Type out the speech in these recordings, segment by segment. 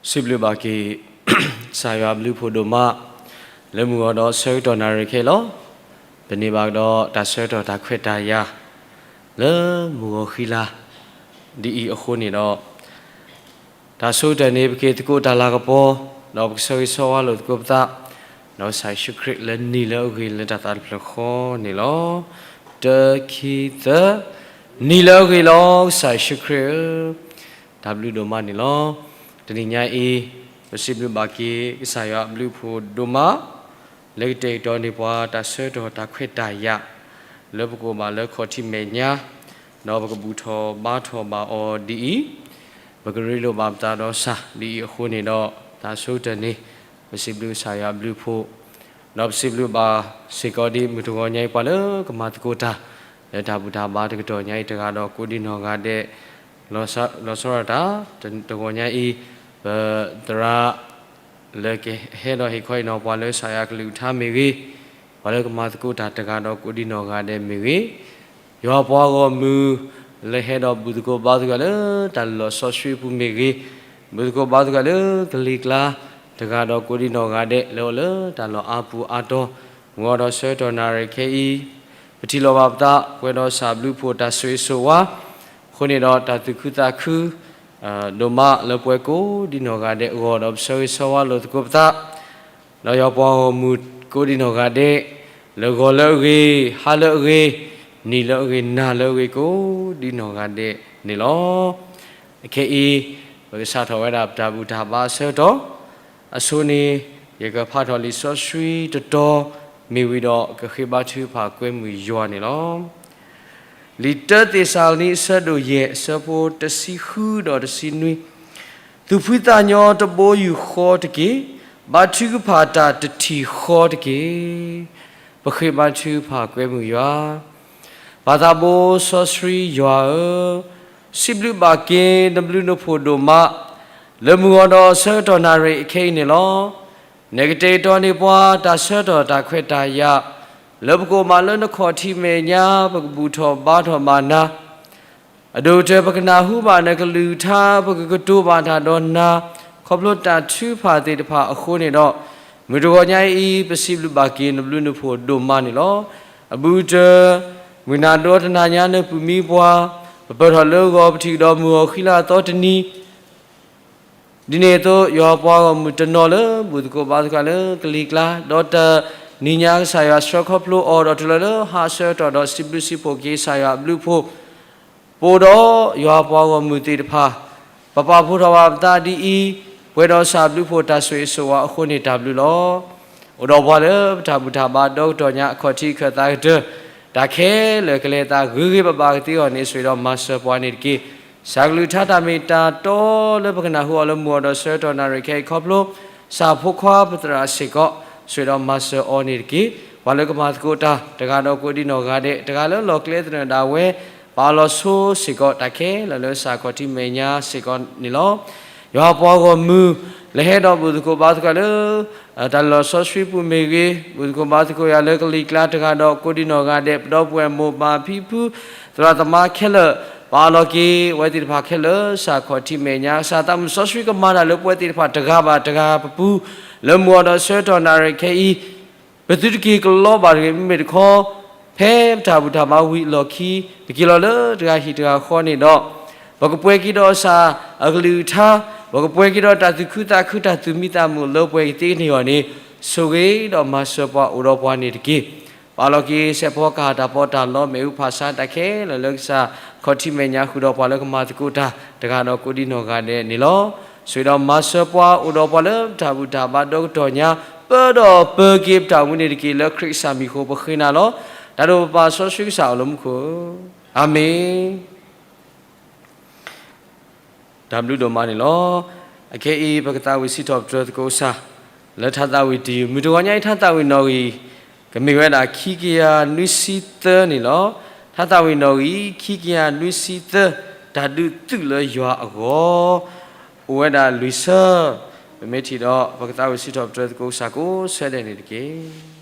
စံးဘျုးဘၣ်က့ၤ ကစၢ်ယွၤအဘျုးအဖှိၣ်ဒိၣ်မး လၢမုၢ်ဂီၤဒီးဆၢကတီၢ်နၣ်ရံၣ်ခဲအံၤလီၤ. ပန့ၢ်ဘၣ်ကဒီးတၢ်ဆၢကတီၢ်တၢ်ခွဲးတၢ်ယာ် လၢမုၢ်ဂီၤဃံလၤ ဒ်အံၤအဃိန့ၣ်ဒီး တၢ်ဆိကတၢၢ်န့ၣ် ပက့ၤသကိးတၢ်လၤကပီၤ ဒီးပကဆၢဂ့ၤဆၢဝါလိာ်သကိးပသး ဒီးကစၢ်ယ့ၣ်ၡူးခရံာ်လၢနံၤလၢအဂ့ၤလၢတၢ်သးတဖျၢၣ်ဃီန့ၣ်လီၤ. တၢ ခံ သၢ, နံၤလၢအဂ့ၤလီၤ ကစၢ်ယ့ၣ်ၡူးခရံာ်ဧၢ, တၢ်ဘျုးဒိၣ်မးန့ၣ်လီၤ. တနံၤညါအံၤ ပစံးဘျုးဘၣ်က့ၤ ကစၢ်ယွၤအဘျုးအဖှိၣ်ဒိၣ်မး လၢကတဲာ်ကတီၤန့ၢ်ပှၤတၢ်ဆၢကတီၢ်တၢ်ခွဲးတၢ်ယာ် လၢပကအိၣ်ဘၣ်လၢခီၣ်ထံးမဲာ်ညါ ဒီးပကဘူၣ်ထီၣ်ဘါထီၣ်ဘၣ်အီၤဒ်အံၤ, ပကရ့လိာ်ဘၣ်ပသးဒီးကစၢ်ဒ်အံၤအဃိန့ၣ်ဒီး တၢ်ဆိကတၢၢ်န့ၣ် ပစံးဘျုးကစၢ်ယွၤအဘျုးအဖှိၣ်, ဒီးပစံးဘျုးဘၣ်စ့ၢ်ကီးဒ်မုၢ်တဂီၤညါအံၤ ပှၤလၢကမၤသကိးတၢ် လၢတၢ်ဘူၣ်တၢ်ဘါတကတီၢ်ညါအံၤတဂၤဒီးကိးဒံနီၢ်ဂၤဒဲး လီၤဆီဒၣ်တၢ် တဂီၤညါအံၤ ပသရၣ် လၢကဟဲဒီးဟ့ၣ်ခီအံၤနီၤ ပှၤလၢကစၢ်ယွၤကလုၢ်ကထါမ့ၢ်ဂ့ၤ, ပှၤလၢကမၤသကိးတၢ်တဂၤဒီးကိးဒံနီၢ်ဂၤဒဲးမ့ၢ်ဂ့ၤ, ယွၤပှၤဂီၢ်မုၢ် လၢဟဲဒီးဘူၣ်သကိးဘါသကိးလၢတၢ်လီၢ်စီဆှံပူၤမ့ၢ်ဂ့ၤ, ဘူၣ်သကိးဘါသကိးလၢကလံၤကျါ တဂၤဒီးကိးဒံနီၢ်ဂၤဒဲး လၢအအိၣ်လၢတၢ်လီၢ်အါပူၤအါတီၤ မုၢ်ဂီၤဒီးဆၢကတီၢ်နၣ်ရံၣ်ခဲအံၤ ပထံၣ်လိာ်ဘၣ်ပသး ပှဲၤဒီးကစၢ်ဘျုးဖှိၣ်တၢ်ဆိၣ်ဂ့ၤဆိၣ်ဝါ အဃိန့ၣ်ဒီးတၢ်သူၣ်ခုသးခု ဒိၣ်မးလၢပှၤကိးဒံနီၢ်ဂၤဒဲးအဂီၢ်ဒီးပဆၢဂ့ၤဆၢဝါလိာ်သကိးပသး ဒီးယွၤပှၤဂီၢ်မုၢ်ကိးဒံနီၢ်ဂၤဒဲး လၢဂီၤလၢအဂ့ၤ, ဟါလၢအဂ့ၤ, နံၤလၢအဂ့ၤ, နၤလၢအဂ့ၤကိးဒံနီၢ်ဂၤဒဲးန့ၣ်လီၤ. အခဲအံၤ ပကစးထီၣ်ဝဲဒၣ်ပတၢ်ဘူၣ်တၢ်ဘါအဆၢကတီၢ်, အဆိန့ၣ် ယကဖးထီၣ်လံာ်စီဆှံတတီၤ မ့ၢ်ဝံၤဒီးကဃ့ဘါထုကဖၣ်ကွဲမုာ်ယွၤန့ၣ်လီၤ. လံာ်တၢသ့းစၤလနံ အဆၢဒိၣ်ယဲၢ် အဆၢဖိတဆံဃုဒီးတဆံနွံ, သူၣ်ဖှံသးညီတဘိယူၢ်ဃီတက့ၢ်, ဘါထုကဖၣ်တၢ်တထံၣ်ဃီတက့ၢ်. ပဃ့ဘါထုကဖၣ်ကွဲမုာ်ယွၤ, ပၢ်သးဘိစီဆှံယွၤဧၢ, စံးဘျုးဘၣ်က့ၤနဘျုးနဖှိၣ်ဒိၣ်မး လၢမုၢ်ဂီၤဒီးဆၢကတီၢ်နၣ်ရံၣ်အခဲအံၤန့ၣ်လီၤ. နကတဲာ်ကတီၤန့ၢ်ပှၤတၢ်ဆၢကတီၢ်တၢ်ခွဲးတၢ်ယာ် လၢပကအိၣ်ဘၣ်လၢနခီၣ်ထံးမဲာ်ညါ ပကဘူၣ်ထီၣ်ဘါထီၣ်ဘၣ်နၤ အဒိၣ်ကတၢၢ် ပကနၢ်ဟူဘၣ်နကလုၢ်ကထါ ပကကတိၤဘၣ်တၢ်ဒီးနၤ ခီဖျိတၢ်ထုကဖၣ်သ့ၣ်တဖၣ်အဃိန့ၣ်ဒီး မုၢ်တဂီၤညါအံၤ ပစံးဘျုးဘၣ်က့ၤနဘျုးနဖှိၣ်ဒိၣ်မးန့ၣ်လီၤ. အဘူးကတၢၢ် မုၢ်နၤဒိတနၤညါနပၢၤမံပှၤ ပပၢၢ်ထီၣ်လၢဂီၤ ပထံၣ်ကဒီးမုၢ်ဂီၤဃံလၤအသီတနံၤ ဒ်န့ၣ်အသိး ယွၤပှၤဂီၢ်မုၢ်တနီၤလၢ ဘူၣ်သကိးဘါသကိးလၢကလံၤကျါ ဒီးတနံၤညါကစၢ်ယွၤဆှၢခီဖျိအီၤဒီးတုၤလီၤလၢဟါအဆၢကတီၢ်ဒီး စံးဘျုးစံးဖှိၣ်က့ၤကစၢ်ယွၤအဘျုးအဖှိၣ် ပအိၣ်ဒီးယွၤပှၤဂီၢ်မုၢ်သ့ၣ်တဖၣ် ပပာ်ဖှိၣ်ထီၣ်ဘၣ်ပသးဒ်အံၤ ပှဲၤဒီးကစၢ်အဘျုးအဖှိၣ်တၢ်ဆိၣ်ဂ့ၤဆိၣ်ဝါအဃိန့ၣ်တၢ်ဘျုးလီၤ. အိၣ်ဒီးပှၤလၢပတၢ်ဘူၣ်တၢ်ဘါဒီကတီၢ်ညါ အခီၣ်ထံးအခၢၣ်သးကတၢၢ် တၢ်ခဲလၢာ်ကလဲၤသးဂ့ၤဂ့ၤဘၣ်ဘၣ်ကသ့အဂီၢ်န့ၣ် ဆိၣ်ဂ့ၤဒီးမၤစၢၤပှၤန့ၣ်တက့ၢ်. ကစၢ်ကလုၢ်ကထါတၢ်မ့ၢ်တၢ်တီလၢပကနၢ်ဟူအီၤလၢမုၢ်ဂီၤဒီးဆၢကတီၢ်နၣ်ရံၣ်ခဲအံၤခီဖျိ ကစၢ်ဖိခွါပသရၣ်စ့ၢ်ကီး ဆိၣ်ဂ့ၤဒီးမၤစၢၤအီၤန့ၣ်တက့ၢ်. ပှၤလၢကမၤသကိးတၢ် တဂၤဒီးကိးဒံနီၢ်ဂၤဒဲး တဂၤလၢလီၢ်ကျဲသနၢၣ်ဒၣ်ဝဲ ပာ်လီၤဆိစ့ၢ်ကီး တၢ်ခဲလၢာ်လၢကစၢ်ခီၣ်ထံးမဲာ်ညါစ့ၢ်ကီးန့ၣ်လီၤ. ယွၤပှၤဂီၢ်မုၢ် လၢဟဲဒီးဘူၣ်သကိးဘါသကိးလၢ တၢ်လီၢ်စီဆှံပူၤမ့ၢ်ဂ့ၤ, ဘူၣ်သကိးဘါသကိးယၤလၢကလံၤကျါတဂၤဒီးကိးဒံနီၢ်ဂၤဒဲး, ပဒီပုၢ်ဝဲၢ်မိၢ်ပၢ်ဖံဖု သရၣ်သမါခဲလၢာ်, ပာ်လီၤက့ၤဝဲသ့ၣ်တဖၣ်ခဲလၢာ် ကစၢ်ခီၣ်ထံးမဲာ်ညါ, ကစၢ်သးမုၢ်စီဆှံကမၤတၢ်လၢပဝဲသ့ၣ်တဖၣ်တဂၤဘၣ်တဂၤပပူၤ လၢမုၢ်ဂီၤဒီးဆၢကတီၢ်နၣ်ရံၣ်ခဲအံၤ ပသုတက့ၤကလီဘၣ်တဂ့ၤ, မ့မ့ၢ်တခီ ဖဲပတၢ်ဘူၣ်တၢ်ဘါဝံၤအလီၢ်ခံ ပက့ၤလီၤလၢတဂၤဟံၣ်တဂၤဃီန့ၣ်ဒီး ပကပှဲၤက့ၤဒီးကစၢ်အကလုၢ်ကထါ, ပကပှဲၤက့ၤဒီးတၢ်သူၣ်ခုသးခု တၢ်သူၣ်မံသးမုာ်လၢပှဲၤကသ့န့ၢ်အီၤန့ၣ် ဆိၣ်ဂ့ၤဒီးမၤစၢၤပှၤအိၣ်ဒီးပှၤန့ၣ်တက့ၢ်. ပာ်လီၤက့ၤစဲးဖီကဟၣ် တၢ်ပီးတၢ်လီ မ့ၣ်အူဖၣ်ဆါ တၢ်ခဲလၢာ်လၢကစၢ်ခီၣ်ထံးမဲာ်ညါ ဃုာ်ဒီးပှၤလၢကမၤသကိးတၢ် တဂၤဒီးကိးဒံနီၢ်ဂၤဒဲးန့ၣ်လီၤ. ဆိၣ်ဂ့ၤဒီးမၤစၢၤပှၤအိၣ်ဒီးပှၤလၢပတၢ်ဘူၣ်တၢ်ဘါဒီကတီၢ်ညါ ပၢဒီးပၢၤက့ၤပတၢ်အိၣ်မူန့ၣ်တက့ၢ်. လၢခရံာ်ကစၢ်မံၤအဃိ ပဃ့နၤလီၤ. တၢ်ဒိၣ်ပပၢ်စီဆှံကစၢ်အိၣ်လၢမူခိၣ်, အၤမ့ၣ်. တၢ်ဘျုးဒိၣ်မးန့ၣ်လီၤ. အခဲအံၤ ပကသးဝံၣ်စံးထီၣ်ပတြၢၤသကိးကစၢ် လၢထါသးဝံၣ်တယုၢ် မုၢ်တဂီၤညါအံၤ ထါသးဝံၣ်နီၣ်ဂံၢ် ကမ့ၢ်ဝဲဒၣ်ခံကယၤနွံဆံသၢန့ၣ်လီၤ. ထါသးဝံၣ်နီၣ်ဂံၢ် ခံကယၤနွံဆံသၢ, တၢ်ဒုးသုးလၢယွၤအဂီၢ်, အိၣ်ဝဲဒၣ်လွံၢ်ဆၢ, ပမ့ၢ်ထံၣ်ဒီး ပကသးဝံၣ်စံးထီၣ်ပတြၢၤသကိးကစၢ်ကိးဆၢဒဲးန့ၣ်တက့ၢ်.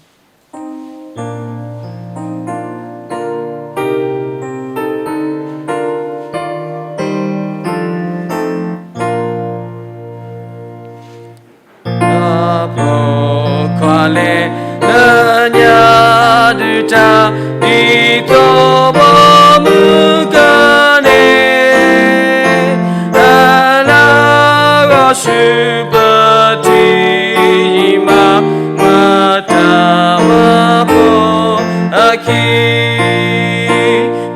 တၢ်ဒ်သိးဘီမုၢ်ကန့ၣ် အလၢဂီၤဆူပထံၣ်ယံၤမး မၤတၢ်မၤဖိအခံ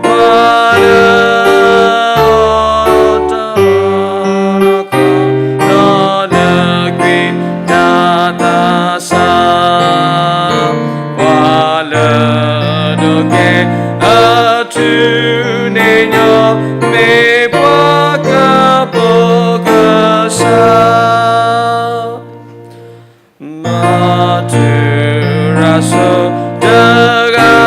ပှၤလၢအတၢ်လီၢ်တၢ်လီၢ် ဒီးနကွံာ်တၢ်သးစၢ် ပှၤလၢဒိးကဲအထူးန့ၣ်ညီ မ့ၢ်ပှၤကပိာ်ကစၢ် မၤတုၤရၤစိၤတဂၤ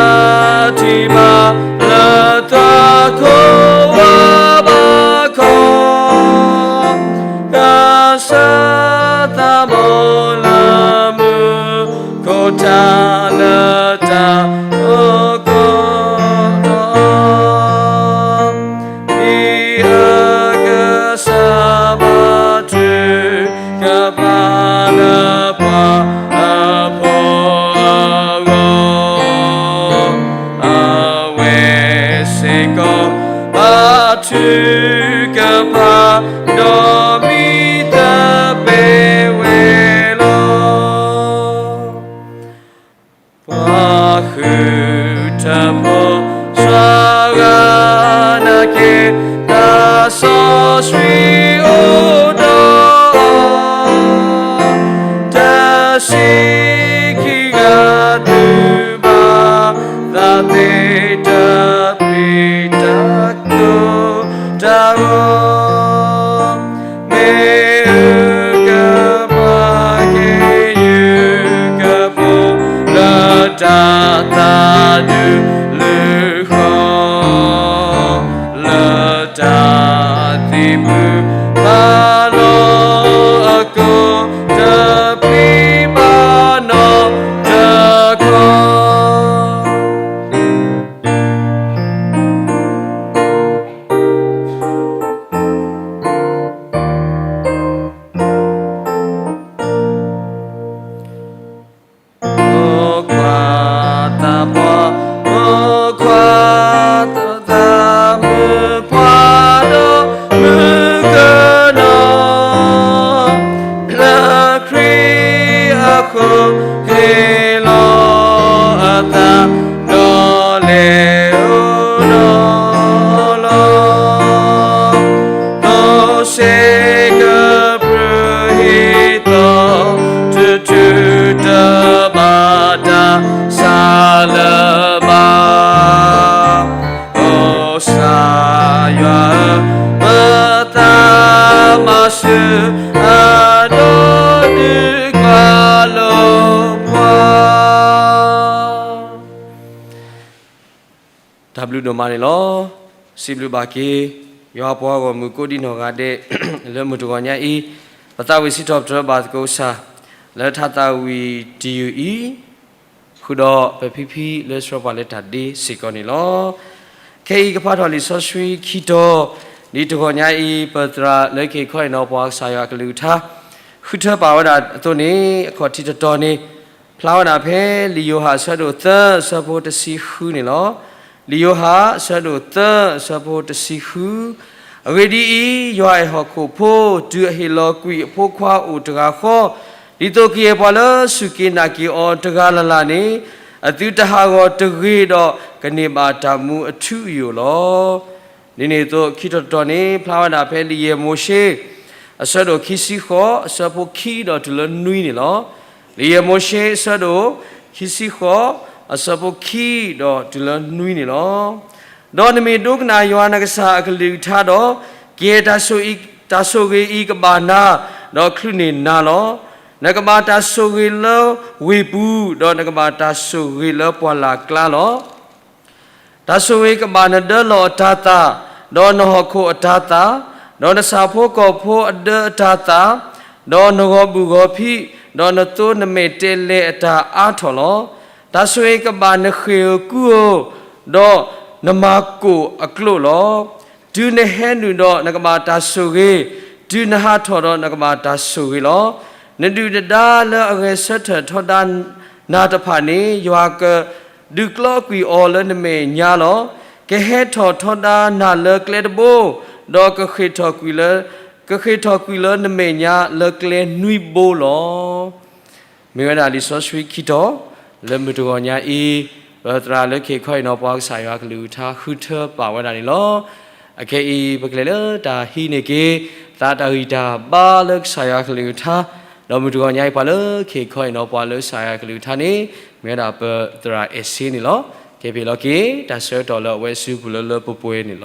ထံၣ်ဘၣ် လၢသွၣ်ခိၣ်ဝါဘးခီ ကစၢ်သးဘီလၢမူခိၣ်ထးလၢတၢ်အီၣ်ကီၢ် ဒ်အကစၢ်ဘါထုကဖၣ် လၢပှၤအဖိအဂီၢ် အဝဲစ့ၢ်ကီး ဘါထုကဖၣ် ဒီးမံသပ့ၤဝဲလီၤ. ပှၤဃုထၢဖီစှၤဂၤနာ်က့ သးစီဆှံအိၣ်ဒီးအီၤ တဆံခံဂၤသုးဘၣ်သးသ့ တပျံၤတၢ်ကိၢ်တၢ်ဂီၤ မ့ၢ်အုၣ်ကပၤက့ၤ ယုၢ်ကပူၤ လၢတၢ်သးဒူလုၢ်ဃီ လၢတၢ်သံၣ်မုၢ်ဖးလီၤအကိာ် တပျံၤဘၣ်နီတခီ မိၢ်ခွါသးပှၢ်, မိၢ်ခွါသးမုၣ်ပှၢ်ဒီးမုၣ်ကနီၤ, လၢခရံာ်အဃိ ဟ့ၣ်လီၤအသး ဒီးလဲၤအိၣ်နီၤလီၤ. ဒီးစ့ကပြၢဟ့ၣ်သီ တထူၣ်တဘၣ်တၢ်ဆါလၢၤဘၣ်. အိၣ်စၢ်ယွၤဧၢ, ပသးမၤစၢၤ အဒိဒုးကွၢ်လိာ်ပှၤ တၢ်ဘျုးဒိၣ်မးန့ၣ်လီၤ. စံးဘျုးဘၣ်က့ၤ ယွၤပှၤဂီၢ်မုၢ်ကိးဒံနီၢ်ဂၤဒဲး လၢမုၢ်တဂီၤညါအံၤ ပသးဝံၣ်စံးထီၣ်ပတြၢၤဘၣ်သကိးကစၢ် လၢထါသးဝံၣ်တယုၢ်အံၤ ဃုာ်ဒီးပဖံဖံလၢဆှၢပှၤလၢတၢ်ဒ့စ့ၢ်ကီးန့ၣ်လီၤ. ခဲအံၤကဖးထီၣ်လံာ်စီဆှံခံတီၤ ဒ်တဂီၤညါအံၤ ပသရၣ်လၢက့ၤခီအံၤနီၤ ပှၤကစၢ်ယွၤအကလုၢ်ကထါ ဃုထၢပာ်ဝဲဒၣ်အသိးန့ၣ် အခီၣ်ထံးတတီၤန့ၣ် ဖျါဝဲဒၣ်ဖဲလံာ်ယိၤဟၣ်အဆၢဒိၣ်သၢအဆၢဖိတဆံဃုန့ၣ်လီၤ. လံာ်ယိၤဟၣ်အဆၢဒိၣ်သၢအဆၢဖိတဆံဃု အဂ့ၢ်ဒ်အံၤ, ယွၤအဲၣ်ဟီၣ်ခိၣ်ဖိ တုၤအဟ့ၣ်လီၤကွံာ်အဖိခွါအိၣ်တဂၤဃီ, ဒ်သိးကယဲၢ်ပှၤလၢစူၢ်က့ၤနာ်က့ၤအီၤတဂၤလၢ်လၢ်န့ၣ် အသုတဟးဂီၤတဂ့ၤဒီး ကန့ၢ်ဘၣ်တၢ်မူအထူအယိာ်လီၤ. ဒ်န့ၣ်အသိး ခံထီၣ်တတီၤန့ၣ် ဖျါဝဲဒၣ်ဖဲလံာ်ယဲၢ်မိၤၡ့ အဆၢဒိၣ်ခံဆံဃိး အဆၢဖိခံဒီးတုၤလၢနွံန့ၣ်လီၤ. လံာ်ယဲၢ်မိၤၡ့ အဆၢဒိၣ်ခံဆံဃိး အဆၢဖိခံဒီးတုၤလၢနွံန့ၣ်လီၤ. ဒီးနမ့ၢ်ဒိကနၣ်ယွၤနကစၢ်အကလုၢ်ကထါဒီး, ကယဲၢ်တၢ်ဆိၣ်ဂ့ၤအံၤကဘၣ်နၤ, ဒီးချုးန့ၢ်နၤလီၤ. နကဘၣ်တၢ်ဆိၣ်ဂ့ၤလၢဝ့ၢ်ပူၤ, ဒီးနကဘၣ်တၢ်ဆိၣ်ဂ့ၤလၢပှၢ်လၢ်ကျါလီၤ. တၢ်ဆိၣ်ဂ့ၤကဘၣ်နဒၢလီၢ်အတၤသၣ်, ဒီးနဟီၣ်ခိၣ်အတၤသၣ်, ဒီးနဆၣ်ဖိကီၢ်ဖိအဒၢအတၤသၣ်, ဒီးနဂီၤဘုၣ်ဂီၤဖံး, ဒီးနသိနမဲာ်တဲလဲအတၢ်အါထီၣ်လီၤ. တၢ်ဆိၣ်ဂ့ၤကဘၣ်နဃ့ၢ်ဧိၤကူဧိၤ, ဒီးနမၤကိၢ်အကျိာ်လီၤ. တုၤနဟဲနုာ်ဒီးနကဘၣ်တၢ်ဆိၣ်ဂ့ၤ, တုၤနဟးထီၣ်ဒီးနကဘၣ်တၢ်ဆိၣ်ဂ့ၤလီၤ. နဒုၣ်နဒါလၢအဂဲၤဆၢထၢၣ်ထီဒါနၤတဖၣ်န့ၣ် ယွၤက ဒုးကျီကွံာ်အီၤလၢနမဲာ်ညါလီၤ. ကဟဲထီၣ်ထီဒါနၤလၢကျဲတဘိ, ဒီးကဃ့ၢ်ထီၣ်ကွံာ်လၢ, ကဃ့ၢ်ထီၣ်ကွံာ်လၢနမဲာ်ညါလၢကျဲနွံဘိလီၤ. မ့ၢ်ဝဲဒၣ်လံာ်စီဆှံခံတီၤ, လၢမုၢ်တဂီၤညါအံၤ, ပသရၣ်လၢခ့ခီအံၤနီၤပှၤကစၢ်ယွၤကလုၢ်ကထါဃုထၢပာ်ဝဲဒၣ်န့ၣ်လီၤ. အခဲအံၤ ပကလဲၤလၢတၢ်ဟံးန့ၢ်က့ၤ သးတၢ်ဂံၢ်တၢ်ဘါလၢကစၢ်ယွၤကလုၢ်ကထါ, ဒီးမုၢ်တဂီၤညါအံၤပှၤလၢခ့ခီအံၤနီၤပှၤလၢကစၢ်ယွၤကလုၢ်ကထါန့ၣ်, မ့ၢ်ဝဲဒၣ်ပသရၣ်အဲၣ်စ့န့ၣ်လီၤ. ကဲဖဲလီၤက့ၤ တၢ်ဆၢကတီၢ်လၢအဝဲစုပူၤလၢလၢပှဲၤပှဲၤန့ၣ်လီၤ.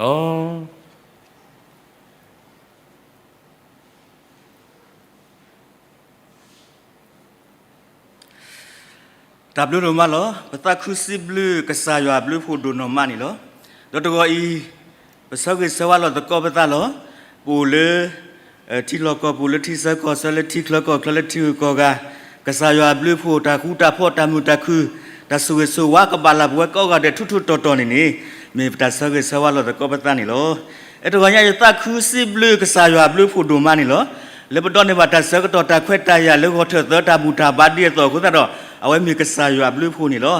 တၢ်ဘျုးဒိၣ်မးလီၤ. ပသးခုစံးဘျုးကစၢ်ယွၤအဘျုးအဖှိၣ်ဒိၣ်နီၢ်မးန့ၣ်လီၤ. ဒီးတဂီၤအံၤ, ပဆၢဂ့ၤဆၢဝါလီၤသကိးပသးလီၤ. ပအိၣ်လၢ ထံလီၢ်ကီၢ်ပူၤ လၢထံဆၢကီၢ်ဆၢ လၢထံချၢကီၢ်ချၢ လၢထံဂုၤကီၢ်ဂၤ, ကစၢ်ယွၤအဘျုးအဖှိၣ် တၢ်ဃူတၢ်ဖိး တၢ်မုာ်တၢ်ခုၣ် တၢ်ဆိၣ်ဂ့ၤဆိၣ်ဝါကဘၣ်လၢပဝဲကိးဂၤဒဲးထူထူတီတီန့ၣ်န့ၣ်, မ့ၢ်ပတၢ်ဆၢဂ့ၤဆၢဝါလီၤသကိးပသးန့ၣ်လီၤ. အတဂီၤညါအံၤ ယသးခုစံးဘျုးကစၢ်ယွၤအဘျုးအဖှိၣ်ဒိၣ်မးန့ၣ်လီၤ. လၢပဒိးန့ၢ်ဘၣ်တၢ်ဆၢကတီၢ် တၢ်ခွဲးတၢ်ယာ်လၢဂီၤထၢၣ်သၢတၢ်ဘူၣ်တၢ်ဘါဒ်အသိးအဃိသတးဒီး, အဝဲမ့ၢ်ကစၢ်ယွၤအဘျုးအဖှိၣ်န့ၣ်လီၤ.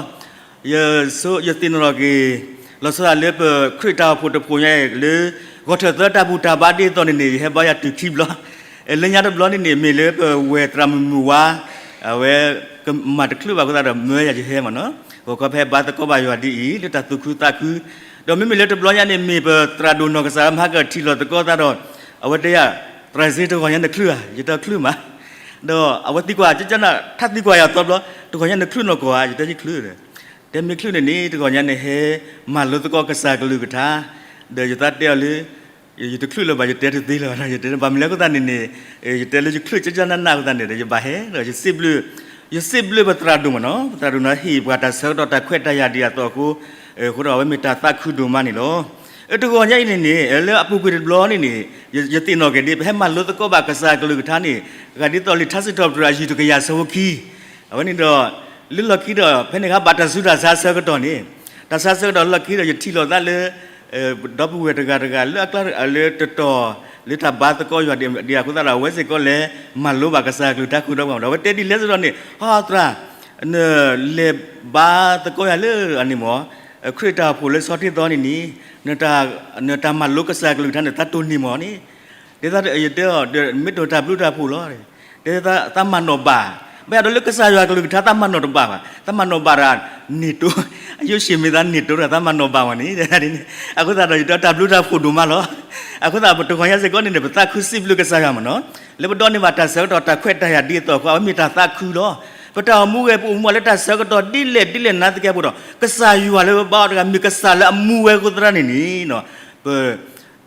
ယဆိ, ယသ့ၣ်နီၣ်ထီၣ်က့ၤ လီၤဆီဒၣ်တၢ်လၢပခရံာ်တၢ်အိၣ်ဖှိၣ်တဖှိၣ်ညါအံၤလၢ ဂီၤထၢၣ်သၢတၢ်ဘူၣ်တၢ်ဘါဒ်အသိးန့ၣ်န့ၣ် ယဟဲဘါယွၤတုၤခံဘျီ, လၢညါတဘျီန့ၣ်န့ၣ် မ့ၢ်လၢပဝဲၢ်သရၣ်မုၣ်မုၢ်ဝါ, အဝဲကမၤတချုးဘၣ်အဃိသတးဒီး မၢယၤယဟဲမးနီၤ, ဂီၤခီဖဲဘါသကိးဘၣ်ယွၤဒ်အံၤ လၢတၢ်သူၣ်ခုသးခု, ဒီးမ့မ့ၢ်လၢတဘျီညါန့ၣ် မ့ၢ်ပသရၣ်ဒိၣ်နီၢ်ကစၢ်မၤကထံၣ်လိာ်သကိးသးဒီး, အဝဲတဲယၤ, သရၣ်စ့တဂီၤညါနချုးဧါ, ယတချုးမး, ဒီးအဝဲသံကွၢ်, ကကနၣ်ထါသံကွၢ်ယၤသီဘျီ, တဂီၤညါနချုးနီၢ်ကီၢ်ဧါ, ယတဲယချုးဒီး, တဲမ့ၢ်ချုးန့ၣ်န့ၣ် တဂီၤညါန့ၣ်ဟဲမၤလိသကိးကစၢ်ကလုၢ်ကထါ, ဒီးယသးတဲအီၤလၢ ယတချုးလၢၤဘၣ် ယတဲတသ့လၢၤဘၣ်, ယတဲဘၣ်မနုၤလဲၣ်အဃိသတးန့ၣ်န့ၣ်, ယတဲလၢယချုးကကနၣ်နၣ်အဃိသတးန့ၣ်ဒီး ယဘၣ်ဟဲဒီး ယစံးဘျုး, ယစံးဘျုးပသရၣ်ဒိၣ်မးနီၤ, ပသရၣ်ဒိၣ်နီၤဟ့ၣ်ပှၤတၢ်ဆၢကတီၢ် တၢ်ခွဲးတၢ်ယာ်ဒ်အသိးအဃိ, အဃိဒီးအဝဲမ့ၢ်တၢ်သးခုဒိၣ်မးန့ၣ်လီၤ. အတဂီၤညါအံၤန့ၣ်န့ၣ် လၢအပူၤကွံာ်တဘျီန့ၣ်န့ၣ်, ယသ့ၣ်နီၣ်က့ၤဒ် ပဟဲမၤလိသကိးဘၣ်ကစၢ်ကလုၢ်ကထါန့ၣ်, ဂၤဒ်သိးလံာ်ထါစံးထီၣ်ပတြၢၤအယုၢ်တကယၤဆၢဖိခံ, အဝဲန့ၣ်ဒီး, လၢလီၢ်ခံဒီး ဖဲန့ၣ်အခါဘၣ်တၢ်ဆူးတၢ်ဆါဆၢကတီၢ်န့ၣ်, တၢ်ဆါဆၢကတီၢ်လၢလီၢ်ခံဒီး ယထံၣ်လိာ်သးလၢ ဒီပုၢ်ဝဲၢ်တဂၤတဂၤလၢအကျါလၢတတီၤ, လၢတၢ်ဘါသကိးယွၤဒ်အဃိသတးဒီး အဝဲစ့ၢ်ကီးလဲၤမၤလိဘၣ်ကစၢ်ကလုၢ်ကထါဃုာ်ဒီးပှၤဒီး အဝဲတဲဒ်လဲၣ်စ့ၢ်ကီးန့ၣ်, ဟီသရၣ်, နလဲၤဘါသကိးယွၤလၢအန့ၣ်မး, ခရံာ်တၢ်အိၣ်ဖှိၣ်လၢဆီတ့သီန့ၣ်န့ၣ်, နတၢ်မၤလိကစၢ်ကလုၢ်ကထါန့ၣ် သးတိၢ်န့ၢ်မးန့ၣ်, တဲသးယတဲအီၤ, မ့ၢ်တၢ်တၢ်ဘျုးတၢ်ဖှိၣ်လီၤ, တဲသးမၤနီၣ်ဘၣ်, ဘၣ်ယၤဒီးလၢကစၢ်ယွၤကလုၢ်ကထါသးမၤနီၣ်တဘၣ်ဘၣ်, သးမၤနီၣ်ဘၣ်တၢ်န့ၣ်တိ, အယိၣ်ၡ့ၣ်မ့ၢ်သးန့ၣ်တိဒီး သးမၤနီၣ်ဘၣ်ဝဲန့ၣ်, အဃိသတးဒီးယတဲတၢ်ဘျုးတၢ်ဖှိၣ်ဒိၣ်မးလီၤ. အဃိသတးပတဂီၤညါစ့ၢ်ကီးန့ၣ်န့ၣ် ပသးခုစံးဘျုးကစၢ်ယွၤမးနီၤ, လၢပဒိးန့ၢ်ဘၣ်တၢ်ဆၢကတီၢ်တၢ်ခွဲးတၢ်ယာ်ဒ်အသိးအဃိ အဝဲမ့ၢ်တၢ်သးခုလီၤ. ပတၢ်အိၣ်မူဝဲပအိၣ်မူလၢတၢ်ဆၢကတီၢ်ဒ်လဲၣ်ဒ်လဲၣ်နာ်သက့အပူၤဒီး ကစၢ်ယွၤလၢပဘါအီၤတဂၤ မ့ၢ်ကစၢ်လၢအမူဝဲအဃိသတးန့ၣ်န့ၣ် ပ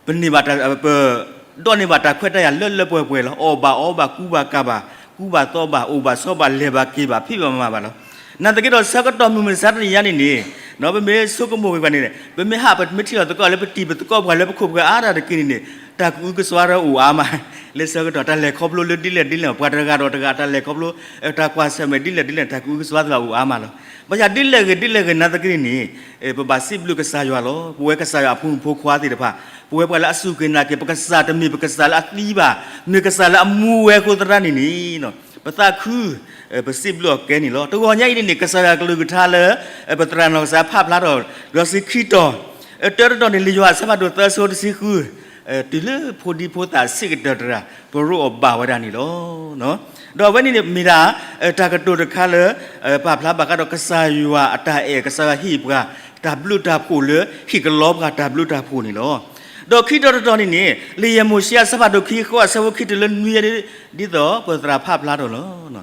ပန့ၢ်ဘၣ်တၢ်, ပဒိးန့ၢ်ဘၣ်တၢ်ခွဲးတၢ်ယာ်လၢလၢပှဲၤပှဲၤလီၤ. အီၣ်ဘၣ်အီဘၣ် ကူဘၣ်ကၤဘၣ်, ကူဘၣ်သီဘၣ်, အိၣ်ဘၣ်ဆီဘၣ်, လဲၤဘၣ်က့ၤဘၣ်, ဖံးဘၣ်မၤဘၣ်လီၤ. နာ်သက့ဒီး ဆၢကတီၢ်မုၢ်မဆါတနံၤညါန့ၣ်န့ၣ်, ပမ့ၢ်ဆိကမိၣ်က့ၤပှၤန့ၣ်, ပမ့ၢ်ဟးပမ့ၢ်ထံၣ်လိာ်သကိးလၢပတံၤပသကိး ပှၤလၢပခိၣ်ပဃၢၤအါတက့ၢ်န့ၣ်န့ၣ်, တၢ်ကအုကစွါဒီးအိၣ်အါမး, လၢဆၢကတီၢ် တၢ်လဲၤခီဖျိလၢဒ်လဲၣ်ဒ်လဲၣ်, ပှၤတဂၤဒီးတဂၤ တၢ်လဲၤခီဖျိ, တၢ်ကွၢ်ဆၢၣ်မဲာ်ဒ်လဲၣ်ဒ်လဲၣ် တၢ်ကအုကစွါသ့ၣ်တဖၣ်အိၣ်အါမးလီၤ. ဘၣ်ဆၣ်ဒ်လဲၣ်ဂ့ၤဒ်လဲၣ်ဂ့ၤနာ်သက့န့ၣ်န့ၣ်, ပဘၣ်စံးဘျုးကစၢ်ယွၤလီၤ. ပဝဲကစၢ်ယွၤအဖိမုၣ်ဖိခွါသ့ၣ်တဖၣ်, ပဝဲပှၤလၢအစူၢ်က့ၤနာ်က့ၤ ပကစၢ်တမ့ၢ်ပကစၢ်လၢအသံဘၣ်, မ့ၢ်ကစၢ်လၢအမူဝဲအဃိသတးန့ၣ်န့ၣ်, ပသးခု, ပစံးဘျုးအီၤကဲန့ၣ်လီၤ. တဂီၤညါအံၤန့ၣ်န့ၣ် ကစၢ်ယွၤကလုၢ်ကထါလၢ ပသရၣ်နီၢ်ကစၢ်ဖးဖျါထီၣ် လီၤဆံခံတီၤ, တၢတတီၤန့ၣ် လံာ်ယိၤဟၣ်အဆၢဖးဒိၣ်သၢဆၢတဆံဃု, တုၤလၢဖိဒံဖိသၣ်ဆံးကတၢၢ်တရၣ် ပရိအီၣ်ဘၣ်ဝဲဒၣ်န့ၣ်လီၤ. ဒီးအဝဲန့ၣ်န့ၣ်မ့ၢ်ဒၣ် တၢ်ကတိၤတခါလၢ ပာ်ဖျါဘၣ်ဃးဒီးကစၢ်ယွၤအတၢ်အဲၣ် ကစၢ်ယွၤဟ့ၣ်ပှၤ တၢ်ဘျုးတၢ်ဖှိၣ်လၢ ဟ့ၣ်ကလီပှၤတၢ်ဘျုးတၢ်ဖှိၣ်န့ၣ်လီၤ. ဒီးခံတီၤတတီၤန့ၣ်န့ၣ် လံာ်ယဲၢ်မိၤၡ့အဆၢဖးဒိၣ်ခံဃိးအဆၢဖိခံတုၤလၢနွံယဲၢ် ဒ်သိးပသရၣ်ဖးဖျါထီၣ်လီၤ.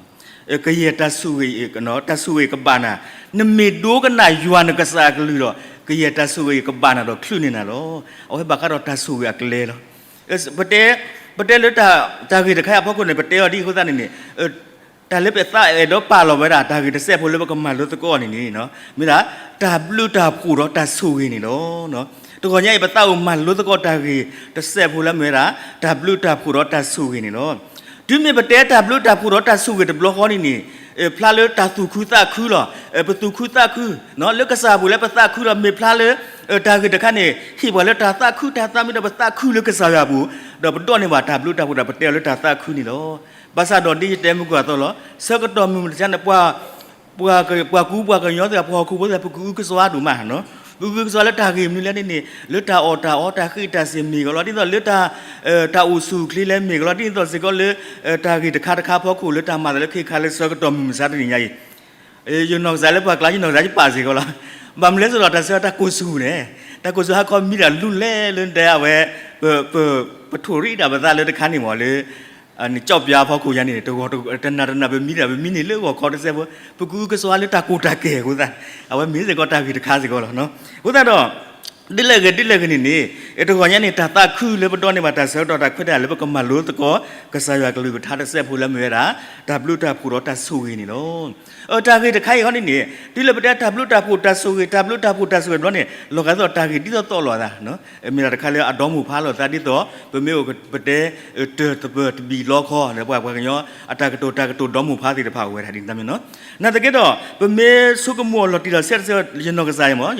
ကယဲၢ်တၢ်ဆိၣ်ဂ့ၤ, တၢ်ဆိၣ်ဂ့ၤကဘၣ်နၤ, နမ့ၢ်ဒိကနၣ်ယွၤနကစၢ်အကလုၢ်ဒီး ကယဲၢ်တၢ်ဆိၣ်ဂ့ၤကဘၣ်နၤဒီးချုးန့ၢ်နၤလီၤ. အဝဲဘၣ်ဃးဒီးတၢ်ဆိၣ်ဂ့ၤအကျဲလီၤ. ပတဲ, ပတဲလၢ တၢ်ဂ့ၢ်တခါအံၤအဖီခိၣ်န့ၣ် ပတဲအီၤဒ်အဃိသတးန့ၣ်န့ၣ်, တၢ်လၢပသးအဲၣ်ဒိးပာ်လီၤဝဲဒၣ် တၢ်ဂ့ၢ်တစဲးဖိလၢပကမၤလိသကိးအီၤန့ၣ်န့ၣ်, မ့ၢ်ဒၣ် တၢ်ဘျုးတၢ်ဖှိၣ်ဒီးတၢ်ဆိၣ်ဂ့ၤန့ၣ်လီၤ. တဂီၤညါအံၤ ပသးအိၣ်မၤလိသကိးတၢ်ဂ့ၢ်တစဲးဖိလၢမ့ၢ်ဝဲဒၣ် တၢ်ဘျုးတၢ်ဖှိၣ်ဒီးတၢ်ဆိၣ်ဂ့ၤန့ၣ်လီၤ. တုၤမ့ၢ်ပတဲတၢ်ဘျုးတၢ်ဖှိၣ်ဒီးတၢ်ဆိၣ်ဂ့ၤတဘျီဃီန့ၣ်န့ၣ်, ဖျါလၢတၢ်သူၣ်ခုသးခုလီၤ. ပသူၣ်ခုသးခု, လၢကစၢ်ပူၤလၢပသးခုဒီး မ့ၢ်ဖျါလၢ တၢ်ဂ့ၢ်တခါန့ၣ် ဟ့ၣ်ပှၤလၢတၢ်သးခုတၢ်သးမံဒီး ပသးခုလၢကစၢ်ယွၤအပူၤ, ဒီးပဒိးန့ၢ်ဘၣ်တၢ်ဘျုးတၢ်ဖှိၣ်ဒီး ပတဲအီၤလၢတၢ်သးခုန့ၣ်လီၤ. ဘၣ်ဆၣ်ဒီးဒ်ယတဲမုၢ်ကွၢ်အသိးလီၤ, ဆၢကတီၢ်မုၢ်မဆါန့ၣ် ပှၤ ပှၤက ပှၤကူပှၤကညီသ့ၣ် ပှၤဟီၣ်ခိၣ်ဖိသ့ၣ် ပကအုကစွါဒိၣ်မးနီၤ. ပကအုကစွါလၢတၢ်ဂ့ၢ်မနုၤလဲၣ်န့ၣ်န့ၣ် လၢတၢ်အီၣ်တၢ်အီ တၢ်ဃံးတၢ်စ့ၢ်မ့ၢ်ကလီၤ ဒ်သိးလၢတၢ် တၢ်အိၣ်ဆူၣ်အိၣ်ချ့လဲၣ်မ့ၢ်ကလီၤ ဒ်သိးစ့ၢ်ကီးလၢ တၢ်ဂ့ၢ်တခါတခါအဖီခိၣ် လၢတၢ်မၤသးလၢခဲခါလၢဆၢကတီၢ်မုၢ်မဆါတနံၤညါအံၤ ယနီၢ်ကစၢ်လၢပှၤကျါ ယနီၢ်ကစၢ်ယပာ်စ့ၢ်ကီးလီၤ. ဘၣ်မနုၤလဲၣ်စ့ၢ်ဒီး တၢ်ဆၢတၢ်ကိၢ်ဆူၣ်န့ၣ် တၢ်ကိၢ်ဆူၣ်ဟါခီမံတၢ်လူၤလဲၣ်လၢတဲအဝဲ ပ ပ ပထိၣ်ရံးဒၣ်ပသးလၢတခါန့ၣ်မ့ၢ်လၢ ကၠီၣ်ပၠါအဖီခိၣ်ယါန့ၣ် တဂီၢ်တနၤတနၤ ပမံတၢ် ပမံန့ၣ်လၢဂီၤခီတစဲးဖိ ပကအုကစွါလၢတၢ်ကိၢ်တၢ်ကဲၢ်အဃိသတး အဝဲမ့ၢ်စ့ၢ်ကီးတၢ်ဂ့ၢ်တခါစ့ၢ်ကီးလီၤ. အဃိသတးဒီး ဒ်လဲၣ်ဂ့ၤဒ်လဲၣ်ဂ့ၤန့ၣ်န့ၣ် တဂီၢ်ညါန့ၣ် တၢ်သးခုလၢပဒိးန့ၢ်ဘၣ်တၢ်ဆၢကတီၢ်တၢ်ခွဲးတၢ်ယာ်လၢ ပကမၤလိသကိး ကစၢ်ယွၤကလုၢ်ကထါတစဲးဖိလၢမ့ၢ်ဝဲဒၣ် တၢ်ဘျုးတၢ်ဖှိၣ်ဒီးတၢ်ဆိၣ်ဂ့ၤန့ၣ်လီၤ. တၢ်ဂ့ၢ်တခါအံၤဃီန့ၣ်န့ၣ် တုၤလၢပတဲတၢ်ဘျုးတၢ်ဖှိၣ်တၢ်ဆိၣ်ဂ့ၤ တၢ်ဘျုးတၢ်ဖှိၣ်တၢ်ဆိၣ်ဂ့ၤတဘျီန့ၣ် လီၤဂာ်ဒ်သိးတၢ်ဂ့ၢ်ဒ်သိးသိးလိာ်အသး မ့ၢ်တၢ်တခါလၢအဒီမိၢ်ဖးလိာ်သးဒ်သိး ပမ့ၢ်အိၣ်ပတဲ တၢၢ်သပၢၤတဘံၣ်လီခီ ပှၤကညီ အတၢ်ကတိၤတၢ်ကတိၤဒီမိၢ်ဖးသ့ၣ်တဖၣ်အိၣ်ဝဲဒၣ်ဒ်န့ၣ်မ့ၢ်နီၤ. နာ်သက့ဒီး ပမ့ၢ်ဆိကမိၣ်အီၤလီၤတံၢ်လီၤဆဲးတစဲး ယနီၢ်ကစၢ်ယမ့ၢ်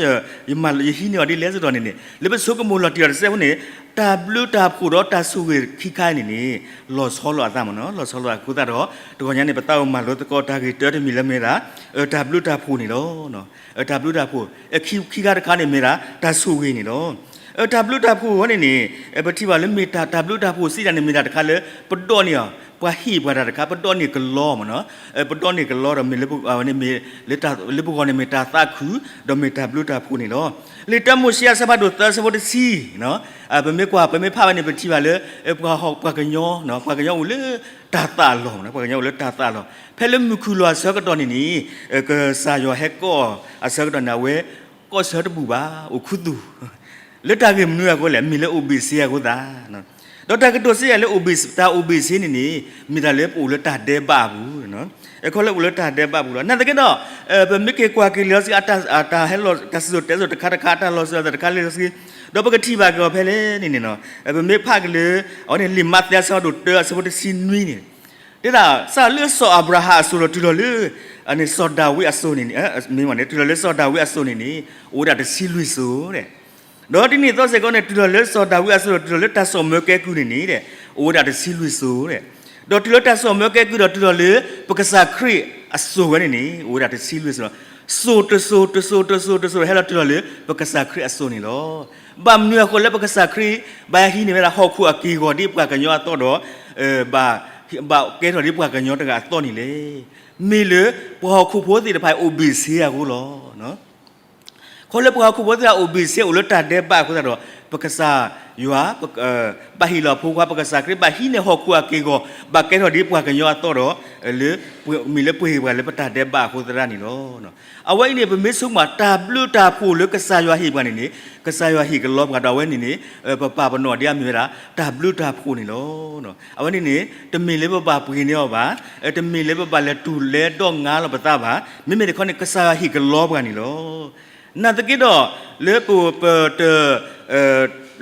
ယမၤ ယဟံးန့ၢ်အီၤဒ်လဲၣ်စ့ၢ်ကီးန့ၣ်န့ၣ် လၢပဆိကမိၣ်လီၤတံၢ်လီၤတစဲးဖိန့ၣ် တၢ်ဘျုးတၢ်ဖှိၣ်ဒီးတၢ်ဆိၣ်ဂ့ၤခံခါအံၤန့ၣ်န့ၣ် လီၤဆီလိာ်အသးမ့ၢ်နီၤ လီၤဆီလိာ်အဃိသတးဒီး တဂီၢ်ညါန့ၣ် ပသးအိၣ်မၤလိသကိးတၢ်ဂ့ၢ်တၢတမံၤလၢမ့ၢ်ဒၣ် တၢ်ဘျုးတၢ်ဖှိၣ်န့ၣ်လီၤ. တၢ်ဘျုးတၢ်ဖှိၣ် ခံ ခံခါတခါန့ၣ်မ့ၢ်ဒၣ် တၢ်ဆိၣ်ဂ့ၤန့ၣ်လီၤ. တၢ်ဘျုးတၢ်ဖှိၣ်ဝဲန့ၣ်န့ၣ် ပထံၣ်ဘၣ်လၢမ့ၢ်တၢ် တၢ်ဘျုးတၢ်ဖှိၣ်စံးတၢ်န့ၣ် မ့ၢ်တၢ်တခါလၢ ပဒိးန့ၢ်အီၤ ပှၤဟ့ၣ်ပှၤတၢ်တခါ ပဒိးန့ၢ်ကလီမ့ၢ်နီၤ. ပဒိးန့ၢ်ကလီဒီးမ့ၢ်လၢ အဝဲန့ၣ်မ့ၢ် လၢပဂီၢ်န့ၣ်မ့ၢ်တၢ်သးခု ဒီးမ့ၢ်တၢ်ဘျုးတၢ်ဖှိၣ်န့ၣ်လီၤ. လံာ်တၢမိၤၡ့အဆၢဖးဒိၣ်သၢဆၢဖိတဆံ ပမ့ၢ်ကွၢ် ပမ့ၢ်ဖးဝဲန့ၣ် ပထံၣ်ဘၣ်လၢ ပှၤဟီၣ် ပှၤကညီ ပှၤကညီအိၣ်လၢတၢ်သးလီၢ်မ့ၢ်နီၤ ပှၤကညီအိၣ်လၢတၢ်သးလီၢ် ဖဲလၢမုၢ်ခုၣ်လီၤအဆၢကတီၢ်န့ၣ်န့ၣ် ကစၢ်ယွၤဟဲကိးအဆၢကတီၢ်န့ၣ် အဝဲ ကိးဆၢတဘူၣ်ဘၣ် အိၣ်ခူသူၣ် လၢတၢ်ဂ့ၢ်မနုၤအဃိလဲၣ် မ့ၢ်လၢအိၣ်ဘ့ၣ်ဆ့အဃိသတး ဒီးတၢ်ကတိၤစ့ၢ်ယၤလၢအိၣ်ဘ့ၣ် တၢ်အိၣ်ဘ့ၣ်ဆ့န့ၣ်န့ၣ် မ့ၢ်တၢ်လၢပအိၣ်လၢတၢ်ဒဲးဘးအပူၤ ခီလၢပအိၣ်လၢတၢ်ဒဲးဘးအပူၤလီၤ. နာ်သက့ဒီး ပမ့ၢ်က့ၤကွၢ်က့ၤလံာ်စီဆှံ အတၢ် တၢ်ဟဲလီၤ တၢ်စံၣ်စိၤတဲစိၤတခါတခါ အတၢ်လီၤစၢၤအသးတခါလံာ်စီဆှံ ဒီးပကထံၣ်ဘၣ်က့ၤအီၤဖဲလဲၣ်န့ၣ်န့ၣ် ပမ့ၢ်ဖးက့ၤလၢ အဝဲန့ၣ် လံာ်မးသဲအဆၢဖးဒိၣ်တၢအဆၢဖိတဆံနွံန့ၣ် တဲဒၣ် စးလၢစီၤအၤဘြၤဟၣ်အစိၤဒီးတုၤလီၤလၢ စီၤဒၤဝံးအစိၤန့ၣ် မ့ၢ်န့ၣ် တုၤလီၤလၢစီၤဒၤဝံးအစိၤန့ၣ်န့ၣ် အိၣ်ဝဲဒၣ်တဆံလွံၢ်စိၤ ဒီးဒ်န့ၣ်အသိးစ့ၢ်ကီးန့ၣ် တုၤလီၤလၢစီၤဒၤဝံးအစိၤဒီးတုၤလီၤလၢတၢ်စိာ်မၢကဲကုၢ်န့ၣ်န့ၣ် အိၣ်ဝဲဒၣ်တဆံလွံၢ်စိၤ ဒီးတုၤလၢတၢ်စိာ်မၢကဲကုၢ်ဒီးတုၤလီၤလၢ ပကစၢ်ခရံာ်အစိၤဝဲန့ၣ်န့ၣ် အိၣ်ဝဲဒၣ်တဆံလွံၢ်စိၤလီၤ. စိၤတစိၤတစိၤတစိၤတစိၤ ဟဲလီၤတုၤလီၤလၢ ပကစၢ်ခရံာ်အစိၤန့ၣ်လီၤ. ဘၣ်မနုၤအဃိလၢပကစၢ်ခရံာ် ဘၣ်ဟဲဟံးန့ၢ်ဝဲဒၣ်ဟီၣ်ခိၣ်အက့ၢ်အဂီၤဒ်ပှၤကညီအသိးဒီး ဘၣ် ဘၣ်ကဲထီၣ်ဒ်ပှၤကညီတဂၤအသိးန့ၣ်လဲၣ်. မ့ၢ်လၢပှၤဟီၣ်ခိၣ်ဖိသ့ၣ်တဖၣ်အံၤအိၣ်ဘ့ၣ်ဆ့အဃိလီၤ. ခီလၢပှၤဟီၣ်ခိၣ်ဖိသ့ၣ်တဖၣ်အိၣ်ဘ့ၣ်ဆ့ အိၣ်လၢတၢ်ဒဲးဘးအဃိသတးဒီး ပကစၢ်ယွၤ ဘၣ်ဟ့ၣ်လီၤအဖိခွါ ပကစၢ်ခရံာ် ဘၣ်ဟံးန့ၢ်ဟီၣ်ခိၣ်အက့ၢ်အဂီၤ ဘၣ်ကဲထီၣ်ဒ်ပှၤကညီအသိးဒီး လၢ မ့ၢ်လၢပှ့ၤပှၤလၢပတၢ်ဒဲးဘးအဃိသတးန့ၣ်လီၤ. အဝဲအံၤန့ၣ် ပမ့ၢ်ဆိကမိၣ်တၢ်ဘျုးတၢ်ဖှိၣ်လၢကစၢ်ယွၤဟ့ၣ်ပှၤန့ၣ်န့ၣ် ကစၢ်ယွၤဟ့ၣ်ကလီပှၤဒီးအဝဲန့ၣ်န့ၣ် ပပာ်ပနီၣ်ဒ်အမ့ၢ်ဝဲဒၣ် တၢ်ဘျုးတၢ်ဖှိၣ်န့ၣ်လီၤ. အဝဲန့ၣ်န့ၣ် တမ့ၢ်လၢပဘၣ်ပှ့ၤန့ၢ်အီၤဘၣ်, တမ့ၢ်လၢပဘၣ်လဲၤတူၢ်လဲၤဒီးငါလီၤပသးဘၣ်, မ့မ့ၢ်တခီန့ၣ် ကစၢ်ယွၤဟ့ၣ်ကလီပှၤန့ၣ်လီၤ. နာ်သက့ဒီး လၢပ ပ တ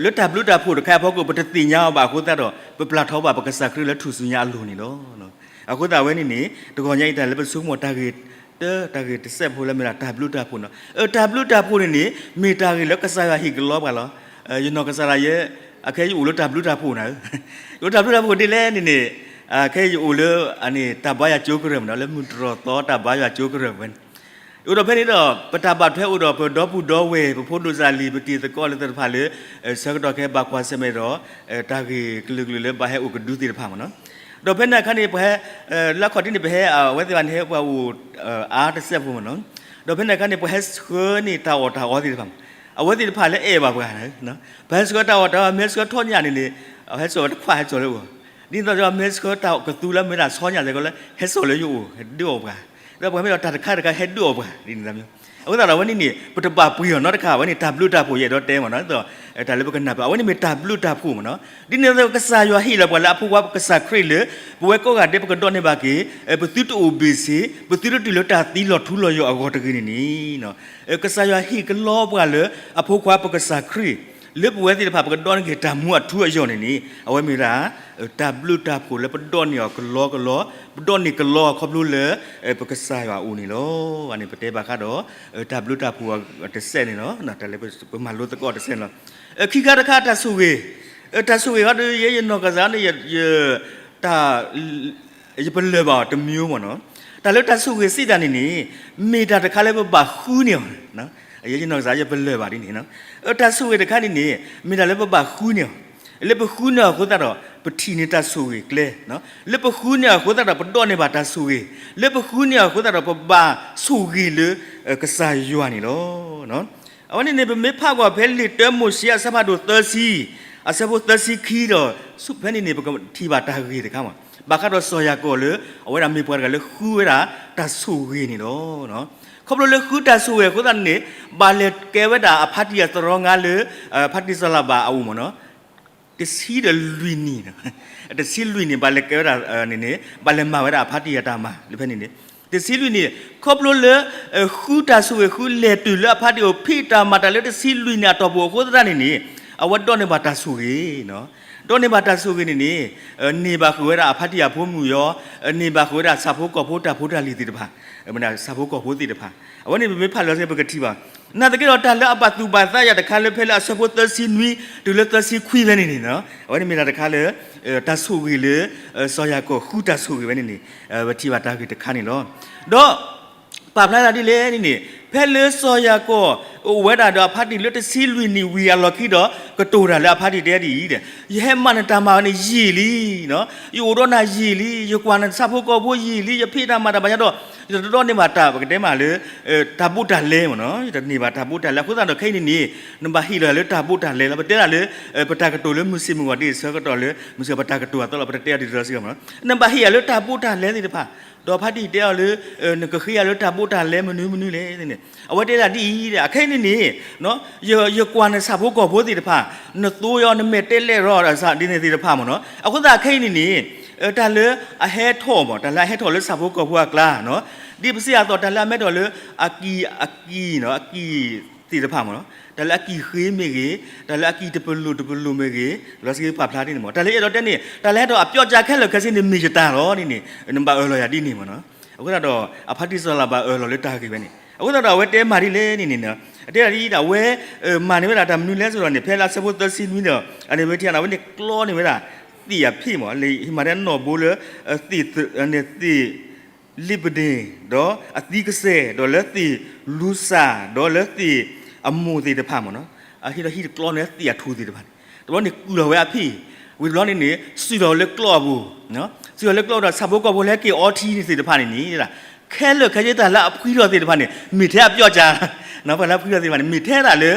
လၢတၢ်ဘျုးတၢ်ဖှိၣ်တခါအံၤအဖီခိၣ် ပတသ့ၣ်ညါအီၤဘၣ်အဃိသတးဒီး ပပျၢ်ထီၣ်ဘၣ်ပကစၢ်ခရံာ်လၢထူၣ်စုညါအလိၤန့ၣ်လီၤ. အဃိသတးအဝဲန့ၣ်န့ၣ် တဂီၢ်ညါအံၤတၢ်လၢပဆိကမိၣ်တၢ်ဂ့ၢ် တၢ တၢ်ဂ့ၢ်တစဲးဖိလၢမ့ၢ်ဒၣ်တၢ်ဘျုးတၢ်ဖှိၣ်န့ၣ်လီၤ. တၢ်ဘျုးတၢ်ဖှိၣ်န့ၣ်န့ၣ် မ့ၢ်တၢ်ဂ့ၢ်လၢကစၢ်ယွၤဟ့ၣ်ကလီပှၤလီၤ. ယနီၢ်ကစၢ်ဒၣ်ယဲ အခဲယအိၣ်လၢတၢ်ဘျုးတၢ်ဖှိၣ်နၤဧၢ, ယအိၣ်တၢ်ဘျုးတၢ်ဖှိၣ်ဒ်လဲၣ်န့ၣ်န့ၣ် အခဲယအိၣ်လၢ အန့ၣ် တၢ်ဘါယွၤကၠိကရၢၢ်မ့ၢ်နီၤ လၢမုၢ်တြီၢ်သီတၢ်ဘါယွၤကၠိကရၢၢ်ဝဲန့ၣ် အိၣ်ဒီးဖဲန့ၣ်ဒီး ပတၢ်ဘၣ်ထွဲအိၣ်ဒီးပဒီပုၢ်ဒီဝဲၢ် ပဖိဒိၣ်စၢ်လံၤ ပတံၤသကိးလၢသ့ၣ်တဖၣ်လၢ ဆၢကတီၢ်ခဲအံၤဘၣ်ကွၢ်ဆၢၣ်မဲာ်ဒီး တၢ်ဂ့ၢ်ကလုာ်ကလုာ်လၢဘၣ်ဟဲအိၣ်ကဒုသ့ၣ်တဖၣ်မ့ၢ်နီၤ. ဒီးဖဲန့ၣ်အခါန့ၣ် ပှၤဟဲ လၢအခီၣ်ထံးန့ၣ် ပဟဲ အဝဲသ့ၣ်တဖၣ်န့ၣ် ဟဲပှၤအိၣ် အါတစဲးဖိမ့ၢ်နီၤ. ဒီးဖဲန့ၣ်အခါန့ၣ် ပှၤဟဲဆှၢန့ၢ်တၢ်အီၣ်တၢ်အီသ့ၣ်တဖၣ်မ့ၢ် အဝဲသ့ၣ်တဖၣ်လၢအဲၣ်ဘၣ်ပှၤ ပှၤဟဲဆှၢတၢ်အီၣ်တၢ်အီ မ့ၢ်ဟဲဆှၢထီၣ်ညၣ်န့ၣ်န့ၣ် ဟဲစိာ်ဝဲတခွးဟဲစိာ်လၢအီၤ, ဒ်သိးဒီးမ့ၢ်ဟဲဆှၢတၢ်ကသူလၢမ့ၢ်ဒၣ်ဆီညၣ်စ့ၢ်ကီးလၢ ဟဲစိာ်လၢယအိၣ် ဟဲဒုးအီၣ်ပှၤ, ဒီးပှၤမ့ၢ်ဒီးတၢ်တခါတခါဟဲဒုးအီၣ်ပှၤ ဒ်န့ၣ် အဃိသတးဒီးအဝဲန့ၣ်န့ၣ် ပတဘၣ်ပှ့ၤအီၤနီတခါ အဝဲန့ၣ် တၢ်ဘျုးတၢ်ဖှိၣ်ယအဲၣ်ဒိးတဲမ့ၢ်နီၤ ဒ်သိး တၢ်လၢပကနၢ်ပၢၢ် အဝဲန့ၣ်မ့ၢ်တၢ်ဘျုးတၢ်ဖှိၣ်မ့ၢ်နီၤ. ဒ်န့ၣ်အသိး ကစၢ်ယွၤဟ့ၣ်လီၤပှၤလၢအဖိခွါကစၢ်ခရံာ်လၢ ပဝဲကိးဂၤဒဲးပကဒိးန့ၢ်ဘၣ်က့ၤ ပသုတအိၣ်ဘ့ၣ်ဆ့ ပသုတတုၤလၢတၢ်သံလီၤထူလီၤယိာ်အဂီၢ်တဂ့ၤန့ၣ်န့ၣ် ကစၢ်ယွၤဟ့ၣ်ကလီပှၤလၢအဖိခွါပကစၢ်ခရံာ် လၢပဝဲသ့ၣ်တဖၣ်ပကဒိးန့ၢ်က့ၤတၢ်မူအထူအယိာ်န့ၣ်န့ၣ် အဝဲမ့ၢ်ဝဲဒၣ် တၢ်ဘျုးတၢ်ဖှိၣ်လၢပဒိးန့ၢ်အီၤကလီကလီ, ပဒိးန့ၢ်ကလီအခီဖျိလၢ ပကစၢ်ယွၤအအိၣ်န့ၣ်လီၤ. အန့ၣ်ပတဲဘၣ်ဃးဒီး တၢ်ဘျုးတၢ်ဖှိၣ်တစဲးန့ၣ်လီၤ. တၢ်လၢပမၤလိသကိးတစဲးန့ၣ်လီၤ. ခံခါတခါတၢ်ဆိၣ်ဂ့ၤ, တၢ်ဆိၣ်ဂ့ၤဃီဒီး ယဲယနီၢ်ကစၢ်န့ၣ် ယ တၢ် ယပလၢၢ်ဘၣ်အီၤတမျိုးမ့ၢ်နီၤ. တၢ်လၢတၢ်ဆိၣ်ဂ့ၤစံးတၢ်န့ၣ်န့ၣ် မ့ၢ်တၢ်တခါလၢပဘၣ်ဃုန့ၢ်အီၤ, ယနီၢ်ကစၢ်ယပလၢၢ်ဘၣ်ဒ်န့ၣ်, တၢ်ဆိၣ်ဂ့ၤတခါန့ၣ်န့ၣ် မ့ၢ်တၢ်လၢပဘၣ်ဃုန့ၢ်အီၤ, လၢပဃုန့ၢ်အီၤအဃိသတးဒီး ပထံၣ်န့ၢ်တၢ်ဆိၣ်ဂ့ၤကျဲ, လၢပဃုန့ၢ်အီၤအဃိသတးဒီး ပဒိးန့ၢ်ဘၣ်တၢ်ဆိၣ်ဂ့ၤ, လၢပဃုန့ၢ်အီၤအဃိသတးဒီး ပဘၣ်ဆိၣ်ဂ့ၤလၢကစၢ်ယွၤန့ၣ်လီၤ. အဝဲန့ၣ်န့ၣ် ပမ့ၢ်ဖးကွၢ်ဖဲလံာ်တၢမိၤၡ့အဆၢဖးဒိၣ်သၢဆံ, အဆၢဖိသၢဆံခံဒီး ဆူဖဲန့ၣ်န့ၣ် ပကထံၣ်ဘၣ်တၢ်ဂ့ၢ်တခါမး, ဘၣ်ဃးဒီးစီၤယၤကိာ်လၢ အဝဲဒၣ်မ့ၢ်ပှၤတဂၤလၢဃုဝဲဒၣ်တၢ်ဆိၣ်ဂ့ၤန့ၣ်လီၤ. ခီဖျိလၢဃုတၢ်ဆိၣ်ဂ့ၤအဃိသတးန့ၣ် ဘၣ်လဲၤကဲဝဲဒၣ်အဖါတံၢ်အသရီငါလၢ ဖါတံၢ်စီၤလၤဘၣ်အအိၣ်မးနီၤ တဆံဒီးလွံၢ်နံၣ်, တဆံလွံၢ်နံၣ် ဘၣ်လဲၤကဲဝဲဒၣ်န့ၣ်န့ၣ် ဘၣ်လဲၤမၤဝဲဒၣ်အဖါတံၢ်အတၢ်မၤလၢဖဲန့ၣ်န့ၣ်, တဆံလွံၢ်နံၣ် ခီဖျိလၢ ဃုတၢ်ဆိၣ်ဂ့ၤဃုလဲၤတုၤလၢအဖါတံၢ်အိၣ် ဖံးတၢ်မၤတၢ်လၢတဆံလွံၢ်နံၣ်အတီၢ်ပူၤအဃိသတးန့ၣ်န့ၣ် အဝဲဒိးန့ၢ်ဘၣ်တၢ်ဆိၣ်ဂ့ၤ, ဒိးန့ၢ်ဘၣ်တၢ်ဆိၣ်ဂ့ၤန့ၣ်န့ၣ် န့ၢ်ဘၣ်ဃုာ်ဝဲဒၣ်အဖါတံၢ်အဖိမုၣ်ယီၤ, န့ၢ်ဘၣ်ဃုာ်ဝဲဒၣ်ဆၣ်ဖိကီၢ်ဖိတၢ်ဖိတၢ်လံၤသ့ၣ်တဖၣ်, ဆၣ်ဖိကီၢ်ဖိသ့ၣ်တဖၣ်, အဝဲန့ၣ်ပမ့ၢ်ဖးလီၤစ့ၢ် ပကထံၣ်ဘၣ် နာ်သက့ဒီးတၢ်လၢအဘၣ်သူၣ်ဘၣ်သးယၤတခါလၢဖဲလၢအဆၢဖိသၢဆံနွံ တုၤလၢသၢဆံခွံဖဲန့ၣ်န့ၣ်, အဝဲန့ၣ်မ့ၢ်တၢ်တခါလၢ တၢ်ဆိၣ်ဂ့ၤလၢ စီၤယၤကိာ်ဃုတၢ်ဆိၣ်ဂ့ၤဝဲန့ၣ်န့ၣ် ပထံၣ်ဘၣ်တၢ်ဂ့ၢ်တခါန့ၣ်လီၤ. ဒီး ပာ်ဖျါတၢ်ဒ်လဲၣ်န့ၣ်န့ၣ် ဖဲလၢစီၤယၤကိာ်အိၣ်ဝဲဒၣ်ဒီးအဖါတံၢ်လၢတဆံလွံၢ်နံၣ်ဝံၤအလီၢ်ခံဒီး ကတိၤတၢ်လၢအဖါတံၢ်တဲဒ်အံၤ, ယဟဲမၤနတၢ်မၤဝဲန့ၣ်ယံာ်လံ, ယအိၣ်ဒီးနၤယံာ်လံ, ယကွၢ်နဆၣ်ဖိကီၢ်ဖိယံာ်လံ, ယဖံးတၢ်မၤတၢ်ဘၣ်ဆၣ်ဒီး ယတဒိးန့ၢ်ဘၣ်တၢ် ပကတဲမးလၢ တၢ်ဘူးတၢ်လဲမ့ၢ်နီၤ, ယတန့ၢ်ဘၣ်တၢ်ဘူးတၢ်လဲ အဃိသတးဒီးခဲအံၤန့ၣ်န့ၣ် နဘၣ်ဟ့ၣ်လီၤယၤလၢတၢ်ဘူးတၢ်လဲလီၤ. ပတဲဒၣ်လၢ ပတၢ်ကတိၤလၢမုၢ်ဆ့ၣ်မုၢ်ဂီၤတစဲးဆၢကတီၢ်လၢ မုၢ်ဆ့ၣ်ပတၢ်ကတိၤအသီလီၤ ပတတဲအီၤဒ်သိးစ့ၢ်ကီးမ့ၢ်နီၤ, နဘၣ်ဟ့ၣ်ယၤလၢတၢ်ဘူးတၢ်လဲသ့ၣ်တဖၣ်, ဒီးဖါတံၢ်တဲအီၤလၢ နကဃ့ယၤလၢတၢ်ဘူးတၢ်လဲမနုၤမနုၤလဲၣ်န့ၣ်, အဝဲတဲဒၣ်ဒ်အံၤ, အခဲအံၤန့ၣ်န့ၣ် ယကွၢ်နဆၣ်ဖိကီၢ်ဖိသ့ၣ်တဖၣ်, နသိယီၤနမဲာ်တဲလဲၣ်ရီၤဒ်န့ၣ်သ့ၣ်တဖၣ်မ့ၢ်နီၤ, အဃိသတးခဲအံၤန့ၣ်န့ၣ် တၢ်လၢအဟဲထီၣ်မး တၢ်လၢအဟဲထီၣ်လၢဆၣ်ဖိကီၢ်ဖိအကျါ, ဒ်ပစံးအသိး တၢ်လၢအမဲထီၣ်လၢ အကံၢ်အကံၢ်အကံၢ်သ့ၣ်တဖၣ်မ့ၢ်နီၤ, တၢ်လၢအကံၢ်ဃ့မ့ၢ်ဂ့ၤ, တၢ်လၢအကံၢ်တပလိၣ်တပလိၣ်မ့ၢ်ဂ့ၤ, လီၤစ့ပာ်ဖျါဒ်န့ၣ်မ့ၢ် တၢ်လၢအဲၣ်ဒိးတဲန့ၣ် တၢ်လၢအဲၣ်ဒိးအပျီကၢခဲလၢာ်ခဲဆ့န့ၣ် မ့ၢ်ယတၢ်လီၤန့ၣ်န့ၣ် နဘၣ်အၢၣ်လီၤယၤဒ်န့ၣ်မ့ၢ်နီၤ, အဃိသတးဒီး အဖါတံၢ်စီၤလၤဘၣ်အၢၣ်လီၤလၢတၢ်ဂ့ၢ်ဝဲန့ၣ် အဃိသတးဒီးအဝဲတဲမးဒ်လဲၣ်န့ၣ်န့ၣ် အတဲဒၣ်ဒ်အံၤ အဝဲ မၤန့ၢ်ဝဲဒၣ်တၢ်မနုၤလဲၣ်စ့ၢ်ကီးန့ၣ် ဖဲလၢအဆၢဖိသၢဆံနွံဒီး အန့ၣ်ဝဲထံ အဝဲန့ၣ်ကျီန့ၢ်ဝဲဒၣ် သ့ၣ်အဖ့ၣ်မး လၢဟံးမၤဒဲနီၣ်ဘိလၢ သ့ၣ် သ့ၣ် လံးပဒ့ၣ် ဒီးအသံကစဲၢ် ဒီးလၢသ့ၣ်လူစၢ် ဒီးလၢသ့ၣ်အမိၢ်သ့ၣ်တဖၣ်မ့ၢ်နီၤ, အဟံးဒီးဟံးတကျီန့ၢ်သ့ၣ်အထူၣ်သ့ၣ်တဖၣ်န့ၣ် တဘျီန့ၣ်ကုၢ်လီၤဝဲအဖံၣ်, ဝံၤတဘျီန့ၣ်န့ၣ် စုၣ်လီၤလၢကျီၢ်အပူၤ, စုၣ်လီၤလၢကျီၢ်ဒီး ဆၣ်ဖိကီၢ်ဖိလၢက့ၤအီထံန့ၣ်သ့ၣ်တဖၣ်န့ၣ်န့ၣ် ခဲလၢာ်ခဲဆ့တၢ်လၢအဖှံထီၣ်သ့ၣ်တဖၣ်န့ၣ် မ့ၢ်ထဲအပျီကၢ, ပှၤလၢအဖှံထီၣ်သ့ၣ်တဖၣ်န့ၣ် မ့ၢ်ထဲဒၣ်လၢ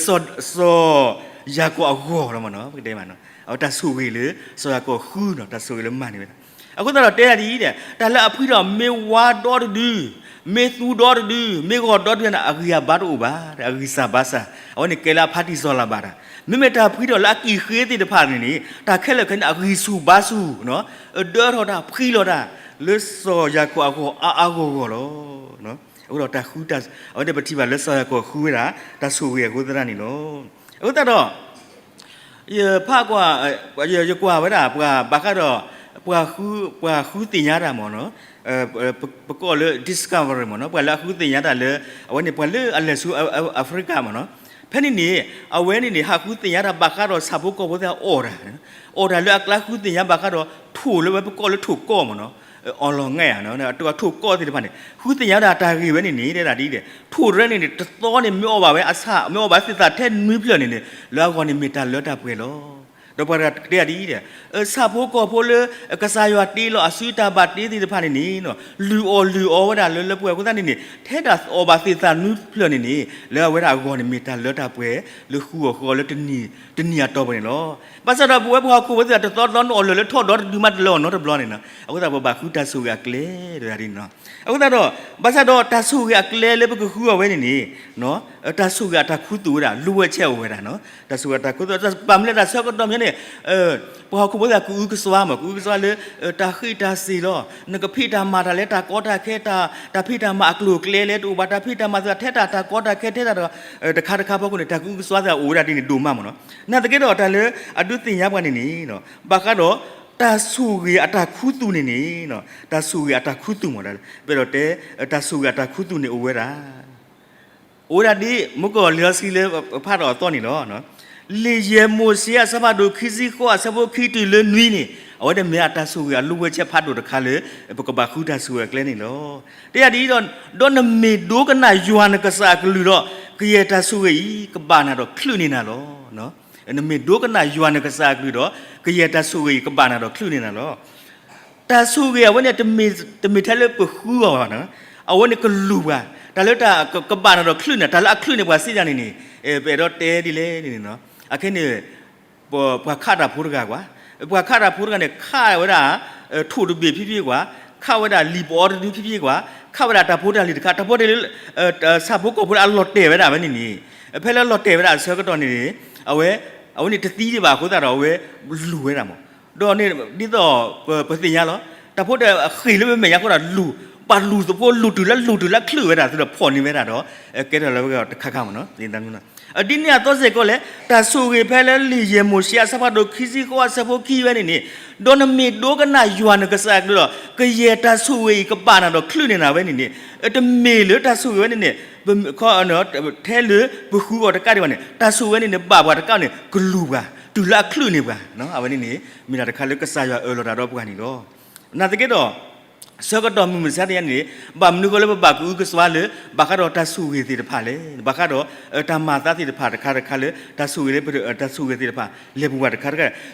စီၤယၤကိာ်အဂီၢ်လီၤမ့ၢ်နီၤ, ပကတဲမးနီၤ, အဝဲတၢ်ဆိၣ်ဂ့ၤလၢ စီၤယၤကိာ်ဃုနီၤ, တၢ်ဆိၣ်ဂ့ၤလၢမၤန့ၢ်ဝဲဒၣ် အဃိသတးဒီးတဲဒၣ်ဒ်အံၤဒီး တၢ်လၢအဖှံထီၣ်မ့ၢ်ဝါဒီတဒု, မ့ၢ်သူဒီတဒု, မ့ၢ်ဂီၤဒီတဒုန့ၣ် အဂံၢ်အဘါတအိၣ်ဘၣ်, အဂံၢ်စၢ်ဘါစၢ်, အဝဲန့ၣ်ကဲလၢအဖါတံၢ်စီၤလၤဘၣ်တၢ်, မ့မ့ၢ်တၢ်ဖှံထီၣ်လၢအကံၢ်ဃ့သ့ၣ်တဖၣ်န့ၣ်န့ၣ် တၢ်ခဲလၢာ်ခဲဆ့န့ၣ် အဂံၢ်ဆူၣ်ဘါဆူၣ်, ဒၢထီၣ်တၢ်ဖှံလီၤတၢ် လၢစီၤယၤကိာ်အဂီၢ်အါအါဂီၢ်ဂီၢ်လီၤ. အဃိဒီးတၢ်ဃုတၢ် အဝဲန့ၣ်ပထံၣ်ဘၣ်လၢစီၤယၤကိာ်ဃုဝဲဒၣ် တၢ်ဆိၣ်ဂ့ၤအဃိသတးန့ၣ်လီၤ. အဃိသတးဒီး ယဖးကွၢ် ယကွၢ်ဝဲဒၣ် ပှၤဘၣ်ဃးဒီး ပှၤဃု ပှၤဃုသ့ၣ်ညါတၢ်မ့ၢ်နီၤ, ပကိးလၢ discovery မ့ၢ်နီၤ, ပှၤလၢအဃုသ့ၣ်ညါတၢ်လၢ အဝဲန့ၣ်ပှၤလၢအလဲၤဆူ Africa မ့ၢ်နီၤ, ဖဲန့ၣ်န့ၣ် အဝဲန့ၣ်န့ၣ် ဟးဃုသ့ၣ်ညါတၢ်ဘၣ်ဃးဒီးဆၣ်ဖိကီၢ်ဖိသ့ၣ်အီၣ်တၢ်, အီၣ်တၢ်လၢအကျါဃုသ့ၣ်ညါဘၣ်ဃးဒီးထိၣ်လၢဝဲပကိးလၢထိၣ်ကီၢ်မ့ၢ်နီၤ, အီၣ်လီၤငဲၢ်ဧါ, ထိၣ်ကီၢ်သ့ၣ်တဖၣ်န့ၣ် ဃုသ့ၣ်ညါတၢ်တၢ်ဂ့ၢ်ဝဲန့ၣ်န့ၣ် တဲဒၣ်ဒ်အံၤဒီး ထိၣ်တရဲန့ၣ်န့ၣ် တသီန့ၣ်မ့ၢ်အီၣ်ဘၣ်ဝဲအဆၣ် မ့ၢ်အီၣ်ဘၣ်သ့ၣ်သၣ်ထဲနွံဖျၢၣ်န့ၣ်န့ၣ် လၢအဂီၢ်န့ၣ်မ့ၢ်တၢ်လၢတၢ်ပှဲၤလီၤ. ဒီးပှၤတဂၤတဲဒၣ်ဒ်အံၤဒီး ဆၣ်ဖိကီၢ်ဖိလၢ ကစၢ်ယွၤတ့လီၤအစုတၢ်ဘၣ်တ့သ့ၣ်တဖၣ်န့ၣ်န့ၣ် လုၢ်အီၣ်လုၢ်အီဝဲဒၣ်လၢလၢပှဲၤအဃိသတးန့ၣ်န့ၣ် ထဲတၢ်အီၣ်ဘၣ်သ့ၣ်သၣ်နွံဖျၢၣ်န့ၣ်န့ၣ် လၢအဝဲဒၣ်အဂီၢ်န့ၣ်မ့ၢ်တၢ်လၢတၢ်ပှဲၤ လၢဃုအီၣ်ဃုအီလၢတနံၤအတီၢ်ပူၤန့ၣ်လီၤ. ဘၣ်ဆၣ်ဒီးပဝဲပှၤဟီၣ်ခိၣ်ဖိသ့ၣ်တဖၣ် တသီတသီနအီၣ်လၢာ်လၢထီၣ်ဒီတဒုမးတလၢအီၣ်နီတဘျီန့ၣ်လီၤ. အဃိသတးပဘၣ်ဃုတၢ်ဆိၣ်ဂ့ၤအကျဲတဂၤဒ်န့ၣ်လီၤ. အဃိသတးဒီး ဘၣ်ဆၣ်ဒီးတၢ်ဆိၣ်ဂ့ၤအကျဲလၢပကဃုအီၤဝဲန့ၣ်န့ၣ် တၢ်ဆိၣ်ဂ့ၤအတၢ်ခူသူၣ်ဝဲဒၣ် လိုအပ်ချက်အိၣ်ဝဲဒၣ်နီၤ, တၢ်ဆိၣ်ဂ့ၤအတၢ်ခူသူၣ် ဘၣ်မနုၤလဲၣ်တၢ်ဆၢကတီၢ်မ့ၢ်န့ၣ် ပှၤဟီၣ်ခိၣ်ဖိသ့ၣ်ကအုကစွါမး ကအုကစွါလၢ တၢ်ဃ့ၢ်တၢ်စ့ၢ်လီၤ. နကဖံးတၢ်မၤတၢ်လၢတၢ်ကီတၢ်ခဲ တၢ်ဖံးတၢ်မၤအကျိၤအကျဲလၢတအိၣ်ဘၣ် တၢ်ဖံးတၢ်မၤသ့ၣ်ထဲတၢ်တၢ်ကီတၢ်ခဲထဲတၢ်ဒီး တခါတခါဖီခိၣ်န့ၣ် တၢ်ကအုကစွါသ့ၣ်အိၣ်ဝဲဒၣ်ဒ်န့ၣ်ဒိၣ်မးမ့ၢ်နီၤ. နာ်သက့ဒီးတၢ်လၢအဒုးသ့ၣ်ညါပှၤန့ၣ်န့ၣ် ဘၣ်ဃးဒီး တၢ်ဆိၣ်ဂ့ၤအတၢ်ခူသူၣ်န့ၣ်န့ၣ် တၢ်ဆိၣ်ဂ့ၤအတၢ်ခူသူၣ်မ့ၢ် ပအဲၣ်ဒိးတဲ တၢ်ဆိၣ်ဂ့ၤအတၢ်ခူသူၣ်န့ၣ်အိၣ်ဝဲဒၣ် အိၣ်ဝဲဒၣ်ဒ် မုၢ်ကီၢ်လံာ်စီဆှံလၢဖးထီၣ်အသီန့ၣ်လီၤ. လံာ်ယဲၢ်မိၤၡ့အဆၢဖးဒိၣ်ခံဆံဃိးအဆၢဖိခံတုၤလၢနွံန့ၣ် အဝဲန့ၣ်မ့ၢ်အတၢ်ဆိၣ်ဂ့ၤအလိၣ်ဝဲဆဲးဖးဒိၣ်တခါလၢ ပကဘၣ်ဃုတၢ်ဆိၣ်ဂ့ၤအကျဲန့ၣ်လီၤ. တဲဒ်အံၤဒီး, ဒီးနမ့ၢ်ဒိကနၣ်ယွၤနကစၢ်အကလုၢ်ဒီး, ကယဲၢ်တၢ်ဆိၣ်ဂ့ၤအံၤ ကဘၣ်နၤဒီးချုးန့ၢ်နၤလီၤ. နမ့ၢ်ဒိကနၣ်ယွၤနကစၢ်အကလုၢ်ဒီး, ကယဲၢ်တၢ်ဆိၣ်ဂ့ၤအံၤ ကဘၣ်နၤဒီးချုးန့ၢ်နၤလီၤ. တၢ်ဆိၣ်ဂ့ၤအဝဲန့ၣ် တမ့ၢ်ထဲလၢပဃုအီၤဘၣ်, အဝဲန့ၣ်ကလူၤပှၤ, တၢ်လၢတၢ်ကဘၣ်နၤဒီးချုးန့ၢ် တၢ်လၢအချုးန့ၢ်ပှၤစ့ၢ်ကီးန့ၣ်န့ၣ်, ပအဲၣ်ဒိးတဲဒ်လဲၣ်န့ၣ်, အခဲန့ၣ် ပှၤခးတၢ်ဖိတဂၤကွၢ်, ပှၤခးတၢ်ဖိတဂၤန့ၣ် ခးဝဲဒၣ် ထိၣ်တဘ့ၣ်ဖံဖံကွၢ်, ခးဝဲဒၣ်လံာ်ပအီတဒုဖံဖံကွၢ်, ခးဝဲဒၣ်တၢ်ဖိတၢ်လံၤတခါ, တၢ်ဖိတၢ်လံၤ ဆၣ်ဖိကီၢ်ဖိလၢအလီၤတဲာ်ဝဲဒၣ်ဝဲန့ၣ်န့ၣ်, ဖဲလၢအလီၤတဲာ်ဝဲဒၣ်အဆၢကတီၢ်န့ၣ်န့ၣ်, အဝဲ, အဝဲန့ၣ်တသံဒံးဘၣ်အဃိသတးဒီး အဝဲလူၤဝဲဒၣ်မး, ဒီးန့ၣ်ဒ်သိးပသ့ၣ်ညါလီၤ, တၢ်ဖိတၢ်လံၤအဃ့ၢ်လၢပမဲာ်ညါအဃိဒီးလူၤ, ဘၣ်လူၤသဖိလူၤတုၤလၢလူၤတုၤလၢချုးဝဲဒၣ် သုဒီးဖီၣ်န့ၢ်ဝဲဒၣ်ဒီး, ကဲထီၣ်လၢဝဲတခါခါမးနီၤ, ဒ်န့ၣ်အသိးစ့ၢ်ကီးလဲၣ်, တၢ်ဆိၣ်ဂ့ၤဖဲလၢလံာ်ယဲၢ်မိၤၡ့အဆၢဖးဒိၣ်ခံဆံဃိးအဆၢဖိခံဝဲန့ၣ်န့ၣ်, ဒီးနမ့ၢ်ဒိကနၣ်ယွၤနကစၢ်အကလုၢ်ဒီး, ကယဲၢ်တၢ်ဆိၣ်ဂ့ၤအံၤ ကဘၣ်နၤဒီးချုးန့ၢ်နၤဝဲန့ၣ်န့ၣ်, တမ့ၢ်လၢတၢ်ဆိၣ်ဂ့ၤဝဲန့ၣ်န့ၣ် ထဲလၢပဃုအီၤတကးဒံးဘၣ်န့ၣ်, တၢ်ဆိၣ်ဂ့ၤဝဲန့ၣ်န့ၣ် ဘၣ်ပှၤတကးန့ၣ် ကလူၤပှၤ, တုၤလၢအချုးန့ၢ်ပှၤ, အဝဲန့ၣ်န့ၣ် မ့ၢ်တၢ်တခါလၢကစၢ်ယွၤအၢၣ်လီၤတၢ်ဒီးပှၤန့ၣ်လီၤ. နာ်သက့ဒီး, ဆၢကတီၢ်မုၢ်မဆါတနံၤန့ၣ်, ဘၣ်မနုၤဃိလၢပဘၣ်ကအုကစွါလၢ ဘၣ်ဃးဒီးတၢ်ဆိၣ်ဂ့ၤသ့ၣ်တဖၣ်လဲၣ်, ဘၣ်ဃးဒီးတၢ်မၤအသးသ့ၣ်တဖၣ်တခါတခါလၢ တၢ်ဆိၣ်ဂ့ၤလၢ တၢ်ဆိၣ်ဂ့ၤသ့ၣ်တဖၣ် လဲၤပူၤပှၤတခါတခါ,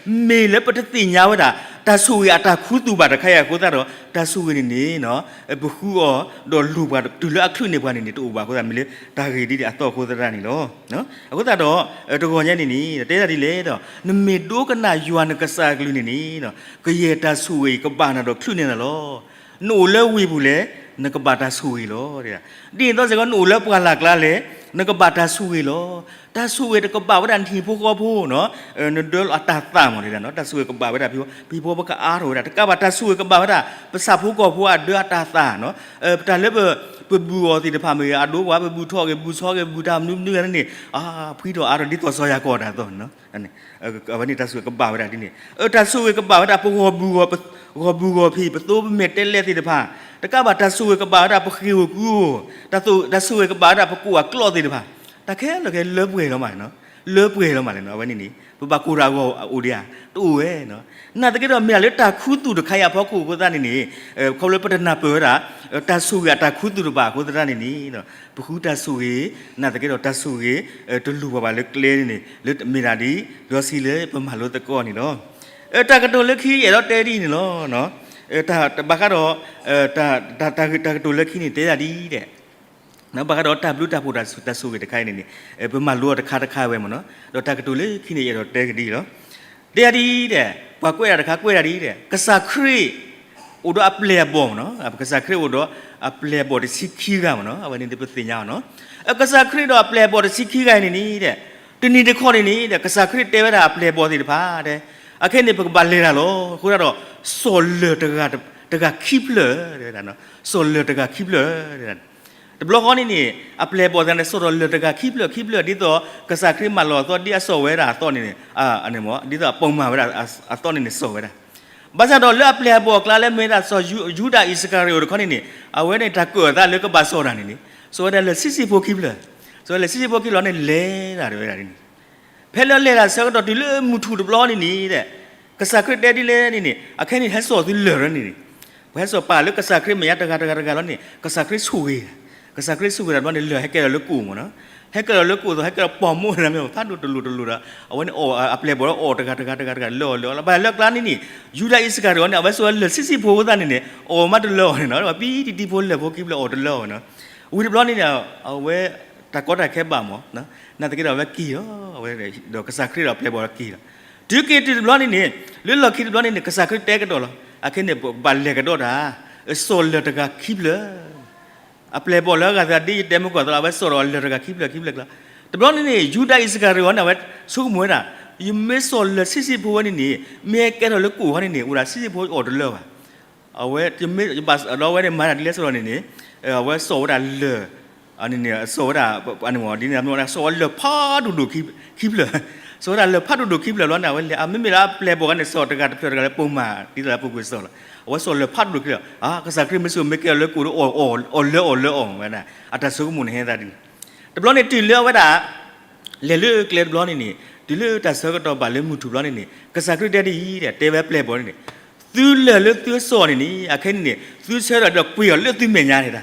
မ့ၢ်လၢပတသ့ၣ်ညါဝဲဒၣ် တၢ်ဆိၣ်ဂ့ၤအတၢ်ခူသူၣ်ဘၣ်တခါအံၤအဃိသတးဒီး တၢ်ဆိၣ်ဂ့ၤန့ၣ်န့ၣ် ပဃုအီၤဒီးလူၤပှၤတုၤလၢအချုးန့ၢ်ပှၤန့ၣ်န့ၣ် တအိၣ်ဘၣ်အဃိသတး မ့ၢ်လၢတၢ်ဂ့ၢ်ဒ်အံၤအသီအဃိသတးန့ၣ်လီၤ. အဃိသတးဒီး, တဂီၤညါန့ၣ်န့ၣ် တဲဒၣ်ဒ်လဲၣ်ဒီး, နမ့ၢ်ဒိကနၣ်ယွၤနကစၢ်အကလုၢ်န့ၣ်န့ၣ်, ကယဲၢ်တၢ်ဆိၣ်ဂ့ၤအံၤ ကဘၣ်နၤဒီးချုးန့ၢ်နၤလီၤ. နအိၣ်လၢဝ့ၢ်ပူၤလဲၣ်, နကဘၣ်တၢ်ဆိၣ်ဂ့ၤလီၤ. ဒ်န့ၣ်အသိးစ့ၢ်ကီး နအိၣ်လၢပှၢ်လၢ်ကျါလဲၣ်, နကဘၣ်တၢ်ဆိၣ်ဂ့ၤလီၤ. တၢ်ဆိၣ်ဂ့ၤတကဘၣ်ဝဲဒၣ်နဟံၣ်ဖိဃီဖိနီၤ, နဒၢလီၤအတၢ်သၣ်မးန့ၣ်, တၢ်ဆိၣ်ဂ့ၤကဘၣ်ဝဲဒၣ်ဖံဖိ, ဖံဖိပကအါထီၣ်ဝဲဒၣ်, တကးဘၣ်တၢ်ဆိၣ်ဂ့ၤကဘၣ်ဝဲဒၣ် ပဆၣ်ဖိကီၢ်ဖိအဒၢအတၢ်သၣ်နီၤ, တၢ်လၢပ, ပဘူၣ်အီၤသ့ၣ်တဖၣ်မ့ၢ်ဂ့ၤ, အဒိကွၢ် ပဘူၣ်ထီၣ်ဂ့ၤ ဘူၣ်ဆီဂ့ၤ ဘူၣ်တၢ်မနုၤမနုၤဂ့ၤန့ၣ်န့ၣ်, ဖှံထီၣ်အါထီၣ်ဒ်သိးစီၤယၤကိာ်တၢ်အသိးန့ၣ်, အဝဲန့ၣ်တၢ်ဆိၣ်ဂ့ၤကဘၣ်ဝဲဒၣ်ဒ်န့ၣ်, တၢ်ဆိၣ်ဂ့ၤကဘၣ်ဝဲဒၣ်ပဂီၢ်ဘူၣ်ဂီၢ်, ဂီၢ်ဘူၣ်ဂီၢ်ဖံး ပသိပမဲာ်တဲလဲးသ့ၣ်တဖၣ်, တကးဘၣ်တၢ်ဆိၣ်ဂ့ၤကဘၣ်ဝဲဒၣ်ပဃ့ၢ်ဧိၤကုၢ်ဧိၤ, တၢ်ဆိၣ်ဂ့ၤကဘၣ်ဝဲဒၣ်ပကိးအကျီၢ်သ့ၣ်တဖၣ်, တၢ်ခဲလၢာ်ခဲလၢပှဲၤလီၤမး, လၢပှဲၤလီၤမးလဲၣ်နီၤ, အဝဲန့ၣ်န့ၣ် ပဘၣ်ကိးတၢ်အဂီၢ်အိၣ်ဒံးဧါ, တအိၣ်ဝဲနီၤ, နာ်သက့ဒီးမ့ၢ်ဒၣ်လၢတၢ်ခူသူၣ်တခါအံၤအဖီခိၣ်အဃိသတးန့ၣ်န့ၣ်, ခီဖျိလၢပတနၢ်ပၢၢ်ဝဲဒၣ် တၢ်ဆိၣ်ဂ့ၤအတၢ်ခူသူၣ်တဘၣ်အဃိသတးန့ၣ်န့ၣ်, ပဃုတၢ်ဆိၣ်ဂ့ၤ, နာ်သက့ဒီးတၢ်ဆိၣ်ဂ့ၤ တလူၤပှၤဘၣ်လၢကျဲန့ၣ်န့ၣ် လၢမ့ၢ်ဒၣ်ဒ် လီၤဆံလၢပမၤလိသကိးန့ၣ်လီၤ. တၢ်ကတိၤလၢခံယအဲၣ်ဒိးတဲဒ်အံၤန့ၣ်လီၤ. ဘၣ်ဃးဒီး တၢ်ကတိၤလၢခံန့ၣ် တဲဒၣ်ဒ်အံၤဒဲး ဘၣ်ဃးဒီးတၢ်ဘျုးတၢ်ဖှိၣ်တၢ်ဆိၣ်ဂ့ၤတခါအံၤန့ၣ်န့ၣ်, ပမၤလိအီၤတခါတခါဝဲမ့ၢ်နီၤ, ဒီးတၢ်ကတိၤလၢခံန့ၣ် ယအဲၣ်ဒိးတဲကဒ်အံၤလီၤ. တဲဒ်အံၤဒဲး, ပှၤကွဲးတၢ်တခါကွဲးတၢ်ဒ်အံၤဒဲး, ကစၢ်ခရံာ် အိၣ်ဒီးအပျဲၢ်အဘီၣ်မ့ၢ်နီၤ, ကစၢ်ခရံာ်အိၣ်ဒီးအပျဲၢ်အဘီၣ်တဆံခံဂၤမ့ၢ်နီၤ, အဝဲန့ၣ်ပသ့ၣ်ညါအီၤနီၤ. ကစၢ်ခရံာ်ဒီးအပျဲၢ်အဘီၣ်တဆံခံဂၤအံၤန့ၣ်န့ၣ်ဒဲး, တနံၤတခီန့ၣ်န့ၣ်ဒဲး ကစၢ်ခရံာ်တဲဝဲဒၣ်အပျဲၢ်အဘီၣ်သ့ၣ်တဖၣ်ဒဲး, အခဲန့ၣ် ပကဘၣ်လဲၤတၢ်လီၤ. အဃိသတးဒီး စီၤလၢၢ်တဂၤ, တဂၤခံဖျၢၣ်, စီၤလၢၢ်တဂၤခံဖျၢၣ် တဘျီဃီန့ၣ်န့ၣ် အပျဲၢ်အဘီၣ်သ့ၣ်တဖၣ်န့ၣ် စီၤဒီးလၢၢ်တဂၤခံဖျၢၣ်ခံဖျၢၣ် ဒ်သိးကစၢ်ခရံာ်မၢလီၤအသီ ဒ်အစီၣ်ဝဲဒၣ်အသီန့ၣ်န့ၣ်, ဒ်သိးအပိာ်မၢ်ဝဲဒၣ်အသီန့ၣ်န့ၣ် စီၣ်ဝဲဒၣ်. ဘၣ်ဆၣ်ဒီးလၢအပျဲၢ်အဘီၣ်အကျါလၢမ့ၢ်ဒၣ်စီၤယူဒၤအံၣ်စကၤရံၤအိၣ်တခီန့ၣ်န့ၣ် အဝဲန့ၣ်တၢ်ကၢၣ်အသးလၢကဘၣ်စီၣ်တၢ်န့ၣ်န့ၣ် စီၤဝဲဒၣ်လၢၢ်ဆံးဆံးဖိခံဖျၢၣ်, စီၤဝဲလၢၢ်ဆံးဆံးဖိခံဖျၢၣ်န့ၣ် လဲၤတၢ်ဝဲဒၣ်န့ၣ် ဖဲလၢလဲၤတၢ်ဆၢကတီၢ်တုၤလၢမုၢ်ထူၣ်တဘျီန့ၣ်န့ၣ်ဒဲး, ကစၢ်ခရံာ်တဲဒ်လဲၣ်န့ၣ်န့ၣ် အခဲန့ၣ်ဟဲစိာ်သုလၢၢ်လီၤန့ၣ်န့ၣ်, ပှၤဟဲစိာ်ပာ်လၢကစၢ်ခရံာ်မဲာ်ညါတဂၤတဂၤတဂၤလီၤန့ၣ် ကစၢ်ခရံာ်ဆိၣ်ဂ့ၤ, ကစၢ်ခရံာ်ဆိၣ်ဂ့ၤတဘျီန့ၣ် လၢၢ်ဟဲကဲထီၣ်လၢကိၣ်မ့ၢ်နီၤ, ဟဲကဲထီၣ်လၢကိၣ်သိး ဟဲကဲထီၣ်ပိာ်မိၣ်န့ၣ်မ့ၢ်ဖးဒိၣ်တလိၣ်တလိၣ်ဒီး အဝဲန့ၣ်အီၣ်အပျဲၢ်ဘီၣ်ဒီးအီၣ်တဂၤတဂၤတဂၤတဂၤ လၢအီၣ်လၢအီၣ်လီၤ. ဘၣ်လၢအကျါန့ၣ်န့ၣ် ယူဒၤအံၣ်စကၤရံၤအိၣ်န့ၣ် အဝဲစိာ်ဝဲလၢၢ်ဆံးဆံးဖိသတးန့ၣ်န့ၣ် အီၣ်မးတလၢအီၣ်န့ၣ်နီၤ, ပံတံတံဖိလၢၢ်ဖိခံဖျၢၣ်အီၣ်တလၢအီၣ်နီၤ, ဝံၤတဘျီန့ၣ်န့ၣ် အဝဲတၢ်ကီတၢ်ခဲဘၣ်မ့ၢ် နာ်သက့ဒီးအဝဲက့ၤလီၤ, အဝဲဒီးကစၢ်ခရံာ်ဒီးအပျဲၢ်ဘီၣ်ဒီးက့ၤလီၤ. တုၤက့ၤတုၤတဘျီန့ၣ်န့ၣ် လၢလီၢ်ခံတဘျီန့ၣ်န့ၣ် ကစၢ်ခရံာ်တဲကဒီးလီၤ. အခဲန့ၣ် ပဘၣ်လဲၤကဒီးတၢ် စီၤလၢၢ်တဂၤခံဖျၢၣ်, အပျဲၢ်ဘီၣ်လၢအဂၤသတးဒ်ယတဲမုၢ်ကီၢ်သးလီၤ အဝဲစိာ်ဒီးအလၢၢ်တဂၤခံဖျၢၣ်ခံဖျၢၣ်ကျါ, တဘျီန့ၣ်န့ၣ် ယူဒၤအံၣ်စကၤရံၤအိၣ်န့ၣ် အဝဲဆိကမိၣ်ဝဲဒၣ် ယမ့ၢ်စိာ်လၢၢ်ဆံးဆံးဖိဝဲန့ၣ်န့ၣ် မ့ၢ်ဟဲကဲထီၣ်လၢကိၣ်ခီန့ၣ်န့ၣ် အိၣ်ဒၣ်ဆံးဆံးဖိအီၣ်တလၢအီၣ်ဘၣ်. အဝဲ ဒီးအဝဲန့ၣ်မၤတၢ်ဒ်လဲၣ်စိာ်ဒီးန့ၣ်န့ၣ် အဝဲစိာ်ဝဲဒၣ်လၢၢ်, န့ၣ်န့ၣ် စိာ်ဝဲဒၣ် ဒ်န့ၣ် စိာ်ဝဲလၢၢ်ဖးဒိၣ်ဒိၣ်ခံဖျၢၣ်, စိာ်ဝဲဒၣ်လၢၢ်ဖးဒိၣ်ဒိၣ်ခံဖျၢၣ်လီၤန့ၣ် အဝဲလဲၤ အမ့မ့ၢ်လၢအပျဲၢ်ဘီၣ်ဂၤန့ၣ် စိာ်တဂၤတဖျၢၣ်တဂၤလၢပိာ်မၢ် ဒ်သိးလၢပူၤကွံာ်စိာ်လီၤ. အဝဲစိာ်လၢၢ်ဖးဒိၣ်ဒိၣ်ခံဖျၢၣ် ကစၢ်ခရံာ်မ့ၢ်စိာ်မ့ၢ်ကဲထီၣ်လၢကိၣ်ဒီး အီၣ်လၢအီၣ်လၢအီၣ်ဝဲဒၣ် အတၢ်ဆိကမိၣ်န့ၣ်ဟဲသးဒ်န့ၣ်, တဘျီန့ၣ်တုၤလၢအဝဲဒၣ် လဲၤလၢကျဲတဘျီန့ၣ်န့ၣ် တုၤလၢတၢ်ဆၢကတီၢ်ဘၣ်လၢမုၢ်ထူၣ်ဘျီန့ၣ်န့ၣ် ကစၢ်ခရံာ်တဲဒ်အံၤဒီး တဲဝဲပျဲၢ်ဘီၣ်န့ၣ်န့ၣ် သုလၢၢ်လၢသုစီၣ်န့ၣ်န့ၣ် အခဲအံၤန့ၣ်န့ၣ် သုဆၢထၢၣ်ဒီးကွံာ်အီၤလၢသုမဲာ်ညါန့ၣ်,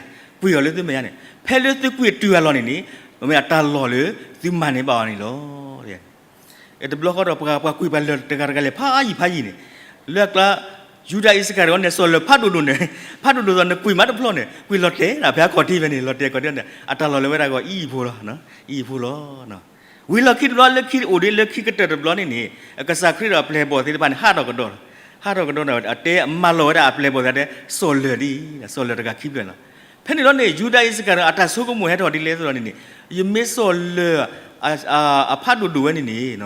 ကွံာ်အီၤလၢသုမဲာ်ညါန့ၣ်, ဖဲလၢသုကွံာ်တုၤအလီၢ်န့ၣ်န့ၣ် မ့ၢ်အတၢ်လီၢ်လၢသုမၤန့ၢ်ဘၣ်အီၤန့ၣ်လီၤ. တဘျီဃီဒီးပှၤ ပှၤကွံာ်ပှၤလၢၢ်တဂၤတဂၤလဲၣ် ဖးယံာ်ဖးယံာ်န့ၣ်, လၢအကျါ ယူဒၤအံၣ်စကၤရံၤအံၤန့ၣ် စီၣ်လၢၢ်ဖးဒိၣ်ဒိၣ်န့ၣ်, ဖးဒိၣ်ဒိၣ်သိးနကွံာ်မးတဖျီန့ၣ် ကွံာ်လီၤတဲာ်ဒၣ် ဖဲအခီၣ်ထံးဖဲန့ၣ် လီၤတဲာ်အခီၣ်ထံးန့ၣ် အတၢ်လီၢ်လၢဝဲဒၣ်ဂီၢ်အံၤအံၤဖိလီၤ, အံၤအံၤဖိလီၤ. ဝံၤလီၢ်ခံတဘျီ လၢခံအိၣ်ဒံးလၢခံကတၢၢ်တဘျီန့ၣ်န့ၣ် ကစၢ်ခရံာ်ဒီးအပျဲၢ်အဘီၣ်သ့ၣ်တဖၣ်န့ၣ် ဟးထီၣ်ကဒီးလီၤ. ဟးထီၣ်ကဒီးဒီး အတဲအမၤလီၤဝဲဒၣ်အပျဲၢ်အဘီၣ်သ့ၣ်တဖၣ် စီၣ်လၢၢ်ဒ်အံၤ, စီၣ်လၢၢ်တဂၤခံဖျၢၣ်လီၤ. ဖဲန့ၣ်လီၤန့ၣ် ယူဒၤအံၣ်စကၤရံၤအတၢ်ဆိကမိၣ်ဟဲထီၣ်ဒ်လဲၣ်သိးဒီးန့ၣ်န့ၣ် ယမ့ၢ်စီၣ်လၢၢ် အဖးဒိၣ်ဒိၣ်ဝဲန့ၣ်န့ၣ်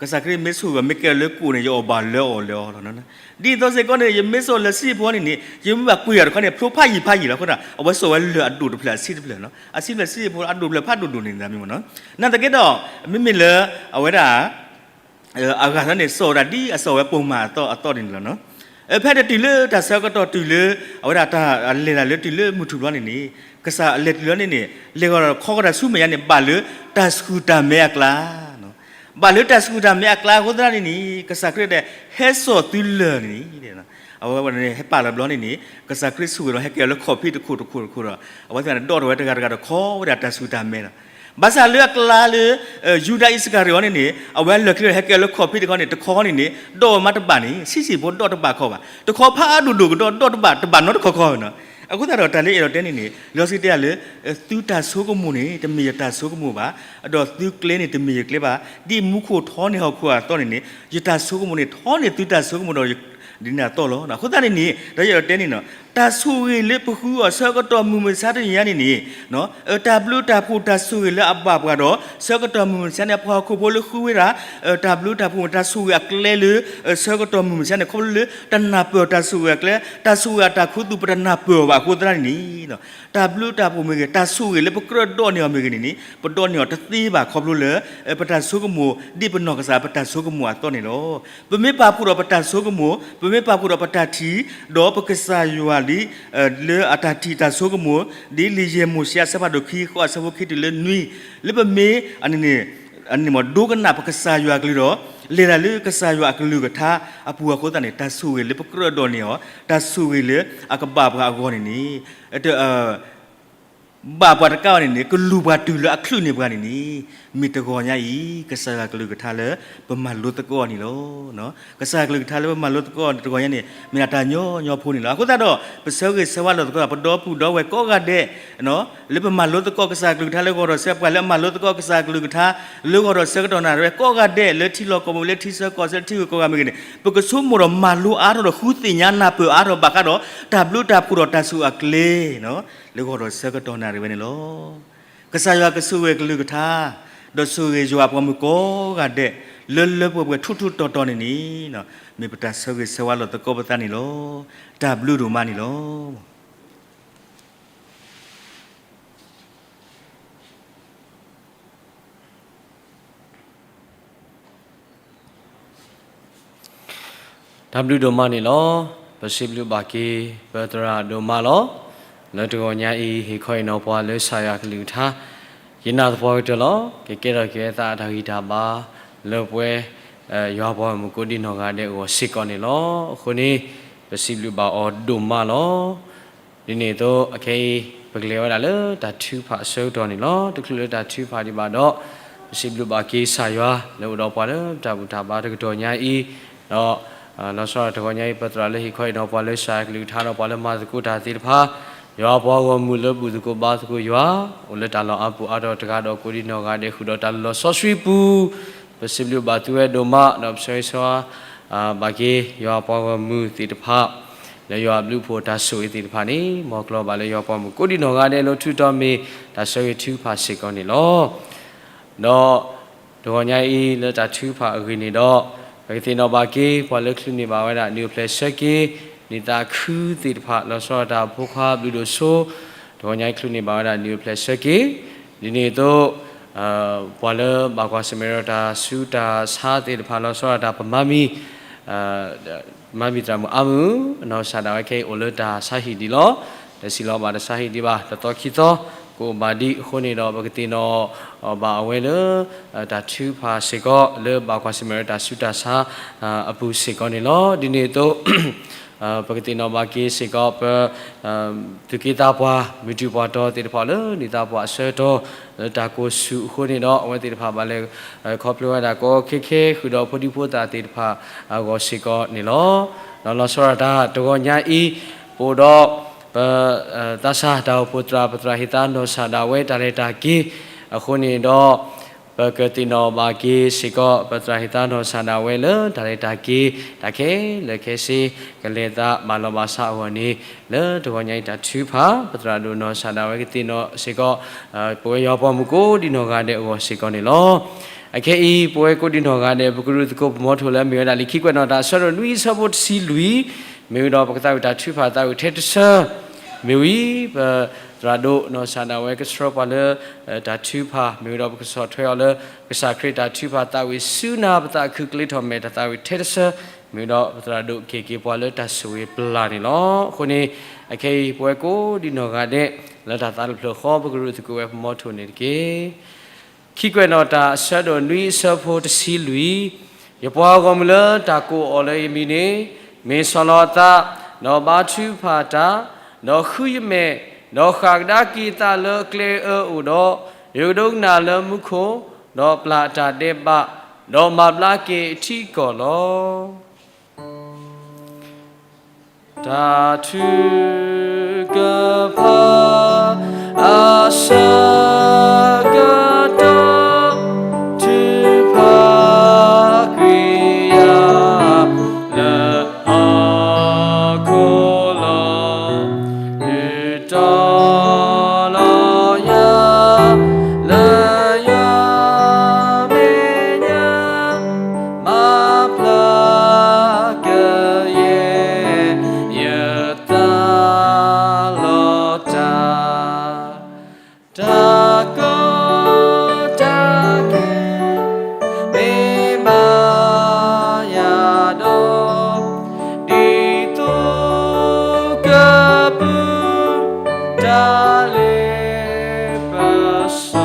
ကစၢ်ခရံာ်မ့ၢ်ဆိၣ်ဂ့ၤ မ့ၢ်ကဲလၢကိၣ်န့ၣ် ယအီၣ်ဘၣ်လၢအီၣ်လၢအီလီၤ. ဒ်သိးစ့ၢ်ကီးန့ၣ် ယမ့ၢ်စီၣ်လၢၢ်ဆံးဖိန့ၣ်န့ၣ် ယမ့ၢ်ဘၣ်ကွံာ်အီၤတခီန့ၣ် ဖျိဖးယံာ်ဖးယံာ်လီၤ. အဃိသတး အဝဲစီၣ်ဝဲလၢၢ်အဒိၣ်တဖျၢၣ်အဆံးတဖျၢၣ်, အဆံးတဖျၢၣ်ဆံးဖိအဒိၣ်တဖျၢၣ်ဖးဒိၣ်ဒိၣ်န့ၣ်မ့ၢ်နီၤ. နာ်သက့ဒီး မ့မ့ၢ်လၢ အဝဲဒၣ် အဂၤသီးန့ၣ် စီၣ်ဝဲဒၣ်ဒ်အစီၣ်ဝဲပိာ်မၤအသီအသီန့ၣ်လီၤ. ဖဲတတုၤလၢတၢ်ဆၢကတီၢ်တုၤလၢ အဝဲဒၣ်တၢ်လဲၤတၢ်လၢတုၤလၢမုၢ်ထူၣ်ဘျီန့ၣ်န့ၣ် ကစၢ်အလဲၤတုၤလီၤန့ၣ်န့ၣ် လဲၤဃီၤဒီးခီဃီၤတၢ်ဆူမဲာ်ညါန့ၣ် ဘၣ်လၢတၢ်ဆှုၣ်တၢ်မဲအကျါ ဘၣ်လၢတၢ်ဆှုၣ်တၢ်မဲအကျါအဃိသတးန့ၣ်န့ၣ် ကစၢ်ခရံာ်တဲ ဟဲစိာ်သုလၢၢ်န့ၣ် အဝဲန့ၣ်ဟဲပာ်လီၤဘျီန့ၣ်န့ၣ် ကစၢ်ခရံာ်ဆိၣ်ဂ့ၤဒီးဟဲက့ၤလၢခီၣ်ဖံးတခိၣ်တခိၣ်တခိၣ်ဒီး အဝဲသ့ၣ်န့ၣ်ဒီးထီၣ်ဝဲတဂၤတဂၤတခီဝဲဒၣ်တၢ်ဆှုၣ်တၢ်မဲလီၤ. ဘၣ်ဆၣ်လၢအကျါလၢ ယူဒၤအံၣ်စကၤရံၤအံၤန့ၣ်န့ၣ် အဝဲလၢာ်ချံဒီးဟဲက့ၤလၢခီၣ်ဖံးတခီန့ၣ် တခီန့ၣ်န့ၣ် ဒီးဝဲမးတဘၣ်န့ၣ် ဆံးဆံးဖိဒီးတဘၣ်ခီဘၣ် တခီဖးဒိၣ်ဒိၣ်ကဒီးဒီးတဘၣ်တဘၣ်နီတခီခီနီၤ. အဃိသတးဒီးတၢ်လၢအဲၣ်ဒိးတဲန့ၣ်န့ၣ် လံာ်စီဆှံတဲယၤလၢ သုတၢ်ဆိကမိၣ်န့ၣ် တမ့ၢ်ယတၢ်ဆိကမိၣ်ဘၣ်, ဒီးသုကျဲန့ၣ်တမ့ၢ်ယကျဲဘၣ်, ဒ်မူခိၣ်ထီန့ၢ်ဟီၣ်ခိၣ်အသီန့ၣ်န့ၣ် ယတၢ်ဆိကမိၣ်န့ၣ် ထီန့ၢ်သုတၢ်ဆိကမိၣ်ဒီး ဒ်န့ၣ်အသိးလီၤ. အဃိသတးန့ၣ်န့ၣ် တၢ်လၢအဲၣ်ဒိးတဲန့ၣ်နီၤ တၢ်ဆိၣ်ဂ့ၤလၢပဃုအီၤဆၢကတီၢ်မုၢ်မဆါတနံၤညါန့ၣ်န့ၣ် တၢ်ဘျုးတၢ်ဖှိၣ်တၢ်ဆိၣ်ဂ့ၤလၢအဘၣ်ပှၤဒီး ဆၢကတီၢ်မုၢ်မဆါန့ၣ် ပှၤဟီၣ်ခိၣ်ဖိလၢဃုဝဲဒၣ် တၢ်ဘျုးတၢ်ဖှိၣ်တၢ်ဆိၣ်ဂ့ၤအကျဲလၢ ဆၢကတီၢ်မုၢ်မဆါန့ၣ် ခီဖျိလၢ တနၢ်ပၢၢ်တၢ်ဆိၣ်ဂ့ၤအကျဲ တၢ်ဆိၣ်ဂ့ၤအတၢ်ခူသူၣ် ပတနၢ်ပၢၢ်အီၤဘၣ်အဃိသတးန့ၣ်န့ၣ် တၢ်ဘျုးတၢ်ဖှိၣ်မ့ၢ်ဂ့ၤ တၢ်ဆိၣ်ဂ့ၤလၢပကြၢးဒိးန့ၢ်အီၤမ့ၢ်ဂ့ၤန့ၣ်န့ၣ် ပဒိးန့ၢ်အီၤတသ့ဘၣ်ခီဖျိလၢ ပတၢ်ဆိကမိၣ် ဒ်ပနီၢ်ကစၢ်ပတၢ်ဆိကမိၣ်အသိးန့ၣ်လီၤ. ပမ့ၢ်ပာ်ဖှိၣ်ဒီးပတၢ်ဆိကမိၣ် ပမ့ၢ်ပာ်ဖှိၣ်ဒီးပတၢ်ထံၣ် ဒီးပကစၢ်ယွၤလံ လၢအတၢ်ထံၣ်တၢ်ဆိကမိၣ် ဒ်လံာ်ယဲၢ်မိၤၡ့အဆၢဖးဒိၣ်ခံ ဃိးအဆၢဖိခံတုၤလၢနွံ လၢပမ့ၢ် အန့ၣ် ဒိကနၣ်ပကစၢ်ယွၤအကလုၢ်ဒီး လဲၤတၢ်လၢကစၢ်ယွၤအကလုၢ်ကထါအပူၤအဃိသတးန့ၣ် တၢ်ဆိၣ်ဂ့ၤလၢပကြၢးဒိးန့ၢ်အီၤ တၢ်ဆိၣ်ဂ့ၤလၢအကဘၣ်ပှၤအဂီၢ်န့ၣ်န့ၣ် ဘၣ်ပှၤတကးအီၤန့ၣ်န့ၣ် ကလူၤပှၤတုၤလၢအချုးန့ၢ်ပှၤန့ၣ်န့ၣ် မ့ၢ်တဂီၤညါအံၤ ကစၢ်ယွၤကလုၢ်ကထါလၢပမၤလိသကိးအီၤန့ၣ်လီၤ. ကစၢ်ယွၤကလုၢ်ကထါလၢပမၤလိသကိးအီၤန့ၣ် တဂီၤညါန့ၣ် မ့ၢ်ဒၣ်တၢ်ညီညီဖိန့ၣ်လီၤ. အဃိသတးဒီး ပဆၢဂ့ၤဆၢဝါလိာ်သကိး ပဒီပုၢ်ဒီဝဲၢ်ကိးဂၤဒဲး လၢပမၤလိသကိးကစၢ်ကလုၢ်ကထါလၢဂီၤဒီးဆၢ ပှၤလၢအမၤလိသကိးကစၢ်ကလုၢ်ကထါ လၢဂီၤဒီးဆၢကတီၢ်နၣ်ရံၣ်ဝဲကိးဂၤဒဲး လၢထံလီၢ်ကီၢ်ပူၤ လၢထံဆၢကီၢ်ဆၢ ထံဂုၤကီၢ်ဂၤမ့ၢ်ဂ့ၤန့ၣ် ပကဆိကမိၣ်ဒီးမၤလိအါထီၣ်ဒီးဃုသ့ၣ်ညါနၢ်ပၢၢ်အါထီၣ်ဘၣ်ဃးဒီး တၢ်ဘျုးတၢ်ဖှိၣ်ဒီးတၢ်ဆိၣ်အကျဲ လၢဂီၤဒီးဆၢကတီၢ်နၣ်ရံၣ်ဝဲန့ၣ်လီၤ. ကစၢ်ယွၤကဆိၣ်ဂ့ၤကလုၢ်ကထါ ဒီးဆိၣ်ဂ့ၤယွၤအပှၤမုၣ်ကိးဂၤဒဲး လၢလၢပှဲၤပှဲၤထူထူတီတီန့ၣ်န့ၣ် မ့ၢ်ပတၢ်ဆၢဂ့ၤဆၢဝါလိာ်သကိးပသးန့ၣ်လီၤ. တၢ်ဘျုးဒိၣ်မးန့ၣ်လီၤ. တၢ်ဘျုးဒိၣ်မးန့ၣ်လီၤ. ပစံးဘျုးဘၣ်က့ၤ ပသရၣ်ဒိၣ်မးလီၤ. လၢတဂီၤညါအံၤ ဟ့ၣ်ခီဟ့ၣ်နီၤပှၤလၢကစၢ်ယွၤကလုၢ်ကထါ ယနာ်သပှၢ်ကတၢၢ်လီၤ. ကကဲထီၣ်က့ၤအသးအတၢ်ဂံၢ်တၢ်ဘါ လၢပဝဲ ယွၤပှၤမုၣ်ကိးဒံနီၢ်ဂၤဒဲးအဂီၢ်စ့ၢ်ကီးန့ၣ်လီၤ. အဃိန့ၣ် ပစံးဘျုးဘၣ်အီၤဒိၣ်မးလီၤ. ဒ်န့ၣ်အသိး အခဲအံၤ ပကလဲၤဝဲဒၣ်လၢတၢ်ထုကဖၣ်အဆၢကတီၢ်န့ၣ်လီၤ. တချုးလၢတၢ်ထုကဖၣ်ဒံးဘၣ်ဒီး ပစံးဘျုးဘၣ်က့ၤကစၢ်ယွၤ လၢအိၣ်ဒီးပှၤလၢတၢ်ဘူၣ်တၢ်ဘါတကတီၢ်ညါအံၤ, ဒီး လီၤဆီဒၣ်တၢ်တဂီၤညါအံၤ ပသရၣ်လၢဟ့ၣ်ခီဟ့ၣ်နီၤပှၤလၢကစၢ်ယွၤကလုၢ်ကထါဒီးပှၤလၢမၤသကိးတၢ်သ့ၣ်တဖၣ်, ယွၤပှၤဂီၢ်မုၢ်လၢဘူၣ်သကိးဘါသကိးယွၤ, အိၣ်လၢတၢ်လီၢ်အါပူၤအါတီၢ်တဂၤဒီးကိးဒံနီၢ်ဂၤဒဲး ဃုာ်ဒီးတၢ်လီၤလီၤဆီဆှံပူၤ ပစံးဘျုးဘၣ်သုဝဲဒိၣ်မး ဒီးပဆၢဂ့ၤဆၢဝါ ဘၣ်က့ၤ ယွၤပှၤဂီၢ်မုၢ်သ့ၣ်တဖၣ် လၢယွၤအဘျုးအဖှိၣ်တၢ်ဆိၣ်ဂ့ၤသ့ၣ်တဖၣ်န့ၣ် မ်ကျီၤဘၣ်လၢယွၤပှၤမုၣ်ကိးဒံနီၢ်ဂၤဒဲးလၢထူးတီၤမ့ၢ် တၢ်ဆၢဂ့ၤထုကဖၣ်စ့ၢ်ကီးန့ၣ်လီၤ. ဒီး တဂီၤညါအံၤလၢတၢ်ထုကဖၣ်အဂ့ၢ်န့ၣ်ဒီး ပကသ့ၣ်နီၣ်ဘၣ်က့ၤ ပှၤလၢချုးန့ၢ်ဘၣ်ဝဲဒၣ်နံၣ်အိၣ်ဖျဲၣ်ဆၢက့ၤ နံၣ်သးခုသ့ၣ်တဖၣ် လီၤဆီဒၣ်တၢ်ဖိခွါဘျုးဒိၣ်စိ တဂီၤညါအံၤချုးန့ၢ်ဘၣ်ဝဲဒၣ်နံၣ်အိၣ်ဖျဲၣ်ဆၢက့ၤ ဒ်န့ၣ်အသိး ပှၤလၢဘၣ်ကွၢ်ဆၢၣ်မဲာ်ဒီးတၢ်ဆူးတၢ်ဆါသ့ၣ်တဖၣ် လီၤဆီဒၣ်တၢ်ပမၤမံၤ မၤမံၤသရၣ်မုၣ်အါမုၢ် အနီၢ်ကစၢ်ဒၣ်ဝဲခဲအံၤအိၣ်လၢတၢ်ဆါဟံၣ်ဒံးလီၤ. တဆံးလီၤဘၣ်တၢ်ဆါဟံၣ်ဒံးဘၣ် တသီခံသီ ကအိၣ်ဘၣ်ဒံးအဃိန့ၣ်ဒီး ပကသ့ၣ်နီၣ်ဘၣ်အဝဲလၢ တၢ်ထုကဖၣ်စ့ၢ်ကီး လၢဘၣ်ကွၢ်ဆၢၣ်မဲာ်တၢ်ဆူးတၢ်ဆါအပူၤစ့ၢ်ကီးန့ၣ်လီၤ. ဒ်န့ၣ်အသိး ပကသ့ၣ်နီၣ်ဘၣ်က့ၤစ့ၢ်ကီး ပ သူၣ်က့သးပှၢ် မုၢ်တူၢ်ပှၢ်တီၤသ့ၣ်တဖၣ်လၢ နံၣ်သးပှၢ်အဆၢကတီၢ် လၢတၢ်ကိၢ်ဆူၣ်အဃိန့ၣ်ဒီး အဝဲသ့ၣ်တဖၣ်ဘၣ်လဲၤခီဖျိဝဲဒၣ်ကီကီခဲခဲ ဃုာ်ဒီးဖိဒံဖိသၣ်သ့ၣ်တဖၣ်အဂီၢ်စ့ၢ်ကီးန့ၣ်လီၤ. ဒီးလီၤဆီဒၣ်တၢ်တဂီၤညါအံၤ ပအိၣ်ဒီး ပ သးစၢ်တၢ်အိၣ်ဖှိၣ်သရၣ် ပသရၣ်ဟ့ၣ်သါနီၢ်ကစၢ်ဒၣ်ဝဲတၢ်လဲၤတၢ်က့ၤအဃိန့ၣ်ဒီး ပကသ့ၣ်နီၣ်ဘၣ်က့ၤစ့ၢ်ကီး ပသရၣ်ဟ့ၣ်သါနီၢ်ကစၢ်ဒၣ်ဝဲလၢတၢ်လဲၤတၢ်က့ၤ တၢ်ခဲလၢာ်ခဲဆ့ ကလဲၤသးဘၣ်လီၢ်ဘၣ်စးအဂီၢ်န့ၣ် လၢတဂီၤညါအံၤတၢ်ထုကဖၣ် ပသရၣ်ဒိၣ်နီၢ်ကစၢ်ဒၣ်ဝဲကသ့ၣ်နီၣ်စ့ၢ်ကီး ပဝဲယွၤပှၤမုၣ်ကိးဒံနီၢ်ဂၤဒဲးအဂီၢ်စ့ၢ်ကီးန့ၣ်လီၤ. အခဲအံၤ ပဝဲကိးဒံနီၢ်ဂၤဒဲး ပကရူၢ်သကိးပမီထိၣ်လၢအမ့ၢ်ဝဲဒၣ်လံာ်ခံကွဲးနီၣ်တၢ်အဆၢဒိၣ်နွံအဆၢဖိတဆံလွံၢ် မ့ၢ်ဝံၤဒီးပကသးဝံၣ်တၢ်ထုကဖၣ်သးဝံၣ်ထဲတဆၢ မ့ၢ်ဝံၤ ပသရၣ်ဒိၣ်နီၢ်ကစၢ်ဒၣ်ဝဲကဆှၢပှၤလၢ တၢ်ထုကဖၣ် မ့ၢ်ဝံၤဒီးပကဆီၣ်ထွဲအီၤလၢ ကစၢ်ခရံာ်တၢ်ထုကဖၣ်သးဝံၣ်ဆူနၤ ပသးခုကလ့ထီၣ်မဲာ်တၢ်သးဝံၣ်ထဲတဆၢ မ့ၢ်ဝံၤဒီးပသရၣ်ဒိၣ်က့ၤက့ၤပှၤလၢတၢ်ဆိၣ်ဂ့ၤပျၢ်န့ၣ်လီၤ. အဃိန့ၣ် အခဲအံၤ ပဝဲကိးဒံနီၢ်ဂၤဒဲး လၢတၢ်သးတဖျၢၣ်ဃီ ပကရူၢ်သကိးဝဲပမီထိၣ်န့ၣ်တက့ၢ်. ခံကွဲးနီၣ်တၢ်အဆၢဒိၣ်နွံအဆၢဖိတဆံလွံၢ် ယပှၤဂီၢ်မုၢ်လၢတၢ်ကိးအီၤလၢယမံၤန့ၣ် မ့ၢ်ဆီၣ်လီၤအသး, ဒီးဘါထုကဖၣ်တၢ်, ဒီးဃုယမဲာ်, ဒီးဃၣ်ကဒါက့ၤအသးလၢအကျဲအၢအိၣ်ဒီး, ယကဒိကနၣ်လၢမူခိၣ်, ဒီးပျၢ်အတၢ်ဒဲးဘး, ဒီးမၤဘျါက့ၤအထံအကီၢ်လီၤ. တၢ်ထုကဖၣ်အဆၢကတီၢ် ထုကဖၣ်ကွံာ်ယၤလၢဟီၣ်ခိၣ်လီၤ. တုၤတီၤလီၤယၤလၢယွၤမဲာ်ညါ မၤဖျါကယဲၢ် ယသးလီၤတၢ်, တၢ်ကီတၢ်ခဲ မ့ၢ်ဘၣ်ယၤဒီး ဒ်သိးကပူၤ တၢ်လ့ပစီ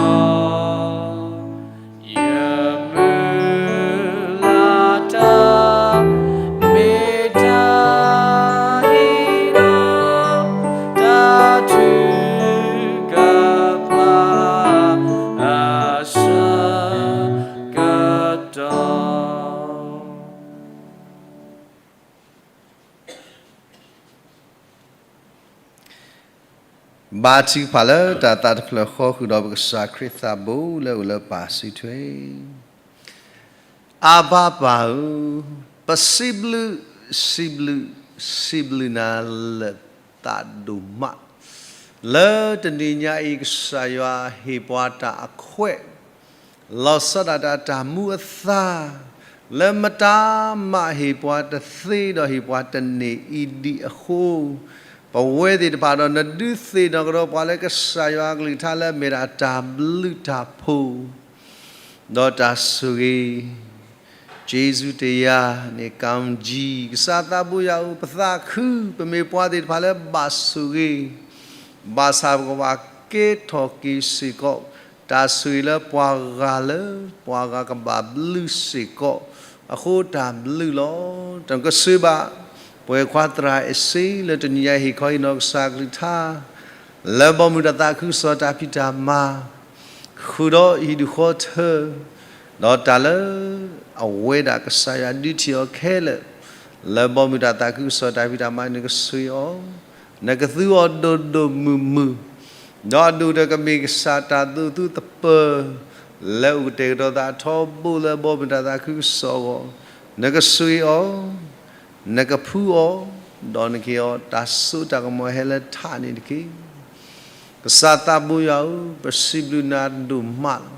ယမုၢ်လၢ်တၢ် မ့ၢ်တၢ်ဟ့ၣ်လီၤ တၢ်ထုကဖၣ်အဆၢကတီၢ် ဘါထုကဖၣ်လၢတၢ်သးတဖျၢၣ်ဃီ ဃုာ်ဒီးပကစၢ်ခရံာ်သးဘိလၢအအိၣ်လၢပၢ်စုထွဲ, အါဘၣ်ပၢ်ဧၢ, ပစံးဘျုး, စံးဘျုး, စံးဘျုးနၤလၢသးဒိၣ်မး, လၢတနံၤညါအံၤ ကစၢ်ယွၤဟ့ၣ်ပှၤတၢ်အခွဲး လီၤဆီဒၣ်တၢ်တၢ်မူအသါ, လၢမတၤမးဟ့ၣ်ပှၤတသ့ဒီးဟ့ၣ်ပှၤတန့ၢ်အံၤဒံးအဃိ, ပဝဲသ့ၣ်တဖၣ်ဒီး နဒုးသ့ၣ်နီၣ်ကဒီးပှၤလၢကစၢ်ယွၤအကလုၢ်ကထါလၢအမ့ၢ်ဒၣ်တၢ်ဘျုးတၢ်ဖှိၣ် ဒီးတၢ်ဆိၣ်ဂ့ၤ ကစၢ်သးဘိယွၤဧၢ, ပသးခု, ပမ့ၢ်ပှၤသ့ၣ်တဖၣ်လၢဘၣ်ဆိၣ်ဂ့ၤ, ဘၣ်ဆၣ်ပကဘၣ်ကဲထီၣ်က့ၤစ့ၢ်ကီး တၢ်ဆိၣ်ဂ့ၤလၢပှၤဂၤလၢပှၤဂၤကဘၣ်ဘျုးစ့ၢ်ကီး, အဃိတၢ်ဘျုးလီၤ. တၢ်ကစၢ်ဘၣ် ပဝဲခွါသရၣ်အ့စ့လၢတနံၤညါဟ့ၣ်ခီဟ့ၣ်နီၤကစၢ်ကလုၢ်ကထါ လၢဘီမုၢ်တၢ်သးခုကစီၣ်တၢ်ဖံးတၢ်မၤ ဃုာ်ဒီးဟံၣ်ဒူၣ်ဃီထၢ ဒီးတၢ်လၢအဝဲဒၣ်ကစၢ်ယွၤဒုးထံၣ်အီၤခဲလၢာ် လၢဘီမုၢ်တၢ်သးခုကစီၣ်တၢ်ဖံးတၢ်မၤ နကဆိၣ်ဂ့ၤအီၤ, နကသူအီၤဒိၣ်ဒိၣ်မုၢ်မုၢ်, ဒီးအဒိၣ်ဒီးကမ့ၢ်ကစၢ်တၢ်သူၣ်သူသပၢၤ လၢအအိၣ်ကတဲာ်ကတီၤသးထီဘိလၢဘီမုၢ်တၢ်သးခုကစီၣ်အဂီၢ်, နကဆိၣ်ဂ့ၤအီၤ, နကဖှူအီၤ, ဒီးနကဟ့ၣ်အီၤတၢ်စိတၢ်ကမီၤဟဲလၢထးန့ၣ်တက့ၢ်. ကစၢ်သးဘိယွၤဧၢ, ပစံးဘျုးနၤဒိၣ်မးလီၤ.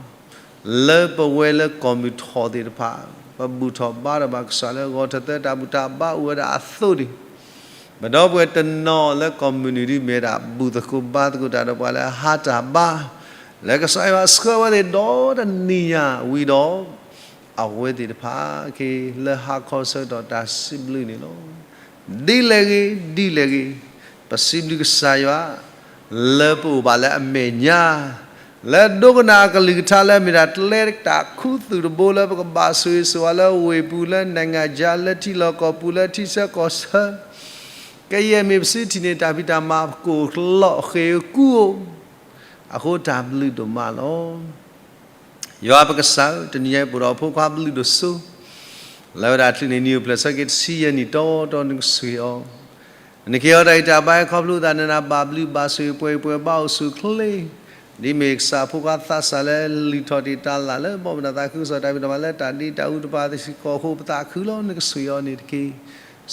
လၢပဝဲလၢကီၢ်မုၢ်ထီၣ်သ့ၣ်တဖၣ် ပဘူၣ်ထီၣ်ဘါထီၣ်ဘၣ်ကစၢ်လၢဂီၤထၢၣ်သၢတၢ်ဘူၣ်တၢ်ဘါအိၣ်ဝဲဒၣ်အသိးန့ၣ်, ပဒီပုၢ်ဝဲၢ်တနီၤလၢကီၢ်မုၢ်နုာ်ဒ်မ့ၢ်ဒၣ်ဘူၣ်သကိးဘါသကိးတၢ်ဒီးပှၤလၢအဟးတၢ်ဘါ, လၢကစၢ်ယွၤဆှၢဝဲသ့ၣ်ဒီတနံၤညါဝံၤဒီး အဝဲသ့ၣ်တဖၣ်က့ၤလၢဟါခီဆၢကတီၢ်တၢ်စံးဘျုးန့ၣ်လီၤ. ဒ်လဲၣ်ဂ့ၤ, ဒ်လဲၣ်ဂ့ၤ, ပစံးဘျုးကစၢ်ယွၤ, လၢပအိၣ်ဘၣ်လၢအမဲာ်ညါ, လၢဒိကနၣ်အကလုၢ်ကထါလၢအမ့ၢ်ဒၣ်ကျဲတၢ်ခူသူၣ်တဘိလၢပကဘၣ်ဆိၣ်ဂ့ၤဆိၣ်ဝါလၢဝ့ၢ်ပူၤလၢ နိုင်ငံခြား လၢထံလီၢ်ကီၢ်ပူၤလၢထံဆၢကီၢ်ဆၢ, ကယဲၢ်မ့ၢ်ပစုထံၣ်န့ၢ်တၢ်ဖံးတၢ်မၤပကိၢ်ကျီၢ်ဃ့ၢ်ကူအိၣ်, အဃိတၢ်ဘျုးဒိၣ်မးလီၤ. ယွၤပကစၢ်ဧၢ, တနံၤညါအံၤပအိၣ်ဒီးဖိခွါဘျုးဒိၣ်စိ, လၢဝဲဒၣ်ချုးန့ၢ်နံၣ်အိၣ်ဖျဲၣ်ဆၢက့ၤတဆံယဲၢ်နံၣ်တီတီ နကဆိၣ်ဂ့ၤအီၤ, နကဟ့ၣ်အီၤတၢ်ဂံၢ်တၢ်ဘါ ခီဖျိသးနနၢ်ဘၣ်ဘျုးဘၣ်ဆိၣ်ဂ့ၤပှဲၤပှဲၤဘၣ်အိၣ်ဆူၣ်အိၣ်ချ့, ဒ်မ့ၢ်ကစၢ်ဖိခွါသးစၢ်လၢလုၢ်ထီၣ်တ့ၢ်တၢ်လၢ်လၢဘီမုၢ်တၢ်သးခုကစီၣ်တၢ်ဖံးတၢ်မၤလၢတၢ်ဒ့တၢ်အူတပၤသ့ၣ်စ့ၢ်ကီးအဃိ ပသးခုလီၤ နကဆိၣ်ဂ့ၤအီၤန့ၣ်တက့ၢ်.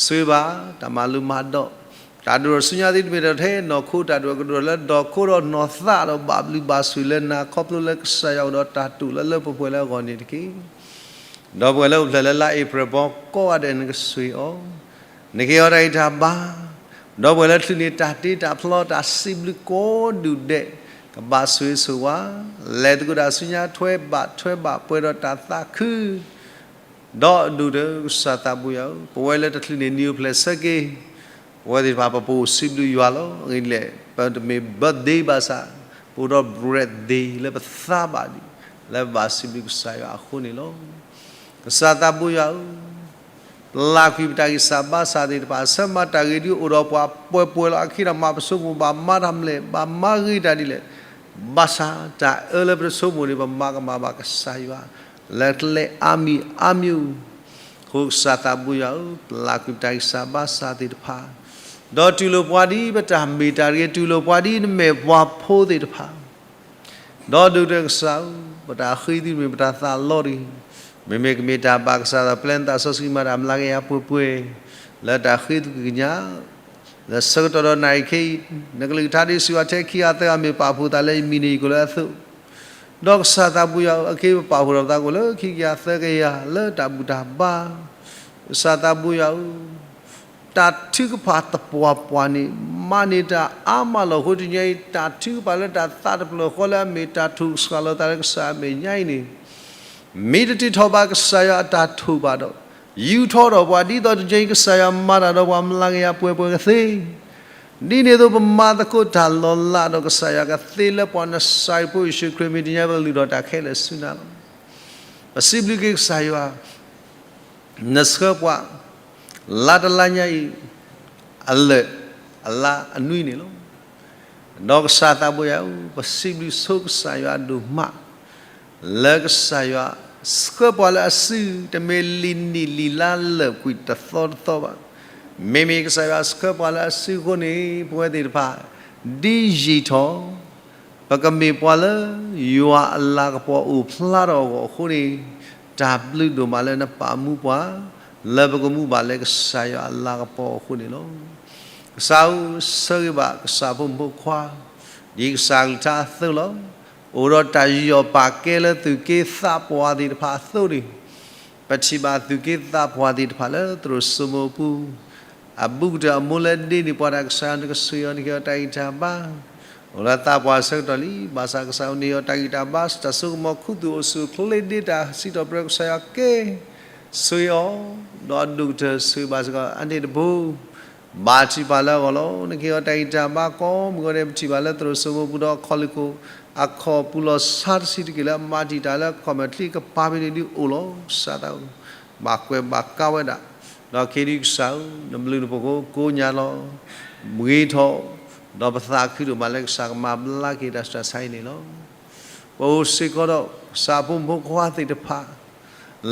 ဆိၣ်ဂ့ၤဘၣ် တၢ်မၤလိမၤဒိး တၢ်ဒိၣ်ထီၣ်ဆူညါသ့ၣ်တမ့ၢ်ဒီးထဲနီၢ်ခိတၢ်ဒိၣ်ကဒိၣ်လၢဒီခိဒီးနီၢ်သးဒီးဘၣ်ဘျုးဘၣ်ဆိၣ်ဂ့ၤလၢနၤ ခီဖျိလၢကစၢ်ယွၤအိၣ်ဒီးတၢ်တိာ်လၢလၢပှဲၤပှဲၤလၢအဂီၢ်န့ၣ်တက့ၢ်. ဒီပုၢ်ဝဲၢ်လၢအိၣ်ဖျဲၣ်လၢလါအ့ဖြ့ၣ်ဘီကိးဂၤဒဲးနကဆိၣ်ဂ့ၤအီၤ, နကဟ့ၣ်အီၤတၢ်ဂံၢ်တၢ်ဘါ, ဒီပုၢ်ဝဲၢ်လၢချုးန့ၢ်တၢ်တ့တၢ်ဖျီတၢ်စံးဘျုးကိးဒူၣ်ဒဲး, ကဘၣ်ဆိၣ်ဂ့ၤဆိၣ်ဝါ, လဲၤသကိးတၢ်ဆူညါထွဲဘၣ်ထွဲဘၣ်ပှဲၤဒီးတၢ်သးခု ဒီးဒိၣ်ကတၢၢ်ကစၢ်သးဘိယွၤဧၢ, ပဝဲလၢတချုးန့ၢ်နံၣ်အိၣ်ဖျဲၣ်ဆၢက့ၤ, ပဝဲသ့ၣ်တဖၣ်ပပအိၣ်စံးဘျုးယွၤလီၤ. အဂ့ၢ်ဒ်လဲၣ် ပတမ့ၢ် birthday ဘၣ်ဆၣ်, ပအိၣ်ဒီး breath day လၢပသးဘၣ်ဒံး, လၢပဘၣ်စံးဘျုးကစၢ်ယွၤအဃိန့ၣ်လီၤ. ကစၢ်သးဘိယွၤဧၢ, ပလၢကွံာ်ပတၢ်ဂံၢ်စၢ်ဘါစၢ်သ့ၣ်တဖၣ် ဆၢမၤတၢ်ဂ့ၤဒုးအိၣ်ဒီးပှၤပှဲၤပှဲၤလီၤ. အခံဒီးမၤပဆိကမိၣ်ဘၣ် မၤတၢ်မနုၤလဲၣ်, ဘၣ်မၤဂ့ၤတၢ်ဒ်လဲၣ်, ဘၣ်ဆၣ်တၢ်အၢလၢပတဆိကမိၣ်န့ၣ် ပမၤကမၣ်ဘၣ်ကစၢ်ယွၤ လၢကျဲအါမံၤအါမံၤ, အဃိကစၢ်သးဘိယွၤဧၢ, ပလၢကွံာ်ပတၢ်ဂံၢ်စၢ်ဘါစၢ်သ့ၣ်တဖၣ်, ဒီးတူၢ်လိာ်ပှၤဒ်ပတၢ်မ့ၢ်တၢ်တဂ့ၤ, တူၢ်လိာ်ပှၤဒ်နမဲာ်ပှၤဖိသ့ၣ်တဖၣ် ဒီးဒိၣ်ကတၢၢ်ကစၢ်ဧၢ, ပတၢ်ဃ့သုမ့ၢ်ပတၢ်သးလီတဂ့ၤ, မ့မ့ၢ်ကမ့ၢ်တၢ်ဘၣ်ကစၢ်သးပျဲနသးစီဆှံမၤတၢ်မျးကယၤပှဲၤပှဲၤ, လၢတၢ်ဃ့သုကညး, လၢဆၢကတီၢ်ဒီးနၣ်ရံၣ်ခဲအံၤ, နကလုၢ်ကထါဒ်စံးဝဲထဲခံဂၤသၢဂၤမ့ၢ်ပာ်ဖှိၣ်သးလၢယမံၤန့ၣ် ယကအိၣ်လၢအသိး, ဒီးကစၢ်သးဘိယွၤဧၢ, အခဲအံၤပပာ်ဖှိၣ်ထီၣ်ပသးကအိၣ်လၢခံကယၤသၢကယၤလၢတၢ်ဘူၣ်တၢ်ဘါ, ကစၢ်သးဘိယွၤဧၢ, တၢ်ထုကဖၣ်သပှၢ်ပှၢ်န့ၣ် မၤန့ၢ်တၢ်အါမးလီၤ. အဃိတနံၤအံၤ တၢ်ထုကဖၣ်လၢတၢ်သးတဖျၢၣ်ဃီလၢအမ့ၢ်တၢ်ထိၣ်ကစှၤလီၤသးလၢကစၢ်အမဲာ်ညါအံၤန့ၣ်, မ့ၢ်တတ့ထီၣ်ဘၣ်ကစၢ်ယွၤအတၢ်ထိၣ်ဘၣ်ဒီး, ယူာ်ထီၣ်ဒီးပှၤ ဒ်သိးတနံၤအံၤကစၢ်ယွၤမၤတၢ်ဒီးပှၤမျးကယၤပှဲၤပှဲၤကသ့ ဒ်န့ၣ်အသိး ပမၤသကိးတၢ်လီၤလးဒီးကစၢ်ယွၤကသ့လၢပှၤနစၤရ့းဖိယ့ၣ်ၡူးခရံာ်မံၤ တနံၤအံၤပကလုၢ်ထီၣ်တၢ်ခဲလၢာ်ဆူနၤလီၤ. ပစံးဘျုးက့ၤကစၢ်ယွၤ, နဆှၢပှၤ လါတလါညါအံၤ အလၢာ်အလါအနွံန့ၣ်လီၤ. ဒီးကစၢ်သးဘိယွၤဧၢ, ပစံးဘျုးဆိကစၢ်ယွၤဒိၣ်မး လၢကစၢ်ယွၤဆှၢပှၤလၢအစု တမ့ၢ်လံာ်နံၣ်လံာ်လါလၢာ်ကွံာ်တသီတသီဘၣ်. မ့မ့ၢ်ကစၢ်ယွၤဆှၢပှၤလၢအစုအဃိန့ၣ် ပဝဲသ့ၣ်တဖၣ် ဒ်ယံာ်ထီၣ် ပကမ့ၢ်ပှၤလၢယွၤအလၤကပီၤအိၣ်ဖျါထီၣ်အဂီၢ်အဃိန့ၣ်, တၢ်ဘျုးဒိၣ်မးလၢနပာ်မူပှၤ လၢပကမူဘၣ်လၢကစၢ်ယွၤအလၤကပီၤအဃိန့ၣ်လီၤ. ကစၢ်ဧၢ, ဆၢဂ့ၤဘၣ်ကစၢ်ဖိမုၣ်ဖိခွါ ဒ်ကစၢ်ကလုၢ်ကထါအသိးလီၤ. အိၣ်ဒီးတၢ်ယူးယီၣ်ပာ်ကဲလၢသူၣ်က့သးပှၢ်သ့ၣ်တဖၣ်အသိးန့ၣ်, ပထံၣ်ဘၣ်သူၣ်က့သးပှၢ်သ့ၣ်တဖၣ်လၢသရိာ်စိမိၤအပူၤ အဘူးကတၢၢ်အမိၢ်လၢဒ့န့ၢ်ပှၤတၢ်ကစၢ် နကဆိၣ်ဂ့ၤအီၤ နကဟ့ၣ်အီၤတၢ်ဂံၢ်တၢ်ဘါ, အိၣ်လၢသးပှၢ်ဆၢကတီၢ်လံ, ဘၣ်ဆၣ်ကစၢ်ဧၢ နဟ့ၣ်အီၤတၢ်ဂံၢ်တၢ်ဘါ တၢ်စိကမီၤခူသူၣ်အိၣ်ဆူၣ်အိၣ်ချ့ဒ့တၢ်စံးထီၣ်ပတြၢၤ ကစၢ်ယွၤက့ၤဆိၣ်ဂ့ၤအီၤ, ဒီးအဒိၣ်ကတၢၢ်ဆိၣ်ဂ့ၤဘၣ်စ့ၢ်ကီးအန့ၣ်တဘိ ဘၣ်ထံၣ်ပာ်လၢအဂီၢ်လီၤ. နကဟ့ၣ်အီၤတၢ်ဂံၢ်တၢ်ဘါကိးမုၢ်ဂီၤဒဲး ပထံၣ်ဘၣ်လၢသရိာ်စိမိၤပူၤဒီးအခီၣ်လ့ၢ်ခိၣ် အခီၣ်ပူၤလီၤဆါတဆံးတက့ၢ် လၢအမၤတံာ်တာ်လၢကီၢ်မဲာ်ချံကပၤဖဲန့ၣ်ဒုးအိၣ်လီၤ. ကစၢ်သးဧၢ, ဘၣ်ကွဲးဘၣ်ကါဝဲဒၣ်, ဒီးခဲဒုးကစၢ်ဧၢ, နဘျုးနဖှိၣ်ကိးညါလီၤ. ဂ့ၤထီၣ်, ဒီးပသးခုဒိၣ်မးလၢကစၢ်ကမၤဘျါက့ၤတၢ်ဆူးတၢ်ဆါအံၤန့ၣ်လီၤ. ပအိၣ်စ့ၢ်ကီးဒီး ကစၢ်ဖိမုၣ်ဖိခွါသ့ၣ်တဖၣ်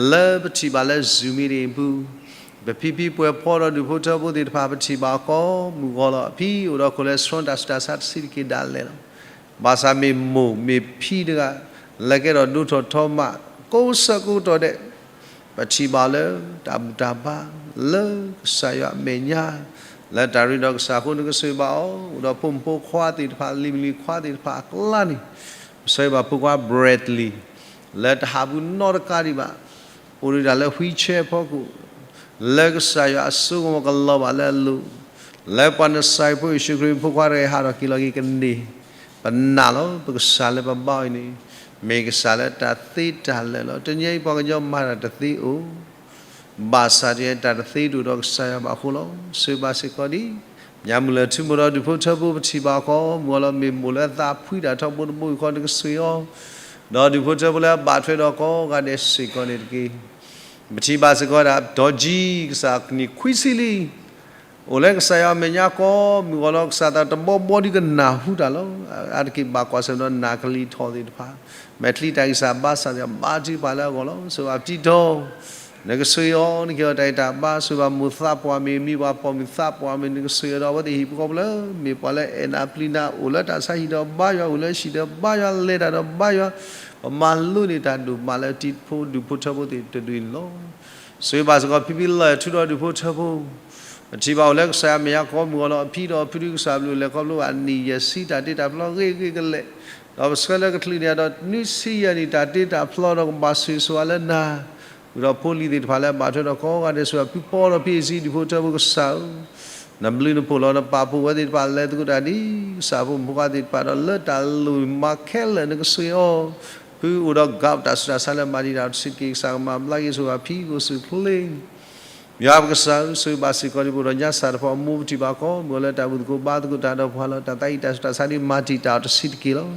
လၢပထံၣ်ဘၣ်လၢ Zoom meeting အပူၤ, ပဖံဖံပှဲၤဖီဒီးဒူၣ်ဖိထၢဖိသ့ၣ်တဖၣ် ပထံၣ်ဘၣ်အီၤကိးမုၢ်ဂီၤလီၤ. အဖံအိၣ်ဒီး cholesterol တၢ်ဆူးတၢ်ဆါတဆံးတက့ၢ်ဒၣ်လဲာ်လီၤ. ဘၣ်ဆၣ်မ့ၢ်မိၢ်မ့ၢ်ဖံတဂၤ လၢကဲထီၣ်ဒိၣ်ထီၣ်ထီမး ကိးဆၢကိးကတီၢ်ဒဲး ပထံၣ်ဘၣ်လၢတၢ်ဘူၣ်တၢ်ဘါ လၢကစၢ်ယွၤအမဲာ်ညါ လၢတၢ်ရ့ဒီးကစၢ်အဃိ နကဆိၣ်ဂ့ၤဘၣ်အီၤ, အိၣ်ဒီးဖိမုၣ်ဖိခွါသ့ၣ်တဖၣ် လံၤမုၣ်လံၤခွါသ့ၣ်တဖၣ်အကျါန့ၣ်, ပဆၢဂ့ၤဘၣ်ဖိခွါ Bradley လၢတဟးပူၤနီတကးဒံးဘၣ်, အိၣ်ဒံးဒၣ်လၢ wheelchair အဖီခိၣ်, လၢကစၢ်ယွၤအစိကမီၤကလီၤဘၣ်လၢအလိၤ, လၢပှၤနစၤရ့းဖိယ့ၣ်ၡူးခရံာ်ဖိခွါတဂၤဟးထီၣ်က့ၤလီၤက့ၤကန့ၢ်, ပနာ်လီၤ ပကစၢ်လၢပဘါအီၤအံၤန့ၣ်, မ့ၢ်ကစၢ်လၢတၢ်သ့တၢ်လၢာ်လီၤ. တနံၤအံၤပှၤကညီမၤတၢ်တသ့အိၣ် ဘၣ်ဆၣ်တနံၤအံၤတၢ်တသ့တအိၣ်ဒီးကစၢ်ယွၤဘၣ်အဃိလီၤ. ဆိၣ်ဂ့ၤဘၣ်စ့ၢ်ကီးဒ် ညၣ်မုၢ်လၢ်ထူမိၢ်ဒီးဒူၣ်ဖိထၢဖိပထံၣ်ဘၣ်အီၤကိးမုၢ်အလီၢ် မ့ၢ်မိၢ်လၢအသးဖှံတၢ်ထီဘိတဘိယူၢ်ဃီ နကဆိၣ်ဂ့ၤအီၤ, ဒီးဒူၣ်ဖိထၢဖိလၢအဘၣ်ထွဲဒီးကိးဂၤဒဲးစ့ၢ်ကီးန့ၣ်တက့ၢ်. ပထံၣ်ဘၣ်စ့ၢ်ကီးဒၣ် တီၤကၠံ ကစၢ်နံၣ်ခွံဆံလံ အိၣ်လၢကစၢ်ယွၤအမဲာ်ညါကိးမုၢ်အလီၢ် ကစၢ်သးတဘီဘီဒုကနၢ်ဟူတၢ်လီၤ. အါတက့ၢ်ဘၣ်ကွၢ်ဆၢၣ်မဲာ်ဒီးနၢ်ကလံၤထီၣ်သ့ၣ်တဖၣ်, မဲာ်ချံတၢ်ဂံၢ်စၢ်ဘါစၢ်သ့ၣ်တဖၣ် ဘါထုကဖၣ်လၢအဂီၢ်လီၤ. ဆိၣ်ဂ့ၤဘၣ်ပတံထီ နကဆိၣ်ဂ့ၤအီၤ နကဟ့ၣ်အီၤတၢ်ဂံၢ်တၢ်ဘါ, ဆိၣ်ဂ့ၤဘၣ်မိၢ်သးပှၢ်မ့ၢ်ဂ့ၤ မ့ၢ်ပှၤပိာ်မုၣ်သးပှၢ်မ့ၢ်ဂ့ၤ နကဆိၣ်ဂ့ၤအီၤဒီး အဝဲသ့ၣ်ဟံၣ်ဖိဃီဖိလၢ မ့ၢ်ပှၤလၢအဲၣ်နၤပျံၤနၤ အိၣ်လၢတၢ်ဆါဟံၣ်ဒီးဘါယွၤ အိၣ်လၢဟံၣ်ဒီးဘါယွၤ လဲၤတၢ်ဒီးဘါယွၤ, ပမၤလိန့ၢ်တၢ်ဒိၣ်မးလၢတံၤဖိဒူၣ်ဖိထၢဖိသ့ၣ်တဒုန့ၣ်လီၤ. ဆိၣ်ဂ့ၤဘၣ်စ့ၢ်ကီးဖံဖံလၢၢ်ထူဒီးဒူၣ်ဖိထၢဖိ ပထံၣ်ဘၣ်အိၣ်လၢကစၢ်ယွၤမဲာ်ညါကိးမုၢ်အလီၢ် အဖံဒီးအဖုဒုကစၢ်ဘျုးလဲၤခီဖျိဘၣ်အနံၣ်ယဲၢ်ဆံ တၢ်တ့တၢ်ဖျီဂ့ၤဂ့ၤကလဲာ်, ဒီးပဆှၢလၢကချုးန့ၢ်ဒီးနွံဆံယဲၢ်နံၣ် တၢ်တ့တၢ်ဖျီဒီးကဘၣ်ဆိၣ်ဂ့ၤဆိၣ်ဝါလၢနၤ, ဃုာ်ဒီးဖိလံၤသ့ၣ်တဖၣ်လၢအဘၣ်ထွဲဒီးကိးဂၤဒဲး ဆိၣ်ဂ့ၤဘၣ်ဖုဖီဒီးဖံအ့ၣ်စံ ဒူၣ်ဖိထၢဖိကစၢ်ဧၢ နဘျုးနဖှိၣ်လီၤနပာ်ဖှိၣ်ဝဲသ့ၣ်တဖၣ်လဲၤသကိးတၢ်ဒ် ကစၢ်ဖိမုၣ်ဖိခွါသ့ၣ်တဖၣ်ဒီးလၢတၢ်လိၣ်မၤခဲလၢာ် နကဆိၣ်ဂ့ၤအီၤ, ဖုအိၣ်ဒီး ကၣ် တၢ်ဆူးတၢ်ဆါလၢမၤတံာ်တာ်အီၤတဆံးတက့ၢ် ကစၢ်ကမၤဘျါက့ၤ ဆိၣ်ဂ့ၤဘၣ်ဖံကအိၣ်ဆူၣ်အိၣ်ချ့ ယွၤပကစၢ်ဧၢ ဆိၣ်ဂ့ၤဘၣ်စ့ၢ်ကီးဒံးပအိၣ်ဒီးညါစၢ်တဖၣ်အမိၢ် ပထံၣ်ဘၣ်ကိးမုၢ်အလီၢ်လၢတၢ်ဘူၣ်သကိးဘါသကိးတၢ်ဒီးပှၤလီၤ တၢ်သးအံၤတၢ်ဆူးတၢ်ဆါဒ်မၤတံာ်တာ်အီၤတဆံးတက့ၢ်လီၤ.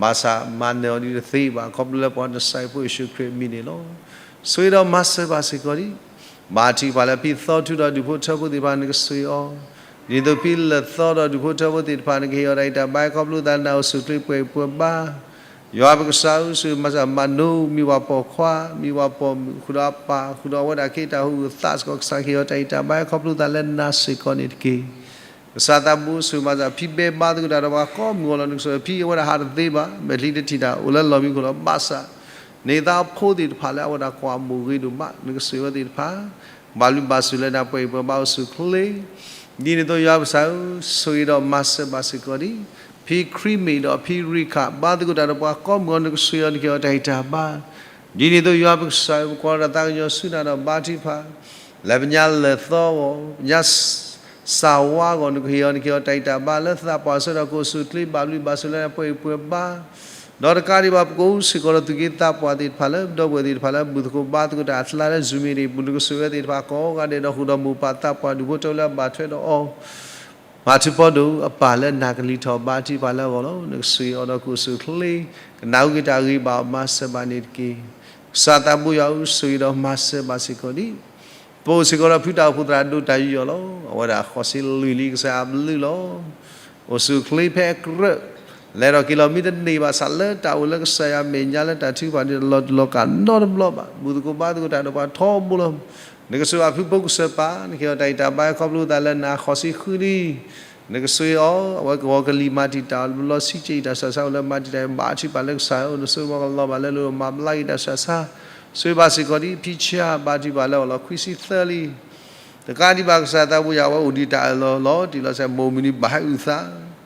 ဘၣ်ဆၣ်မၤနၢၤအီၤဒ်တသ့ဘၣ် ခီဖျိလၢပှၤနစၢ်ဖိယ့ၣ်ၡူးခရံာ်အမံၤန့ၣ်လီၤ. ဆိၣ်ဂ့ၤဒီးမၤစၢၤဘၣ်စ့ၢ်ကီးဒံး ဘါထုကဖၣ်လၢဖံသီထူဒီးဒူၣ်ဖိထၢဖိသ့ၣ်တဖၣ် နကဆိၣ်ဂ့ၤအီၤ, ဒ်သိးဖံလၢၢ်သီဒီးဒူၣ်ဖိထၢဖိသ့ၣ်တဖၣ် နကဟ့ၣ်အီၤတၢ်ဂံၢ်တၢ်ဘါ ခီဖျိလၢနၤအိၣ်ဆူၣ်အိၣ်ချ့ပှဲၤအံၤပှဲၤဘါ ယွၤပကစၢ်ဧၢ ဆိၣ်ဂ့ၤမၤစၢၤမၤနိ မ့ၢ်ပှၤပိာ်ခွါ မ့ၢ်ပှၤပိာ်မုၣ် ဃုာ်ဒီးအဝဲဒၣ်ခ့တၢ်ဟူးသးစ့ၢ်ကီး ကစၢ်ကဟ့ၣ်အီၤတၢ်ဂံၢ်တၢ်ဘါ ခီဖျိလၢနၤစ့ၢ်ကီးန့ၣ်တက့ၢ်. ကစၢ်သးဘိ ဆိၣ်ဂ့ၤမၤစၢၤဖံဘဲဘါသကိးတၢ်ဒီးပှၤကိးမုၢ်အလီၢ် နကဆိၣ်ဂ့ၤဖံ အဝဲဒၣ်ဟးတသ့ဘၣ် မဲာ်ချံတထံၣ်တၢ် အိၣ်လၢလီၢ်မံခိၣ်လီၤ ဘၣ်ဆၣ် န့ၢ်သးဖိသ့ၣ်တဖၣ်လၢအဝဲဒၣ်ကွၢ်မိၢ်ဂ့ၤဒိၣ်မး နကဆိၣ်ဂ့ၤအဝဲသ့ၣ်တဖၣ် ဘၣ်ဘျုးဘၣ်ဆိၣ်လၢနၤပှဲၤအံၤပှဲၤဘါအိၣ်ဆူၣ်အိၣ်ချ့ ဒ်န့ၣ်အသိးယွၤပကစၢ်ဧၢ ဆိၣ်ဂ့ၤဒီးမၤစၢၤဘၣ်စ့ၢ်ကီးဒံး ဖံခရံာ်မ့ၢ်ဒီးဖံရံခၣ် ဘါသကိးတၢ်ဒီးပှၤကိးမုၢ်အလီၢ် နကဆိၣ်ဂ့ၤအီၤ နကဟ့ၣ်အီၤတၢ်ဂံၢ်တၢ်ဘါ ဒ်န့ၣ်အသိးယွၤပကစၢ်ဧၢ ပကွၢ်ဒီးတၢ်သးကညီၤဆူနၤဒီးဘါထုကဖၣ် လၢပညါလၢၢ်သီအဂီၢ် ပညါ စၢ်ဝါအဂီၢ် နကဟ့ၣ်အီၤ နကဟ့ၣ်အီၤတၢ်ဂံၢ်တၢ်ဘါ လၢသးပှၢ်ဆၢဒီးကအိၣ်ဆူၣ်အိၣ်ချ့ ဘၣ်ဘျုးဘၣ်ဆိၣ်လၢနၤပှဲၤအံၤပှဲၤဘါ ဒီးတကးဒံးဘၣ် ပကအိၣ်စ့ၢ်ကီးဒီးသူၣ်က့သးပှၢ်သ့ၣ်တဖၣ်လၢ ဒီပုၢ်ဝဲၢ်သ့ၣ်တဖၣ်လၢ ဘူၣ်သကိးဘါသကိးတၢ်အကျါလၢ Zoom မံၤန့ၣ် ပူၤ နကဆိၣ်ဂ့ၤဝဲသ့ၣ်တဖၣ်ကိးဂၤဒဲး ဒီးဃုာ်ဒီးမိၢ်ပၢ်သးပှၢ်ဒူၣ်ဖိထၢဖိလၢအဘၣ်ထွဲဒီးအီၤ မၤထူဖီဒိၣ်အပၢ်လၢနၢ်ကလံၤထီၣ်ဘါထုကဖၣ်လၢအဂီၢ်လီၤ. နကဆိၣ်ဂ့ၤအီၤဒီးကအိၣ်ဆူၣ်အိၣ်ချ့ ကနၣ်ဟူက့ၤတၢ်ဂ့ၢ်ဘၣ်အီၤမၤစၢၤဘၣ်န့ၣ်တက့ၢ်. ကစၢ်သးဘိယွၤဧၢ ဆိၣ်ဂ့ၤဒီးမၤစၢၤဘၣ်စ့ၢ်ကီးဒံး ပအိၣ်စ့ၢ်ကီးဒီးဖုတၢ်အိၣ်ဖှိၣ်သရၣ်ဒိၣ်တၢ်ယူးယီၣ်လီၤ. အဝဲဒၣ်ဃိးဆံလွံၢ်လံ ကစၢ်အဘျုးလီၤ. အိၣ်ဆူၣ်အိၣ်ချ့ဖဲအကြၢး လဲၤထီၣ်က့ၤလီၤမ့ၢ်တန့ၢ်ဘၣ်ဆၣ် လၢတၢ်အိၣ်လၢကစၢ်ယွၤအမဲာ်ညါလၢတၢ်ထုကဖၣ်န့ၣ် တလီၤတလီၤကၢ်နီတဘျီဘၣ်. ဘူၣ်သကိးဘါသကိးတၢ်ဒီးပှၤထီဘိလီၤ. နကဆိၣ်ဂ့ၤအဖိကစၢၢ်ပၢ် နကဟ့ၣ်အီၤတၢ်ဂံၢ်တၢ်ဘါခီဖျိသးလၢနၤဃိးဆံဃုနံၣ် နကဆိၣ်ဂ့ၤအီၤ အဝဲကဝီၤကလံၤမၤတံာ်တာ်အီၤ လီၤဆီက့ၤတၢ်ဆူးတၢ်ဆါအိၣ်လၢမၤတံာ်တာ်အီၤ ဘါထုကဖၣ်လၢကစၢ်ဧၢ နဆိၣ်ဂ့ၤမၤကလီၤဘၣ်လၢလိၤ မၤဘျါက့ၤတၢ်ဆူးတၢ်ဆါ ဆိၣ်ဂ့ၤဘၣ်စ့ၢ်ကီးဒံး ဖံဆါ ဘါထုကဖၣ်လၢအီၤလီၤ ခွံဆံသၢလံ. တကးဒံးဘၣ် ကစၢ်သးဘိယွၤ အဝဲအိၣ်ဒံးတၢ်အၢၣ်လီၤလီၤတံၢ်လီၤဆဲး မိၢ်မုၢ်နံၤဘၣ်ဟဲအုၣ်သး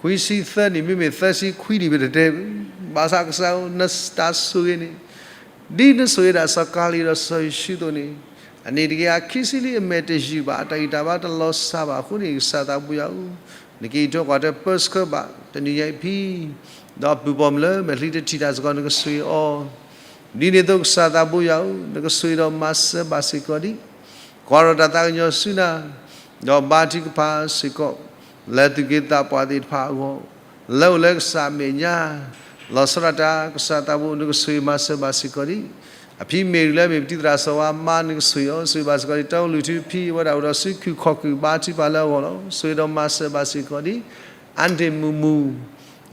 ခွံဆံသၢနံၣ် မ့မ့ၢ်သၢဆံခွံနံၣ် ပတတဲဘၣ်. ဘၣ်ဆၣ်ကစၢ်ဧၢ နတၢ်ဆိၣ်ဂ့ၤန့ၣ် ဒ်နဆိၣ်ဂ့ၤဒၣ်စီၤကၤလံၤဒီးစီၤယိၤၡူးအသိးန့ၣ် အနံၣ်တကယၤခံဆံလံ အမဲာ်တယုၢ်ဘၣ် အတၢ်ဂံၢ်တၢ်ဘါတလီၤစၢ်ဘၣ်အဃိန့ၣ် ကစၢ်သးဘိယွၤဧၢ နကအံးထွဲကွၢ်ထွဲပၢဆှၢဘၣ် တနံၤညါအံၤဖံ ဒီးပုၢ်ပိာ်မုၣ်လၢမဲာ်ချံတထံၣ်တၢ်စ့ၢ်ကီး နကဆိၣ်ဂ့ၤအီၤ ဒ်န့ၣ်အသိးကစၢ်သးဘိယွၤဧၢ နကဆိၣ်ဂ့ၤဒီးမၤစၢၤဘၣ်စ့ၢ်ကီးဒံး ကွၢ်ဒီးတၢ်သးကညီၤဆူနၤ ဒီးဘါထုကဖၣ်စ့ၢ်ကီး လၢသူၣ်က့သးပှၢ်သ့ၣ်တဖၣ်အဂီၢ် လၢအိၣ်လၢကစၢ်အမဲာ်ညါ လီၤဆီဒၣ်တၢ် ကစၢ်သးဘိ နကဆိၣ်ဂ့ၤမၤစၢၤဘၣ်စ့ၢ်ကီးဒံး အဖံမ့ၢ်ရံလၢအမ့ၢ်ပတံၤသရၣ်စီၤဝါမါ နကဆိၣ်ဂ့ၤအီၤ ဆိၣ်ဂ့ၤဘၣ်စ့ၢ်ကီးဒံး တၢ်အိၣ်လုၢ်ထူဖံ အဝဲဒၣ်အိၣ်ဒီးစုခုၣ်ခီၣ်ခုၣ် ဘါထုကဖၣ်လၢအဂီၢ်လီၤ. ဆိၣ်ဂ့ၤဒီးမၤစၢၤဘၣ်စ့ၢ်ကီးဒံး အါတံၢ်မုၢ်မုၢ်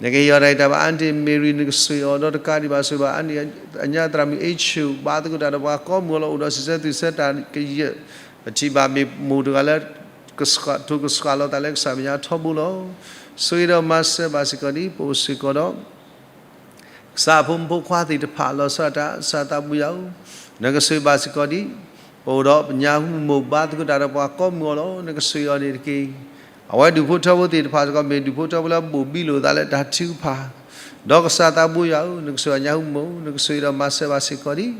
နကဟ့ၣ်အီၤတၢ်ဂံၢ်တၢ်ဘါ အါတံၢ်မ့ၢ်ရံ နကဆိၣ်ဂ့ၤအီၤ ဒီးတကးဒံးဘၣ်ဆိၣ်ဂ့ၤဘၣ် အညါသရၣ်မုၣ်အ့ဆူၣ် ဘါသကိးတၢ်ဒီးပှၤကိးမုၢ်အလီၢ် အိၣ်ဒီးဆံးဆၢသူၣ်ဆၢတၢ်ကယၢၢ် ပထံၣ်ဘၣ်မ့ၢ်မိၢ်တဂၤလၢ ကစှၤ ထိၣ်ကစှၤလီၤသးလၢကစၢ်မဲာ်ညါထီဘိလီၤ. ဆိၣ်ဂ့ၤဒီးမၤစၢၤဘၣ်စ့ၢ်ကီးဒံး ပအိၣ်စ့ၢ်ကီးဒီး ကစၢ်အဖိမုၣ်ဖိခွါသ့ၣ်တဖၣ်လီၤဆီဒၣ်တၢ် ကစၢ်သးဘိယွၤဧၢ, နကဆိၣ်ဂ့ၤဘၣ်စ့ၢ်ကီးဒံး, ပအိၣ်ဒီးပညါဟူမိၢ်ဘါသကိးတၢ်ဒီးပှၤကိးမုၢ်အလီၢ် နကဆိၣ်ဂ့ၤအီၤန့ၣ်တက့ၢ်. အဝဲဒူၣ်ဖိထၢဖိသ့ၣ်တဖၣ်စ့ၢ်ကီး မ့ၢ်ဒူၣ်ဖိထၢဖိလၢဘိၣ်ဘံလိာ်သးလၢတၢ်ထုကဖၣ်, ဒီးကစၢ်သးဘိယွၤဧၢ, နကဆိၣ်ဂ့ၤညါဟူမိၢ်, နကဆိၣ်ဂ့ၤဒီးမၤစၢၤဘၣ်စ့ၢ်ကီးဒံး,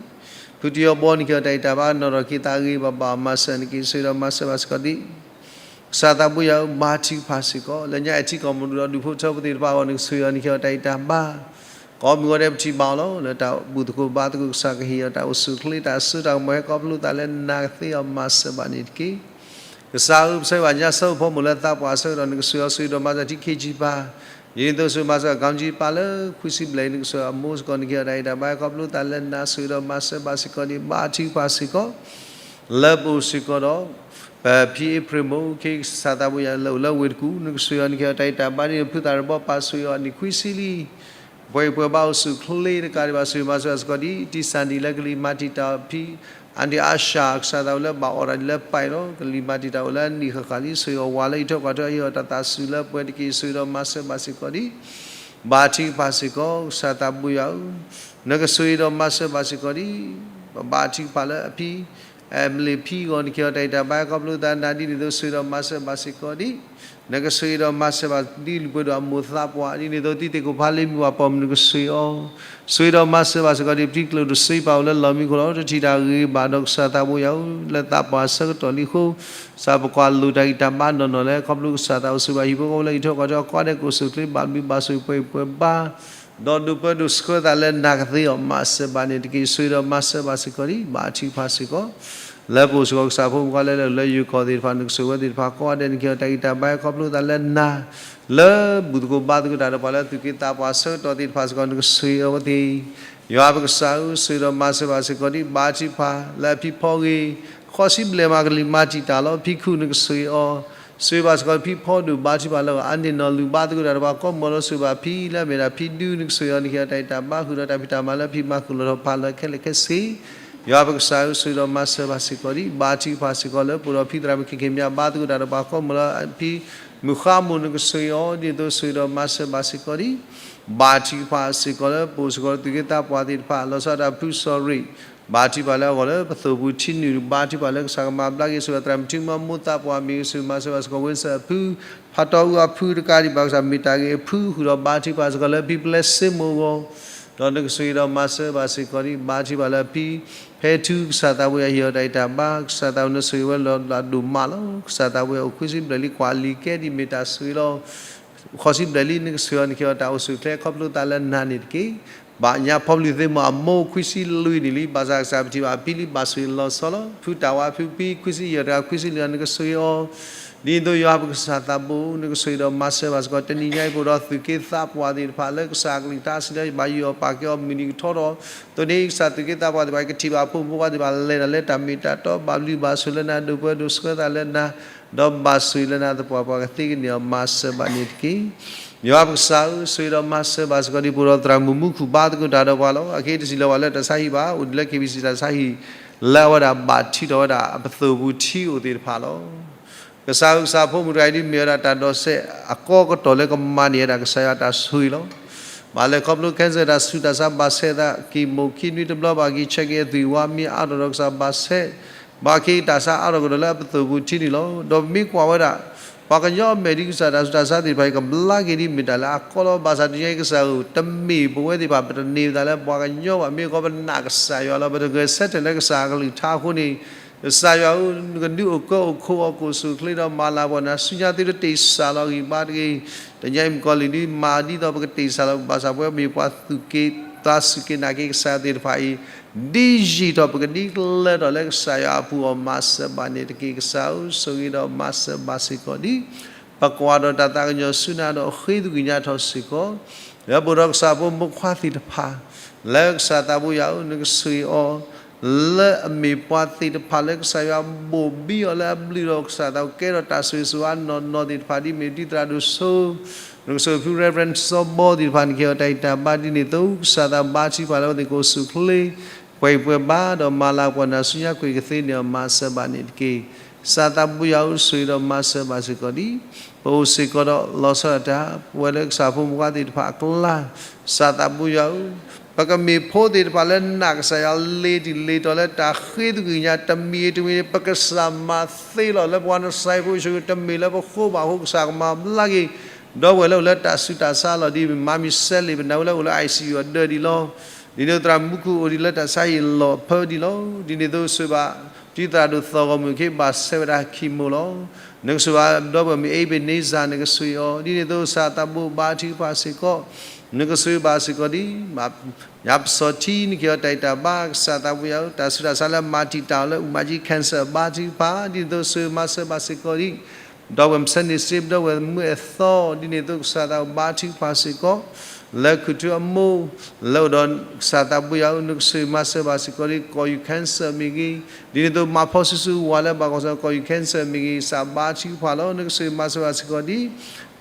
ဖုတယီဘီ နကဟ့ၣ်အီၤတၢ်ဂံၢ်တၢ်ဘါ နီၢ်ဒီးက့ၤသးဂ့ၤဘၣ်ဘၣ်မၤစၢၤန့ၣ်တက့ၢ်, ဆိၣ်ဂ့ၤဒီးမၤစၢၤဘၣ်စ့ၢ်ကီးဒံး ကစၢ်သးဘိယွၤဧၢ, ဘါထုကဖၣ်စ့ၢ်ကီး လၢညါအဲၣ်ထံကီၢ်မဒူဒီးဒူၣ်ဖိထၢဖိသ့ၣ်တဖၣ်အဂီၢ် နကဆိၣ်ဂ့ၤအီၤ နကဟ့ၣ်အီၤတၢ်ဂံၢ်တၢ်ဘါ, ကိးမုၢ်ဂီၤဒဲးပထံၣ်ဘၣ်အီၤလီၤ. လၢတၢ်ဘူၣ်သကိးဘါသကိး ကစၢ်ကဟ့ၣ်အီၤတၢ်အိၣ်ဆူၣ်အိၣ်ချ့ တၢ်စိတၢ်ကမီၤ ဟဲခီဖျိသးလၢနၤကသ့အီၤ မၤစၢၤဘၣ်န့ၣ်တက့ၢ်. ကစၢ်ဧၢ, ပဆၢဂ့ၤဘၣ်ညါဆၢဖိမုၣ်လၢသးပှၢ်ဆၢကတီၢ် နကဆိၣ်ဂ့ၤအီၤ ဆိၣ်ဂ့ၤဒီးမၤစၢၤထံခံဆံပၤ, ဒ်န့ၣ်အသိးဆိၣ်ဂ့ၤမၤစၢၤ ခီၣ်ကၠံပၤလၢခွံဆံဘျဲၣ် နကဆိၣ်ဂ့ၤအမိၢ်စ့ၢ်ကီး နကဟ့ၣ်အီၤတၢ်ဂံၢ်တၢ်ဘါခီဖျိသးလၢနၤ ဆိၣ်ဂ့ၤဒီးမၤစၢၤဘၣ်စ့ၢ်ကီးဒံး ဘါထုကဖၣ်စ့ၢ်ကီး, လၢပအိၣ်စ့ၢ်ကီးဒီး ပဖံအ့ဖြ့ၣ်မိၢ်ခ့ ကစၢ်သးဘိယွၤလၢအိၣ်လၢဝ့ၢ်တကူၣ် နကဆိၣ်ဂ့ၤအီၤ နကဟ့ၣ်အီၤတၢ်ဂံၢ်တၢ်ဘါ ဒ်န့ၣ်ဖုသးတဘီပာ်ဆိၣ်ဂ့ၤအီၤ နံၣ်ခွံဆံလံ ပှဲၤပှဲၤဘၣ်အိၣ်ဆူၣ်အိၣ်ချ့တကးဒံးဘၣ် ဆိၣ်ဂ့ၤမၤစၢၤဘၣ်စ့ၢ်ကီးဒံး တံၢ်စၢ်ဒံၣ်လၢကလံၤမၤတံာ်တာ်အီၤဖံ အါဒံၣ်အါစှၤ ကစၢ်သးဘိလၢဘၣ်အီၣ်တၢ်ဒ်လၢပၢ်အံၤလီၤ ကလံၤမၤတံာ်တာ်အိၣ်လၢအနံၣ်ဃၣ်ဃၣ်လံ ဆိၣ်ဂ့ၤအီၤဝးလၢအံးထွဲကွၢ်ထွဲ ဟ့ၣ်အီၤတၢ်သးစူၤလၢပှဲၤတက့ၢ် ဆိၣ်ဂ့ၤဒီးမၤစၢၤဘၣ်စ့ၢ်ကီးဒံး ဘါထုကဖၣ်စ့ၢ်ကီး ကစၢ်သးဘိယွၤဧၢ, နကဆိၣ်ဂ့ၤဒီးမၤစၢၤဘၣ်စ့ၢ်ကီးဒံး ပဘါထုကဖၣ်လၢအဖံ အမလ့ၣ်ဖံအဂီၢ် နကဟ့ၣ်အီၤတၢ်ဂံၢ်တၢ်ဘါခီဖျိသးနၤ ဒ်န့ၣ်အသိးဆိၣ်ဂ့ၤဒီးမၤစၢၤဘၣ်စ့ၢ်ကီးဒံး နကဆိၣ်ဂ့ၤဒီးမၤစၢၤဘၣ်ဒ်လံာ်ပှဲၤဒိၣ်အမိၢ်သးပှၢ် ဒ်န့ၣ်အသိး တံၤသကိးဖးလ့မုၢ်ပှၢ်ပိာ်မုၣ် နကဆိၣ်ဂ့ၤအီၤ, ဆိၣ်ဂ့ၤဒီးမၤစၢၤဘၣ်စ့ၢ်ကီးဒံး ပထံကျိတစ့ပာ်အိၣ်လၢလီၢ်မံခိၣ်လီၤ တထံၣ်တၢ်ဂ့ၤဘၣ်ဒီး ကစၢ်သးဘိယွၤဧၢ, လၢသးပှၢ်ဆၢကတီၢ်လံအဃိ ကစၢ်ပကွၢ်လိာ်တၢ်ဂံၢ်တၢ်ဘါနီၢ်နီၢ်လၢ ခီဖျိကစၢ်သးအိၣ်ဆိးဘၣ်ဟံၣ်ဖိဃီဖိလၢအံးထွဲကွၢ်ထွဲအီၤကိးဂၤဒဲး ကအိၣ်ဆူၣ်အိၣ်ချ့ဘၣ်ဘျုးဘၣ်ဆိၣ်ဂ့ၤပှဲၤပှဲၤဘါ ဒီးဒိးပၢဒိးဆှၢသးလၢနၤကသ့အီၤ မၤစၢၤဘၣ်န့ၣ်တက့ၢ် ဆိၣ်ဂ့ၤဒီးမၤစၢၤဘၣ်စ့ၢ်ကီးဒံး ဘါထုကဖၣ်စ့ၢ်ကီး လၢပအိၣ်စ့ၢ်ကီးကစၢ်ဖိမုၣ်ခွါလၢလၢၢ်လၢယိၤကီၢ်သ့ၣ်တဖၣ် နကဆိၣ်ဂ့ၤဝဲသ့ၣ်တဖၣ်ကိးဂၤဒဲး နကဟ့ၣ်အီၤတၢ်ဂံၢ်တၢ်ဘါခီဖျိသးလၢနၤ လၢဘူၣ်သကိးဘါသကိးတၢ်ဒီးပှၤလၢသူၣ်က့သးပှၢ်ဆၢကတီၢ်သ့ၣ်တဖၣ်စ့ၢ်ကီး နကဆိၣ်ဂ့ၤအီၤဝဲသ့ၣ် ယွၤပကစၢ်ဧၢ, ဆိၣ်ဂ့ၤဒီးမၤစၢၤဘၣ်စ့ၢ်ကီးဒံး ဘါထုကဖၣ်လၢအဖံဖီဂ့ၤ, ဃိးဆံဘျဲၣ်မၤကလံၤမၤတံာ်တာ်လီၤ ဖံခိၣ် နကဆိၣ်ဂ့ၤအီၤ, ဆိၣ်ဂ့ၤဘၣ်စ့ၢ်ကီးဖံဖီဒိၣ် ဘါထုကဖၣ်လၢအဂီၢ် အန့ၣ်နီၢ်လူၤဘါသကိးတၢ်ဒီးပှၤကိးမုၢ်လီၤ ဆိၣ်ဂ့ၤဘၣ်ဖံလၢအမ့ၢ်ဒၣ်ဖံဒူ နကဆိၣ်ဂ့ၤအီၤ နကဟ့ၣ်အီၤတၢ်ဂံၢ်တၢ်ဘါ ဃုာ်ဒီးတၢ်ဖံးတၢ်မၤလၢအဖံမၤဃုာ်လီၤထီၣ်ဖးလီၤခဲလၢာ်ခဲဆ့ ယွၤပကစၢ်ဧၢ, ဆိၣ်ဂ့ၤဒီးမၤစၢၤဘၣ်စ့ၢ်ကီးဒံး ဘါထုကဖၣ်စ့ၢ်ကီးလၢပအိၣ်ဒီးဖံသရၣ်မုၣ် ခ့ၣ်ခ့ၣ်မၠး ဘါသကိးတၢ်ဒီးပှၤကိးမုၢ်လီၤ ဖံမုၢ်ဃါမိၢ် နကဆိၣ်ဂ့ၤအီၤ ဒ်န့ၣ်အသိး ဆိၣ်ဂ့ၤဒီးမၤစၢၤဘၣ်စ့ၢ်ကီးဒံး ဘါထုကဖၣ်စ့ၢ်ကီးလၢပအိၣ်စ့ၢ်ကီးလၢသူၣ်က့သးပှၢ်သ့ၣ်တဖၣ် လီၤဆီဒၣ်တၢ်ဖုစီၤရ့ၣ် ဘါထုကဖၣ်လၢအဂီၢ်လၢပသိၣ်ပူၤထံနုာ် ဘါထုကဖၣ်လၢကစၢ်ကမၤဘျါက့ၤ ဆိၣ်ဂ့ၤသရၣ်မုၣ်ထံမီမူသးပှၢ်မ့ၢ်ဂ့ၤ ဆိၣ်ဂ့ၤမၤစၢၤဘၣ်စ့ၢ်ကီး ဝ့စၢၣ်အဖု ဖးတီအူအဖုတကးဒံးဘၣ် ကစၢ်မ့ၢ်တၢ်ဂ့ၤအဖု ဃုာ်ဒီးဘါထုကဖၣ်စ့ၢ်ကီးလၢဖံပျဲစ့မိၢ်အဂီၢ် ဒီးနကဆိၣ်ဂ့ၤဒီးမၤစၢၤဘၣ်စ့ၢ်ကီးဒံး ဘါထုကဖၣ်လၢအဖံ ဖဲထူ ကစၢ်သးဘိယွၤဟ့ၣ်အီၤတၢ်ဂံၢ်တၢ်ဘါ ကစၢ်သးဘိနဆိၣ်ဂ့ၤဝဲလီၤဘျးဒိၣ်မးလီၤ ကစၢ်သးဘိယွၤအိၣ်ခွံဆံဘျဲၣ်လံ ကွၢ်လံၤကဲဒ်မ့ၢ်တၢ်ဆိၣ်ဂ့ၤလီၤ ဃိးဆံဘျဲၣ်လံ နကဆိၣ်ဂ့ၤအီၤ နကဟ့ၣ်အီၤတၢ်အိၣ်ဆူၣ်အိၣ်ချ့ခီဖျိသးလၢနၤန့ၣ်တက့ၢ်. ဘၣ်ညါဖီပျုၢ်သ့ၣ်မီၢ်အမိၢ်ခွံဆံလွံၢ်နံၣ်လံ ဘၣ်ဆၣ်ကစၢ်ပထံၣ်ဘၣ်အဖံလံ ဘၣ်ဆိၣ်ဂ့ၤလီၤဆီလီၤ ဖုတၢ်ဝါဖုဖံခွံဆံယဲၢ်တဂၤ ခွံဆံလွံၢ် နကဆိၣ်ဂ့ၤအီၤ ဒ်သိးယွၤပကစၢ်သးဘိ နကဆိၣ်ဂ့ၤဒီးမၤစၢၤဘၣ်စ့ၢ်ကီး တနံၤညါအံၤပအိၣ်ဒီးသူၣ်က့သးပှၢ်သ့ၣ်တဖၣ်လၢကစၢ်အကလုၢ်ကထါစံးဒီး ဘၣ်ယိၣ်အီၣ်ပာ်ကဲအီၤမုၢ်နံၤကထီထီၣ် အသိးန့ၣ်ကစၢ်သူၣ်က့သးပှၢ်သ့ၣ်တဖၣ် ကထံၣ်ဘၣ်ဖိမုၣ်ဖိခွါသ့ၣ်တဖၣ် လဲၤတၢ်လၢတၢ်မ့ၢ်တၢ်တီ ဘၣ်ဘျုးဘၣ်ဆိၣ်လၢနၤ ဒိးပၢဒိးဆှၢသးလၢနၤ ဒီးဘၣ်ဆိၣ်ဂ့ၤလၢနၤသပှၢ်ပှၢ်ကသ့ကန့ၢ်အီၤ မၤစၢၤဘၣ်န့ၣ်တက့ၢ်. ယွၤပကစၢ်ဧၢ, ဆိၣ်ဂ့ၤဒီးမၤစၢၤဘၣ်စ့ၢ်ကီးဒံး ပအိၣ်ဒီးသရၣ်မုၣ်မူခိၣ်ဘါသကိးတၢ်ဒီးပှၤလီၤ. အခဲအံၤတစံးလၢၤဘၣ်လၢတၢ်ဆါဟံၣ်ဘၣ်, အိၣ်ဒံးလၢ ခ့ဘံၣ်စံၣ် တၢ်ဆါဟံၣ် လၢအဝဲဒၣ်ဘၣ်ထုးထီၣ်ဝဲဒၣ်အပသိၣ်ပူၤထံအိၣ်သ့ၣ်တဖၣ်လီၤ. ကစၢ်ဧၢ, ကစၢ်ဖိမုၣ်တဂၤအံၤဒ်မ့ၢ်ဝဲဒၣ်တၢ်ဒိးစဲးအကီကတီၢ်လၢကမၤန့ၢ်ဝဲဒၣ် ကစၢ်ယွၤတၢ်ဆိၣ်ဂ့ၤလီၤ. ဘၣ်လဲၤခီဖျိ cancer တၢ်ဆူးတၢ်ဆါဘၣ်ဆဲးသး, chemo ခံနွံတဘျီဘၣ်က့ၤ ဆဲးက့ၤအသွံၣ်ဝါမ့ၢ်အါထီၣ်ဒီးကစၢ်ဘၣ်ဆဲး, ဘၣ်က့ၤတၢ်ဆါအါထီၣ်ကဒီးလၢအပသိၣ်ပူၤထံန့ၣ်လီၤ. ဒီးပမ့ၢ်ကွၢ်ဝဲဒၣ် ပှၤကညီအမဲာ်ဒ်ကစၢ်တၢ်ဆူးတၢ်ဆါသ့ၣ်တဖၣ်အံၤ ကဘျါက့ၤဒ်မ့ၢ်တၢ်လၢအကီလီၤ. ဘၣ်ဆၣ်တနံၤညါအံၤကစၢ်ဧၢ, တမ့ၢ်ပဝဲသ့ၣ်တဖၣ် ပတန့ၢ်ပသးလၢပှၤကညီဘၣ်, မ့ၢ်ကီပနာ်ကစၢ်ယွၤလီၤ. ပတဂဲၤဆၢထၢၣ်လၢကစၢ်အကလုၢ်ကထါအဃိန့ၣ် ကစၢ်ယွၤဧၢ, နကဒုးအိၣ်ကၢအိၣ်ခိးအီၤ ကအိၣ်ဆူၣ်အိၣ်ချ့ဒီးမၤလၤပှီၢ်နၤဆူညါ သုတတ့ၢ်စၢ်လီၤဂံၢ်ဘါတဂ့ၤ. တနံၤညါအံၤမုၣ်ကီၤလံၢ်ဒ်မၤဒ်သိးပကတ့ၢ်စၢ်လီၤ, ဘၣ်ဆၣ်ပဝဲမ့ၢ်ပှၤသူၣ်က့ၤသးစူၢ်က့ၤနာ်က့ၤကစၢ်ယွၤသ့ၣ်တဖၣ်အံၤ ဒ်ယံာ်ထီၣ်ပကဒ်ကလၢထီၣ်လၢကစၢ်ယွၤအပူၤအီၤ မၤစၢၤဘၣ်န့ၣ်တက့ၢ်. ကစၢ်ဧၢ, ဆိၣ်ဂ့ၤဒီးမၤစၢၤဘၣ်စ့ၢ်ကီးဒံး ပကွၢ်ဒီးတၢ်သးကညီၤဆူနၤဒီး ဃ့သကွံၢ်ညါထီၣ်စ့ၢ်ကီး လၢပအိၣ်ဒီးကစၢ်ဖိမုၣ်ဖိခွါသ့ၣ်တဖၣ် လၢကစၢ်သးဘိယွၤဧၢ, နကဆိၣ်ဂ့ၤအီၤ လၢအမ့ၢ်ပှၤသ့ၣ်တဖၣ်လၢကစၢ်ယွၤဘိၣ်ဘံအီၤ လၢအဘျုးဒီးကစၢ်သးကဲထီၣ်တၢ်ဆိၣ်ဂ့ၤဆိၣ်ဝါနီၢ်နီၢ်သ့ၣ်တဖၣ် ဒ်မ့ၢ်ဒ်သရၣ်ဒိၣ်စိ နကဆိၣ်ဂ့ၤဖု Reverend စီၤဘီသ့ၣ်တဖၣ် နကဟ့ၣ်အီၤတၢ်ဂံၢ်တၢ်ဘါဒ်န့ၣ်အသိး ကစၢ်သးဘါထုကဖၣ်လၢအဝဲသ့ၣ်ကအိၣ်ဆူၣ်အိၣ်ချ့ ပှဲၤဂံၢ်ပှဲၤဘါ ဒီးမၤလၤကပီၤနၤဆူညါ ကွံာ်ကသ့န့ၢ်အီၤ မၤစၢၤဘၣ်န့ၣ်တက့ၢ်. ကစၢ်သးဘိယွၤဧၢ, ဆိၣ်ဂ့ၤဒီးမၤစၢၤဘၣ်စ့ၢ်ကီးဒံး ပအိၣ်စ့ၢ်ကီးဒီးလီၤဆီဒၣ်တၢ် ပဝဲလၢကစၢ်ဖိမုၣ်ဖိခွါသ့ၣ်တဖၣ်အကျါ ကစၢ်သးဘိယွၤဧၢ, ပကမ့ၢ်ဖိသ့ၣ်တဖၣ်လၢနာ်ကစၢ်ယွၤလ့ၤတံၢ်လ့ၤတီၤလၢတၢ်ဃ့သကွံၢ်ညါ တမံၤအံၤတမံၤန့ၣ် ပကစၢ်မၤသ့လီၤလၢပှၤနစဲးဖိဆၢ တမ့ၢ်လၢပဃိဘၣ်အဃိ ကစၢ်ကမၤဘျါက့ၤ ဒီပုၢ်ဝဲၢ်လၢအိၣ်လၢတၢ်ဆူးတၢ်ဆါလီၤ. ဒ်မၤမံၤစဲးလ့ၣ် ပနာ်ဝဲလၢအိၣ်လၢ ICU အဒၢးဒံးလီၤ. ဒ်န့ၣ်သရၣ်မူခိၣ်အိၣ်ဒံးလၢတၢ်ဆါဟံၣ်လီၤဖၢဒံးလီၤ. ဒ်န့ၣ်အသိးဆိၣ်ဘၣ် ဒ်သရၣ်ဒိၣ်သီၣ်ဂီၢ်မုၢ်ခ့ဘၣ်ဆဲးဝဲဒၣ် chemo လီၤ. နကဆိၣ်ဘၣ်ဒီပုၢ်ဝဲၢ်မုၣ် Ebenezer နကဆိၣ်ဂ့ၤအီၤ ဒ်န့ၣ်အသိး ကစၢ်သးဘိဘါထုကဖၣ်စ့ၢ်ကီး နကဆိၣ်ဂ့ၤဘၣ်စ့ၢ်ကီးဒ် ယၤပစီၤထံ နကဟ့ၣ်အီၤတၢ်အံၣ်တၢ်ဘါ ကစၢ်သးဘိယၤဧၢ, တၢ်ဆူးတၢ်ဆါလၢမၤတံာ်တာ်အီၤလၢအူမၤကၠံ cancer အဘါထုကဖၣ် ဒ်န့ၣ်အသိးဆိၣ်ဂ့ၤမၤစၢၤဘၣ်စ့ၢ်ကီးဒ် ဒီပုၢ်ဝဲၢ်မုၢ်ဆ့ၣ်န့ၣ်စ့ ပဒီပုၢ်ဝဲၢ်မုၢ်အဲၣ်သီ ဒ်န့ၣ်အသိးကစၢ်သးဘိယၤဘါထုကဖၣ်စ့ၢ်ကီး လၢခူၣ်ထူအမိၢ် လၢအိၣ်ဒီးကစၢ်သးဘိယၤဧၢ နကဆိၣ်ဂ့ၤမၤစၢၤဘၣ်စ့ၢ်ကီးဒ် ကီၢ်ယူၢ် cancer မ့ၢ်ဂ့ၤ, ဒ်န့ၣ်အသိးမၤဖီဆူၣ်ဆူၣ်ဝးလၢဘၣ်ကွၢ်ဆၢၣ် ကီၢ်ယူၢ် cancer မ့ၢ်ဂ့ၤ ကစၢ်ဘါထုကဖၣ်လီၤ နကဆိၣ်ဂ့ၤမၤစၢၤဘၣ်စ့ၢ်ကီးဒ်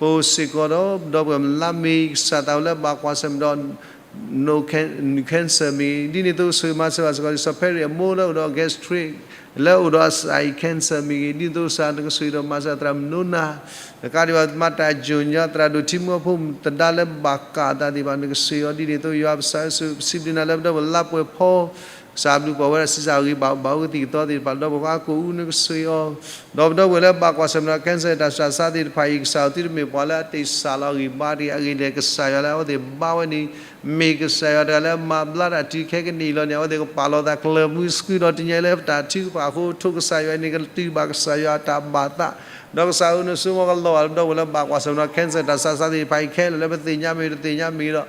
ပအိၣ်စ့ၢ်ကီးဒီး ပဒီပုၢ်ဝဲၢ်မုၢ်လါမ့ၢ် ကစၢ်သးဘိလၢဘၣ်ကွၢ်ဆၢၣ်မဲာ်ဒီး နူၢ် cancer မ့ၢ်ဂ့ၤ, ဒ်န့ၣ်အသိးဆိၣ်ဂ့ၤမၤစၢၤဘၣ်စ့ၢ်ကီးဒ် စီၤဖဲရံၣ်အမိၢ်လၢအိၣ်ဒီး gastric လၢအိၣ်ဒီးအစးအံၤ cancer မ့ၢ်ဂ့ၤ, ဒ်န့ၣ်အသိးကစၢ်နကဆိၣ်ဂ့ၤဒီးမၤစၢၤသရၣ်မုၢ်နိနၤ တကးဒံးဘၣ်မၤတၢ်ယိာ်ညီ သရၣ်ဒိၣ်ထံမုၢ်အဖိမုၣ်သဒါလၢဘၣ်ကးအသးသ့ၣ်တဖၣ် နကဆိၣ်ဂ့ၤအီၤဒ်န့ၣ်အသိး ယွၤပကစၢ်ဧၢ ဆိၣ်ဂ့ၤပစံးဘျုးနၤလၢပဒီပုၢ်ဝဲၢ်လါပှဲၤဖီ ကစၢ်ဘျုးပှၤဝဲဒၣ်ဆံးစၢ်ဂ့ၤဘၣ်ဘၣ်အိၣ်ကသံၣ်ကသီသ့ၣ်တဖၣ် ဒီးပှၤကိးအူနကဆိၣ်ဂ့ၤအီၤ, ဒီးပဒီပုၢ်ဝဲၢ်လၢဘၣ်ကွၢ်ဆၢၣ်မဲာ်ဒီး cancer တၢ်ဆူးတၢ်ဆါသ့ၣ်တဖၣ်အံၤ ကစၢ်ဧၢ သုတမ့ၢ်ပှၤလၢအတ့ၢ်စၢ်လီၤအဂံၢ်ဘါတဂ့ၤ, အဂ့ၢ်ဒ်လဲၣ် ကစၢ်ယွၤလၢအဝဲသ့ၣ်ဘါဝဲန့ၣ် မ့ၢ်ကစၢ်ယွၤတဂၤလၢအမၤဘျါတၢ်တုၤခဲကနံၣ်အံၤလီၤန့ၣ် အဝဲသ့ၣ်ကပာ်လီၤသးကျၢၤမုၢ်ဆူၣ်ဒီးတနံၤအံၤလၢပတၢ်ထုကဖၣ်အဃိ ထိးကစၢ်ယွၤန့ၣ် ကတုၤဘၣ်ကစၢ်ယွၤအတၢ်ဘၣ်သး, ဒီးကစၢ်ဧၢ နဆိကမိၣ်ကလီၤဘၣ်လၢပဒီပုၢ်ဝဲၢ်လၢဘၣ်ကွၢ်ဆၢၣ်မဲာ်ဒီး cancer တၢ်ဆူးတၢ်ဆါသ့ၣ်တဖၣ်အံၤခဲလၢာ်လၢပသ့ၣ်ညါမ့ၢ်တသ့ၣ်ညါမ့ၢ်ဒီး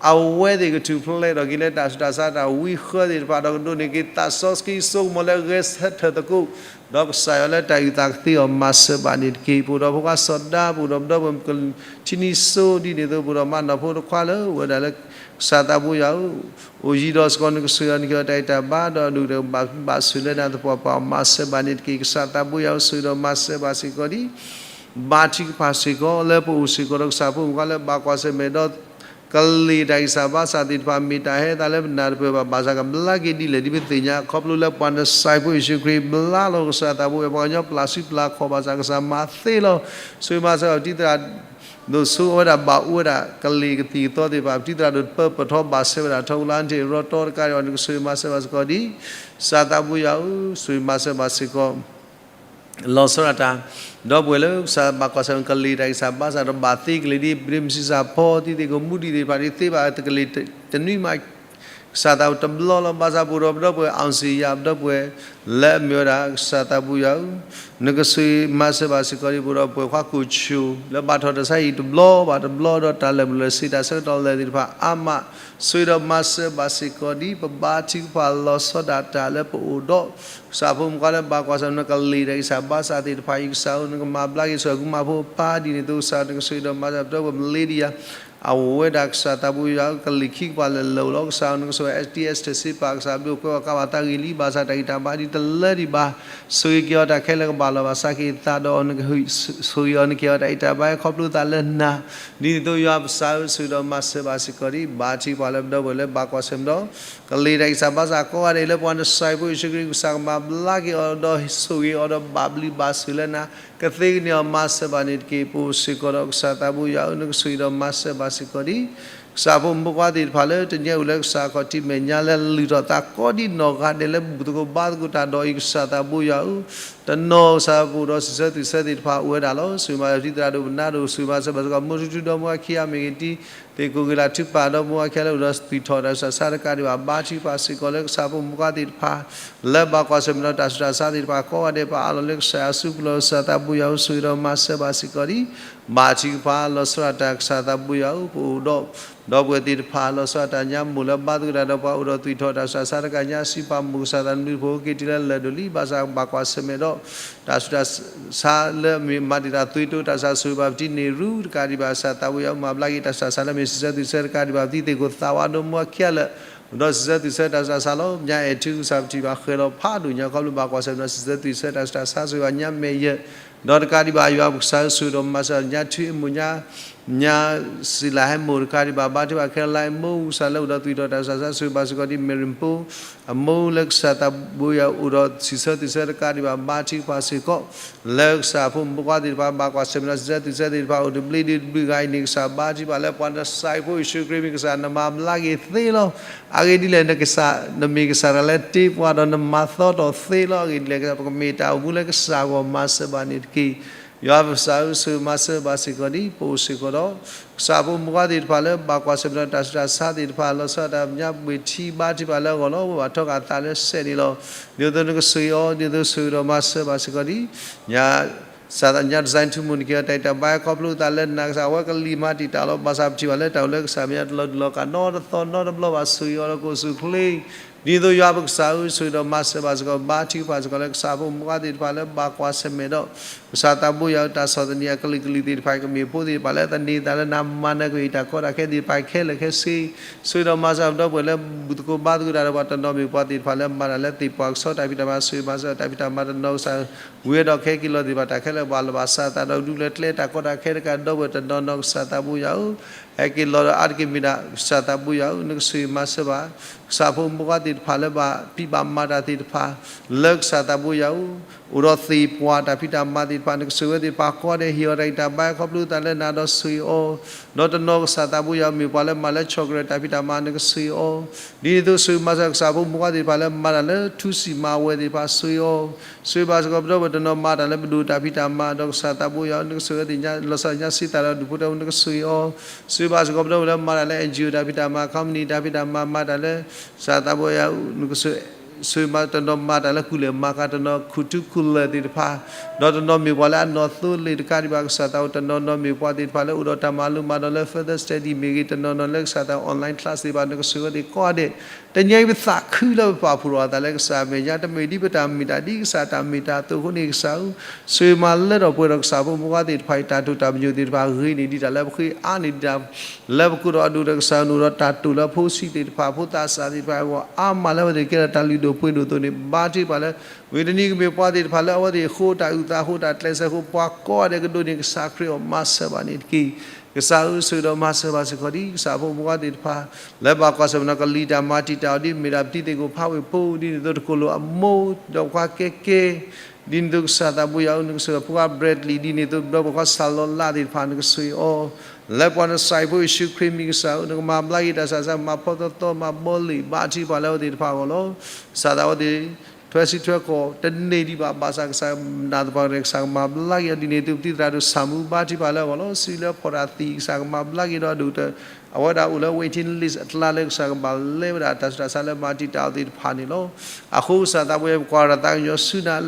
အဝဲသ့ၣ်ကထူၣ်ဖျဲးထီၣ်က့ၤလၢတၢ်ဆူးတၢ်ဆါတၢ်ဝံဃၢသ့ၣ်တဖၣ် ဒီးကဒိးန့ၢ်က့ၤသးစီဆှံစိကမီၤလၢအဂဲၤဆၢထၢၣ်သကိး, ဒီးကစၢ်ယွၤလၢတၢ်အုၣ်သးကသ့အီၤမၤစၢၤဘၣ်န့ၣ်တက့ၢ်. ပအိၣ်ဒီးဖိခွါစီၤဒါ ပအိၣ်ဒီးပဒီပုၢ်ဝဲၢ်ထံနံၤစိ ဒ်န့ၣ်အသိး ပအိၣ်ဒီးမါနီၢ်ဖိတခွါလၢဝဲဒၣ်လၢ ကစၢ်သးဘိယၤဧၢ အိၣ်ယံၤဒီးစ့ၢ်ကီး နကဆိၣ်ဂ့ၤအီၤ နကဟ့ၣ်အီၤတၢ်အံၣ်တၢ်ဘါ ဒီးဒုၣ်ဒါဘၣ်ဘၣ်ဆိၣ်လၢနၤသပှၢ်ပှၢ် မၤစၢၤဘၣ်န့ၣ်တက့ၢ်. ကစၢ်သးဘိယၤဧၢ ဆိၣ်ဂ့ၤဒီးမၤစၢၤဘၣ်စ့ၢ်ကီးဒ် ဘါထုကဖၣ်စ့ၢ်ကီး လၢပအိၣ်စ့ၢ်ကီးဒီးကစၢ်ဖိမုၣ်ဖိခွါလၢဘၣ်ကွၢ်ဆၢၣ်မဲာ်ဒီး ကလံၤတၢ်ဂံၢ်စၢ်ဘါစၢ်သ့ၣ်တဖၣ် မ့ၢ်တၢ်ဟဲသးလၢပနၢ်တပၢၢ်ဘၣ် ဘၣ်ဆၣ်ကဘျါက့ၤဒ်လဲၣ် ဒ်ပသ့ၣ်ညါ ခီဖျိလၢပှၤနစၤရ့းဖိယ့ၣ်ၡူးခရံာ်ဘျါလီၤ ကစၢ်သးဘိယၤ ပှၤကညီပျၢ်စုပျၢ်ခီၣ် ဘၣ်ဆၣ်ကစၢ်မၤသ့လီၤ. ဆိၣ်ဂ့ၤမၤစၢၤဘၣ်ပတံၤသရၣ် ဒိၣ်စိအဝဲဒၣ်ဘၣ်အိၣ်ဝဲဒၣ် ကလံၤကသံၣ်ကသီသ့ၣ်တဖၣ် ပတံၤသရၣ်ဒိၣ်တပၢပၢၢ်ထီၣ်ဘၣ်ဆၢဝဲဒၣ်ထီဘိလၢ အါတ့ၢ်ရီတီတကးဒံးဘၣ် နကဆိၣ်ဂ့ၤမၤစၢၤဘၣ်စ့ၢ်ကီးဒ် ကစၢ်သးဘိယၤဧၢ ဆိၣ်ဂ့ၤမၤစၢၤဘၣ်စ့ၢ်ကီး လီၤဆီဒၣ်တၢ် ဒီပုၢ်ဝဲၢ်လၢကစၢ်ဘၣ်ကွၢ်ဆၢၣ်မဲာ်ကလံၤတၢ်ဂံၢ်စၢ်ဘါစၢ်ဒီးဘၣ်သ့ကလံၤဒ် ပဒ့မုၢ်ဆံးစၢ်ဖီ သံသ့ၣ်ကိၣ်မူဒံးသ့ၣ်တဖၣ်ဒ်သ့ဘၣ်ကလံၤတနွံမး ကစၢ်သးဘိတဘျီလီၤ ဘၣ်ဆၣ်ပအိၣ်ဒီးပဒီပုၢ်ဝဲၢ် အောင်ဇေယျ ပဒီပုၢ်ဝဲၢ် လၢအမ့ၢ်ဝဲဒၣ်ကစၢ်သးဘိယၤဧၢ နကဆိၣ်ဂ့ၤမၤစၢၤဘၣ်စ့ၢ်ကီးဒ် ပအိၣ်ဒီးပှၤခွါကိၣ်ဆိၣ် လၢဘၣ်ထီၣ်တၢ်ဆါဟံၣ်တဘျီဘၣ်တဘျီဒီးတၢ်လၢာ်မုၢ်လၢာ်ဆ့ တၢ်ဆၢကတီၢ်လၢာ်သ့ၣ်တဖၣ်အါမး ဆိၣ်ဂ့ၤဒီးမၤစၢၤဘၣ်စ့ၢ်ကီးဒ် ပဘါထုကဖၣ်လီၤဆီဒၣ်တၢ်လၢပအိၣ်ဒီး ကစၢ်ဖိမုၣ်ဖိခွါလၢဘၣ်ကွၢ်ဆၢၣ်မဲာ်ကလံၤတၢ်ဂံၢ်စၢ်ဘါစၢ်သ့ၣ်တဖၣ်အံၤ ကစၢ်ဧၢ နကမၤဘျါက့ၤ စီၤကူမါဖိအပၢ် ဒ်န့ၣ်အသိးကစၢ် နကဆိၣ်ဂ့ၤဒီးမၤစၢၤပဒီပုၢ်ဝဲၢ်မလ့ဒံယၤ အဝဲဒၣ်ကစၢ်သးဘိယၤ ကလံၤခံကပၤလၢာ်လၢာ်အိၣ်လီၤ ကစၢ်ဧၢ နကဆိၣ်ဂ့ၤ အ့စတံ အ့စတၢ စ့ပာ် ကစၢ်ဘျုးကွဲးဝဲကါဘၣ်သးဂ့ၤလံ ဘၣ်ဆၣ်တၢ်ဂံၢ်တၢ်ဘါဒ်တလၢဒံးဘၣ် ဆိၣ်ဂ့ၤက့ၤအီၤတၢ်ခဲလၢာ်ကဘၣ်လီၤဘၣ်စးက့ၤသးဒီး နကဆိၣ်ဂ့ၤအီၤ နကဟ့ၣ်အီၤတၢ်အံၣ်တၢ်ဘါခီဖျိသးလၢနၤ ဒ်န့ၣ်အသိးယွၤပကစၢ်ဧၢ ဆိၣ်ဂ့ၤဒီးမၤစၢၤဘၣ်စ့ၢ်ကီးဒ် ဘါထုကဖၣ်လၢပဒီပုၢ်ဝဲၢ်လၢဘၣ်ကွၢ်ဆၢၣ်မဲာ်ဒီး ကလံၤတၢ်ဂံၢ်စၢ်ဘါစၢ်ကိးဂၤဒဲးလၢပှၤနစၤရ့းဖိယ့ၣ်ၡူးခရံာ် ကစၢ်ကမၤဘျါက့ၤအီၤဒီးဆိၣ်ဂ့ၤအီၤဒီးဘၣ်ဘျုးဘၣ်ဆိၣ်လၢနၤ ကသ့ကန့ၢ်အီၤမၤစၢၤဘၣ်န့ၣ်တက့ၢ်. ပအိၣ်စ့ၢ်ကီးဒီးကစၢ်သးဘိယၤဧၢ နကဆိၣ်ဂ့ၤဒီးမၤစၢၤဘၣ်စ့ၢ်ကီးဒ် ကစၢ်ဖိမုၣ်ဖိခွါသ့ၣ်တဖၣ်လၢတနံၤအံၤအိၣ်လၢကစၢ်အခီၣ်ထံးမဲာ်ညါလၢ လုၢ်ထီၣ်သးကိးဒ်နီၢ်ဂၤဒဲးလၢဘူၣ်သကိးဘါသကိးတၢ်ဒီးအံၤ ကစၢ်သးဘိယၤဧၢ တနီၤကစၢ်ပအိၣ်ဒီးစံးဆၢသူၣ်ဆၢသ့ၣ်တဖၣ်အိၣ်ဝဲဒၣ်လီၤ. ဆိၣ်ဂ့ၤမၤစၢၤပတံၤသရၣ်ဒိၣ်ပနါဒိၣ် ဆိၣ်ဂ့ၤမၤစၢၤဘၣ်စ့ၢ်ကီး မိၢ်ထူထူဒီးမိၢ်အခံဂၤမ့ၢ်ဂ့ၤ တံၤသကိးဂ့ၤလးထုကဖၣ်ဒီးမိၢ်အခံဂၤလၢအိၣ်ဒီးသွံၣ်ထီၣ်တၢ်ဆူးတၢ်ဆါတကးဒံးဘၣ် ဘါထုကဖၣ်စ့ၢ်ကီးလၢကစၢ်ဖိမုၣ်ဖိခွါသ့ၣ်တဖၣ် လၢဘၣ်ကွၢ်ဆၢၣ်မဲာ်ဒီးတၢ်ဆူးတၢ်ဆါသ့ၣ်တဖၣ်ကိးဂၤဒဲး ပအးလီၤလၢကစၢ်ယွၤအစုပူၤလီၤ. ကစၢ်သးဘိယၤဧၢ ဆိၣ်ဂ့ၤဒီးမၤစၢၤဘၣ်စ့ၢ်ကီးဒ် ဘါထုကဖၣ်လီၤဆီဒၣ်တၢ် ကစၢ်သးဘိယၤဧၢ ပအိၣ်ဒီး ဒီပုၢ်ဝဲၢ်သ့ၣ်တဖၣ်လီၤဆီဒၣ်တၢ်ညါမိၢ်လၢဘါသကိးတၢ်ဒီးပှၤအိၣ်ဒီးသွံၣ်ထီၣ်တၢ်ဆူးတၢ်ဆါတကးညါ စံးပာ်မိၢ်ကစၢ်သးနဘျုးဖိက့ၤတုၤလၢလၢၢ်ဒိၣ်လံ ဘၣ်ဆၣ်ဘၣ်ကွၢ်ဆၢၣ်မဲာ်ဒီး တၢ်ဆူးတၢ်ဆါလၢအမ့ၢ်မၤတံာ်တာ်သွံၣ်တိတၢ်ဆူးတၢ်ဆါ ဆိၣ်ဂ့ၤဘၣ်ပတံၤန့ၣ်ရူၢ်တကးဒံးဘၣ် ကစၢ်သးဘိယၤဧၢ မၤဘျါက့ၤတၢ်ဆူးတၢ်ဆါလၢအမ့ၢ်စံးဆၢသူၣ်ဆၢတကးဒံးဘၣ် ပတံၤသကိးသးဝးဒီးမိၢ်အခံဂၤလၢ ဒီးစံးဆၢသူၣ်ဆၢတၢ်ဆူးတၢ်ဆါလီၤ. ညါအဲၣ်ထုကစၢ်ပထံၣ်ဘၣ်ဃဲၤလီၤဖးဒိၣ်ညါခီဖျိဘၣ်ကွၢ်ဆၢၣ်မဲာ်ဒီးစံးဆၢသူၣ်ဆၢတၢ်ဆူးတၢ်ဆါ ဆိၣ်ဂ့ၤဘၣ်ညါမဲာ်ယဲၢ် ဒီးတကးဒံးဘၣ် ယွၤပကစၢ်ဧၢ ဆိၣ်ဂ့ၤဒီးမၤစၢၤညါထုအ့ၣ်မိၢ်ညါ ညါစံးလၢဟဲမိၢ်တကးဒံးဘၣ် ဘါထုကဖၣ်ခဲလၢာ်လၢအ့ၣ်မိၢ် ကစၢ်လၢအိၣ်ဒီးသွံၣ်ထီၣ်တၢ်ဆူးတၢ်ဆါ ဆိၣ်ဂ့ၤဘၣ်စ့ၢ်ကီးဒ် မ့ၢ်ရံၣ်ဖိအမိၢ်လၢကစၢ်သးဘိယၤအိၣ်ဒီးစံးဆၢသူၣ်ဆၢတကးဒံးဘၣ် ဘါထုကဖၣ်စ့ၢ်ကီး လၢကစၢ်ဖိမုၣ်ဖိခွါသ့ၣ်တဖၣ် ဘၣ်ကွၢ်ဆၢၣ်မဲာ်ဒီးစံးဆၢသူၣ်ဆၢသ့ၣ်တဖၣ် အိၣ်တဘျုးဒုတဘျုးဂၤအံၤန့ၣ် ကစၢ်ဘါထုကဖၣ်လၢပှၤနစၤရ့းဖိယ့ၣ်ၡူးခရံာ်မ့ၢ်ကစၢ် နမၤဘျါက့ၤသ့လီၤ. အဂ့ၢ်ဒ်လဲၣ် နမ့ၢ်ကစၢ်တဂၤလၢတ့ပှၤဒီးနမၤသီထီၣ်သ့လီၤ. အဂ့ၢ်ဒ်လဲၣ် ပကမ့ၢ်တၢ်အိၣ်မူလၢကစၢ်အဂီၢ် မၤစၢၤဘၣ်န့ၣ်တက့ၢ်. ယွၤပကစၢ်ဧၢ ဆိၣ်ဂ့ၤမၤစၢၤဘၣ်စ့ၢ်ကီးဒ် ပအိၣ်စ့ၢ်ကီးဒီး ကစၢ်ဖိမုၣ်ဖိခွါသ့ၣ်တဖၣ်လၢဘၣ်ကွၢ်ဆၢၣ်မဲာ်ဒီးတၢ်ဆူးတၢ်ဆါသ့ၣ်တဖၣ် လီၤဆီဒၣ်တၢ်ပညါပှ့ၤထံဘါထုကဖၣ်လၢအဂီၢ်လီၤ. ပဘၣ်ထီၣ်က့ၤအသးလၢစဲးန့ၣ်လီၤ. ဒ်သိးနကဆိၣ်ဂ့ၤအီၤ ဒ်သိးဆိၣ်ဂ့ၤဒီးမၤစၢၤဘၣ်စ့ၢ်ကီးဒ် ညါ ကစၢ်သးညါ design ထူမူ နက့ၤအီၤ တၢ်အံၤတၢ်ဘါ ခီဖျိသးလၢနၤကစၢ် အဝဲကလံၤမၤတံာ်တာ်လီၤ. ဘၣ်ဆၣ်ပထံၣ်ဘၣ်လၢတၢ်အိၣ်လၢကစၢ်မဲာ်ညါတလီၤဒုးလီၤကးနီတသီနီတဘျီဘၣ် ဆိၣ်ဂ့ၤအီၤဒီးကအိၣ်ဆူၣ်အိၣ်ချ့ ဒ်သိးယွၤပကစၢ်ဧၢ ဆိၣ်ဂ့ၤဒီးမၤစၢၤဘၣ်စ့ၢ်ကီး ဘါထုကဖၣ်စ့ၢ်ကီးလၢကစၢ်ဖိမုၣ်ခွါသ့ၣ်တဖၣ်လၢဘၣ်ကွၢ်ဆၢၣ်မဲာ်ဒီး ကစၢ်သးဘိယွၤဧၢ တၢ်ဆီၣ်သနံးအကလုာ်ကလုာ်သ့ၣ်တဖၣ် ကမ့ၢ်ဖိသ့ၣ်တဖၣ်လၢသန့ၤသးလၢနၤ မၤနၢၤကွံာ် တၢ်ကီတၢ်ခဲသ့ၣ်တဖၣ်ခဲလၢာ်ခဲဆ့ ဆိၣ်ဂ့ၤဒီးမၤစၢၤပဒီပုၢ်ဝဲၢ်လၢဘူၣ်သကိးဘါသကိးတၢ်ဒီးပှၤတနီၤ မ့ၢ်ပှၤသ့ၣ်တဖၣ်လၢမၤတၢ်လၢသ့ၣ်ပှၢ်ကဆီတၢ်ဖံးတၢ်မၤ ဆိၣ်ဂ့ၤမၤစၢၤတၢ်ဖံးတၢ်မၤတနီၤကစၢ် ဝံၤဒီးခဲက့ၤလီၤသ့ၣ်တဖၣ် တၢ်ခဲလၢာ်ဘၣ်လီၤဘၣ်စးသးဒီးဒူလၢကျဲတၢ်ကီတၢ်ခဲတကးဒီပုၢ်ဝဲၢ်တနီၤနီၤ ကစၢ်သးဘိယွၤဧၢ ဟဲက့ၤလီၤဒီးအါတက့ၢ်မ့ၢ်ဒၣ် ကစၢ်သးဘိယွၤဧၢ နကဆိၣ်ဂ့ၤမၤစၢၤဘၣ် ကစၢ်ဖိမုၣ်ခွါသ့ၣ်တဖၣ်လၢဘၣ်ဖံးဘၣ်မၤတၢ်သ့ၣ်တဖၣ် လၢကစၢ်သးဘိယွၤဧၢ အိၣ်ဒီးသ့ၣ်ပှၢ်တၢ်ဖံးတၢ်မၤသ့ၣ်တဖၣ် နကဆိၣ်ဂ့ၤဝဲသ့ၣ်တဖၣ်ကိးဂၤဒဲး ဟ့ၣ်အီၤတၢ်ဂံၢ်တၢ်ဘါ ခီဖျိသးလၢနၤဒီးဆိၣ်ဂ့ၤအီၤ ဒီးတနီၤကစၢ်သးဘိယွၤမ့ၢ်ပှၤလၢမၤလၢ chocolate တၢ်ဖံးတၢ်မၤ နကဆိၣ်ဂ့ၤအီၤ ဒ်န့ၣ်အသိးဆိၣ်ဂ့ၤမၤစၢၤကစၢ်ဖိမုၣ်ခွါသ့ၣ်တဖၣ်လၢမၤတၢ်လၢထူစံၣ်မၤဝဲသ့ၣ်တဖၣ် ဆိၣ်ဂ့ၤအီၤ ဆိၣ်ဂ့ၤဘၣ်စ့ၢ်ကီးပဒီပုၢ်ဝဲၢ်တနီၤ မၤတၢ်လၢပဒိၣ်တၢ်ဖံးတၢ်မၤ ဒီးကစၢ်သးဘိယွၤဧၢ နကဆိၣ်ဂ့ၤဝဲသ့ၣ်ညါ လီၤဆီဒၣ်ညါစံးသးဒီးဒူၣ်ဖိထၢဖိ နကဆိၣ်ဂ့ၤအီၤ ဆိၣ်ဂ့ၤဘၣ်စ့ၢ်ကီးပဒီပုၢ်ဝဲၢ်လၢမၤတၢ်လၢ NGO တၢ်ဖံးတၢ်မၤ company တၢ်ဖံးတၢ်မၤ မၤတၢ်လၢ ကစၢ်သးဘိယွၤဧၢ နကဆိၣ်ဂ့ၤမၤတနီၤ မၤတၢ်လၢကူလဲၢ်မၤကၤတနီၤ ခူၣ်ထူခူၣ်လၢၢ်သ့ၣ်တဖၣ် ဒီးတနီၤမ့ၢ်ပှၤလၢအနီၢ်သိလ့ၣ်တကးဒံးဘၣ် ကစၢ်သးဘိ တနီၤနီၤမ့ၢ်ပှၤသ့ၣ်တဖၣ်လၢအိၣ်ဒီးတၢ်မၤလိမၤဒိးလၢ further study မ့ၢ်ဂ့ၤ တနီၤနီၤလၢကစၢ်သး online class သ့ၣ်တဖၣ် နကဆိၣ်ဂ့ၤဝဲသ့ၣ်ကိးဂၤဒဲး တနံၤအံၤပသးခုလၢပပာ်ဖှိၣ်ထီၣ်အသးလၢကစၢ်မဲာ်ညါ တမ့ၢ်ဒ်ပတၢ်မ့ၢ်တၢ် ဒ်ကစၢ်တၢ်မ့ၢ်တၢ်အသိးအဃိန့ၣ် ကစၢ်ဧၢ ဆိၣ်ဂ့ၤမၤလၢထီၣ်ပှဲၤဒီးကစၢ်ဖိမုၣ်ခွါသ့ၣ်တဖၣ်အံၤ တၢ်တိာ်တၢ်ပညိၣ်သ့ၣ်တဖၣ် ဂ့ၤန့ၢ်ဒံးတၢ်လၢပဃ့ အါန့ၢ်ဒံးတၢ်လၢပကိးဒီးအဒိၣ်ဒီးကစၢ် နအိၣ်ဒီးတၢ်တိာ်လၢဖိဆံးသ့ၣ်တဖၣ် ဖိသးစၢ်သ့ၣ်တဖၣ်အဂီၢ် အါမးလၢအဝဲသ့ၣ်ကဲထီၣ်တၢ်လုၢ်ဒိၣ်ပှ့ၤဒိၣ်အသိးန့ၣ် ဘါထုကဖၣ်လၢ မုၢ်တနံၤကမ့ၢ်ပှၤသ့ၣ်တဖၣ်လၢအဝဲသ့ၣ်အဃိ တၢ်အုၣ်သးအဃိ တၢ်ကျဲးစၢးအဃိ ပှၤကိးဂၤဒဲးကဒိးန့ၢ်ကစၢ်ခရံာ်အဂီၢ် မၤစၢၤဘၣ်န့ၣ်တက့ၢ်. ကစၢ်ဧၢ ဆိၣ်ဂ့ၤဒီးမၤစၢၤဘၣ်စ့ၢ်ကီးဒ်ကစၢ်ဖိမုၣ်ခွါသ့ၣ်တဖၣ် လၢဘၣ်ကွၢ်ဆၢၣ်မဲာ်ဒီးကလံၤတၢ်မၤတံာ်တာ်အီၤ ဒ်မ့ၢ်ဒၣ်ပတံၤသ့ၣ်ကိၣ်ဖးဝ့ၢ်ဖိ ဒ်န့ၣ်အသိးတကိၢ်လိာ်အမိၢ် ဒီးပှၤကဲကဲ ဒ်န့ၣ်အသိးကစၢ်သးဘိယွၤဧၢ နကဆိၣ်ဂ့ၤဖိခွါ Bradley ဒ်န့ၣ်အသိး ဒီးဖိခွါစၢ်လီၤလးသ့ၣ်တဖၣ် နကဆိၣ်ဂ့ၤအီၤ လၢပှၤနစၢ်ဖိယ့ၣ်ၡူးခရံာ်မံၤကစၢ်ဧၢ နကမၤဘျါက့ၤတၢ်စၢ်စၢ် မၤဖီသီသီ မၤဘီလ့ၣ် ဘါထုကဖၣ်လၢအဝဲသ့ၣ်တဖၣ်အဂီၢ်လီၤ. ကစၢ်သးဝဲသ့ၣ် ထွဲစုထွဲကီၢ်တန့ၢ်ဒံးဘၣ် ဘၣ်ဆၣ်ကစၢ်နၢ်သပှၢ်ကတၢၢ် ကစၢ်ကမၤဘျါက့ၤအီၤ ဒ်န့ၣ်အသိး ပတံၤသရၣ်ဒိၣ်ဆၣ်မူ ဘါထုကဖၣ်လၢအဂီၢ်လီၤ. စုလၢဖီၣ်တၢ်သံ ကစၢ်ကမၤဘျါက့ၤဒီးအဒိၣ် အဝဲဒၣ်အိၣ်လၢ waiting list အကျါလၢကစၢ်ကဘၣ်လဲဝဲဒၣ်တၢ်ဆူးတၢ်ဆါလၢမၤတံာ်တာ်အီၤသ့ၣ်တဖၣ်န့ၣ်လီၤ. အဃိကစၢ်သးဘိယွၤ ပကွၢ်တၢ်သးကညီၤဆူနၤ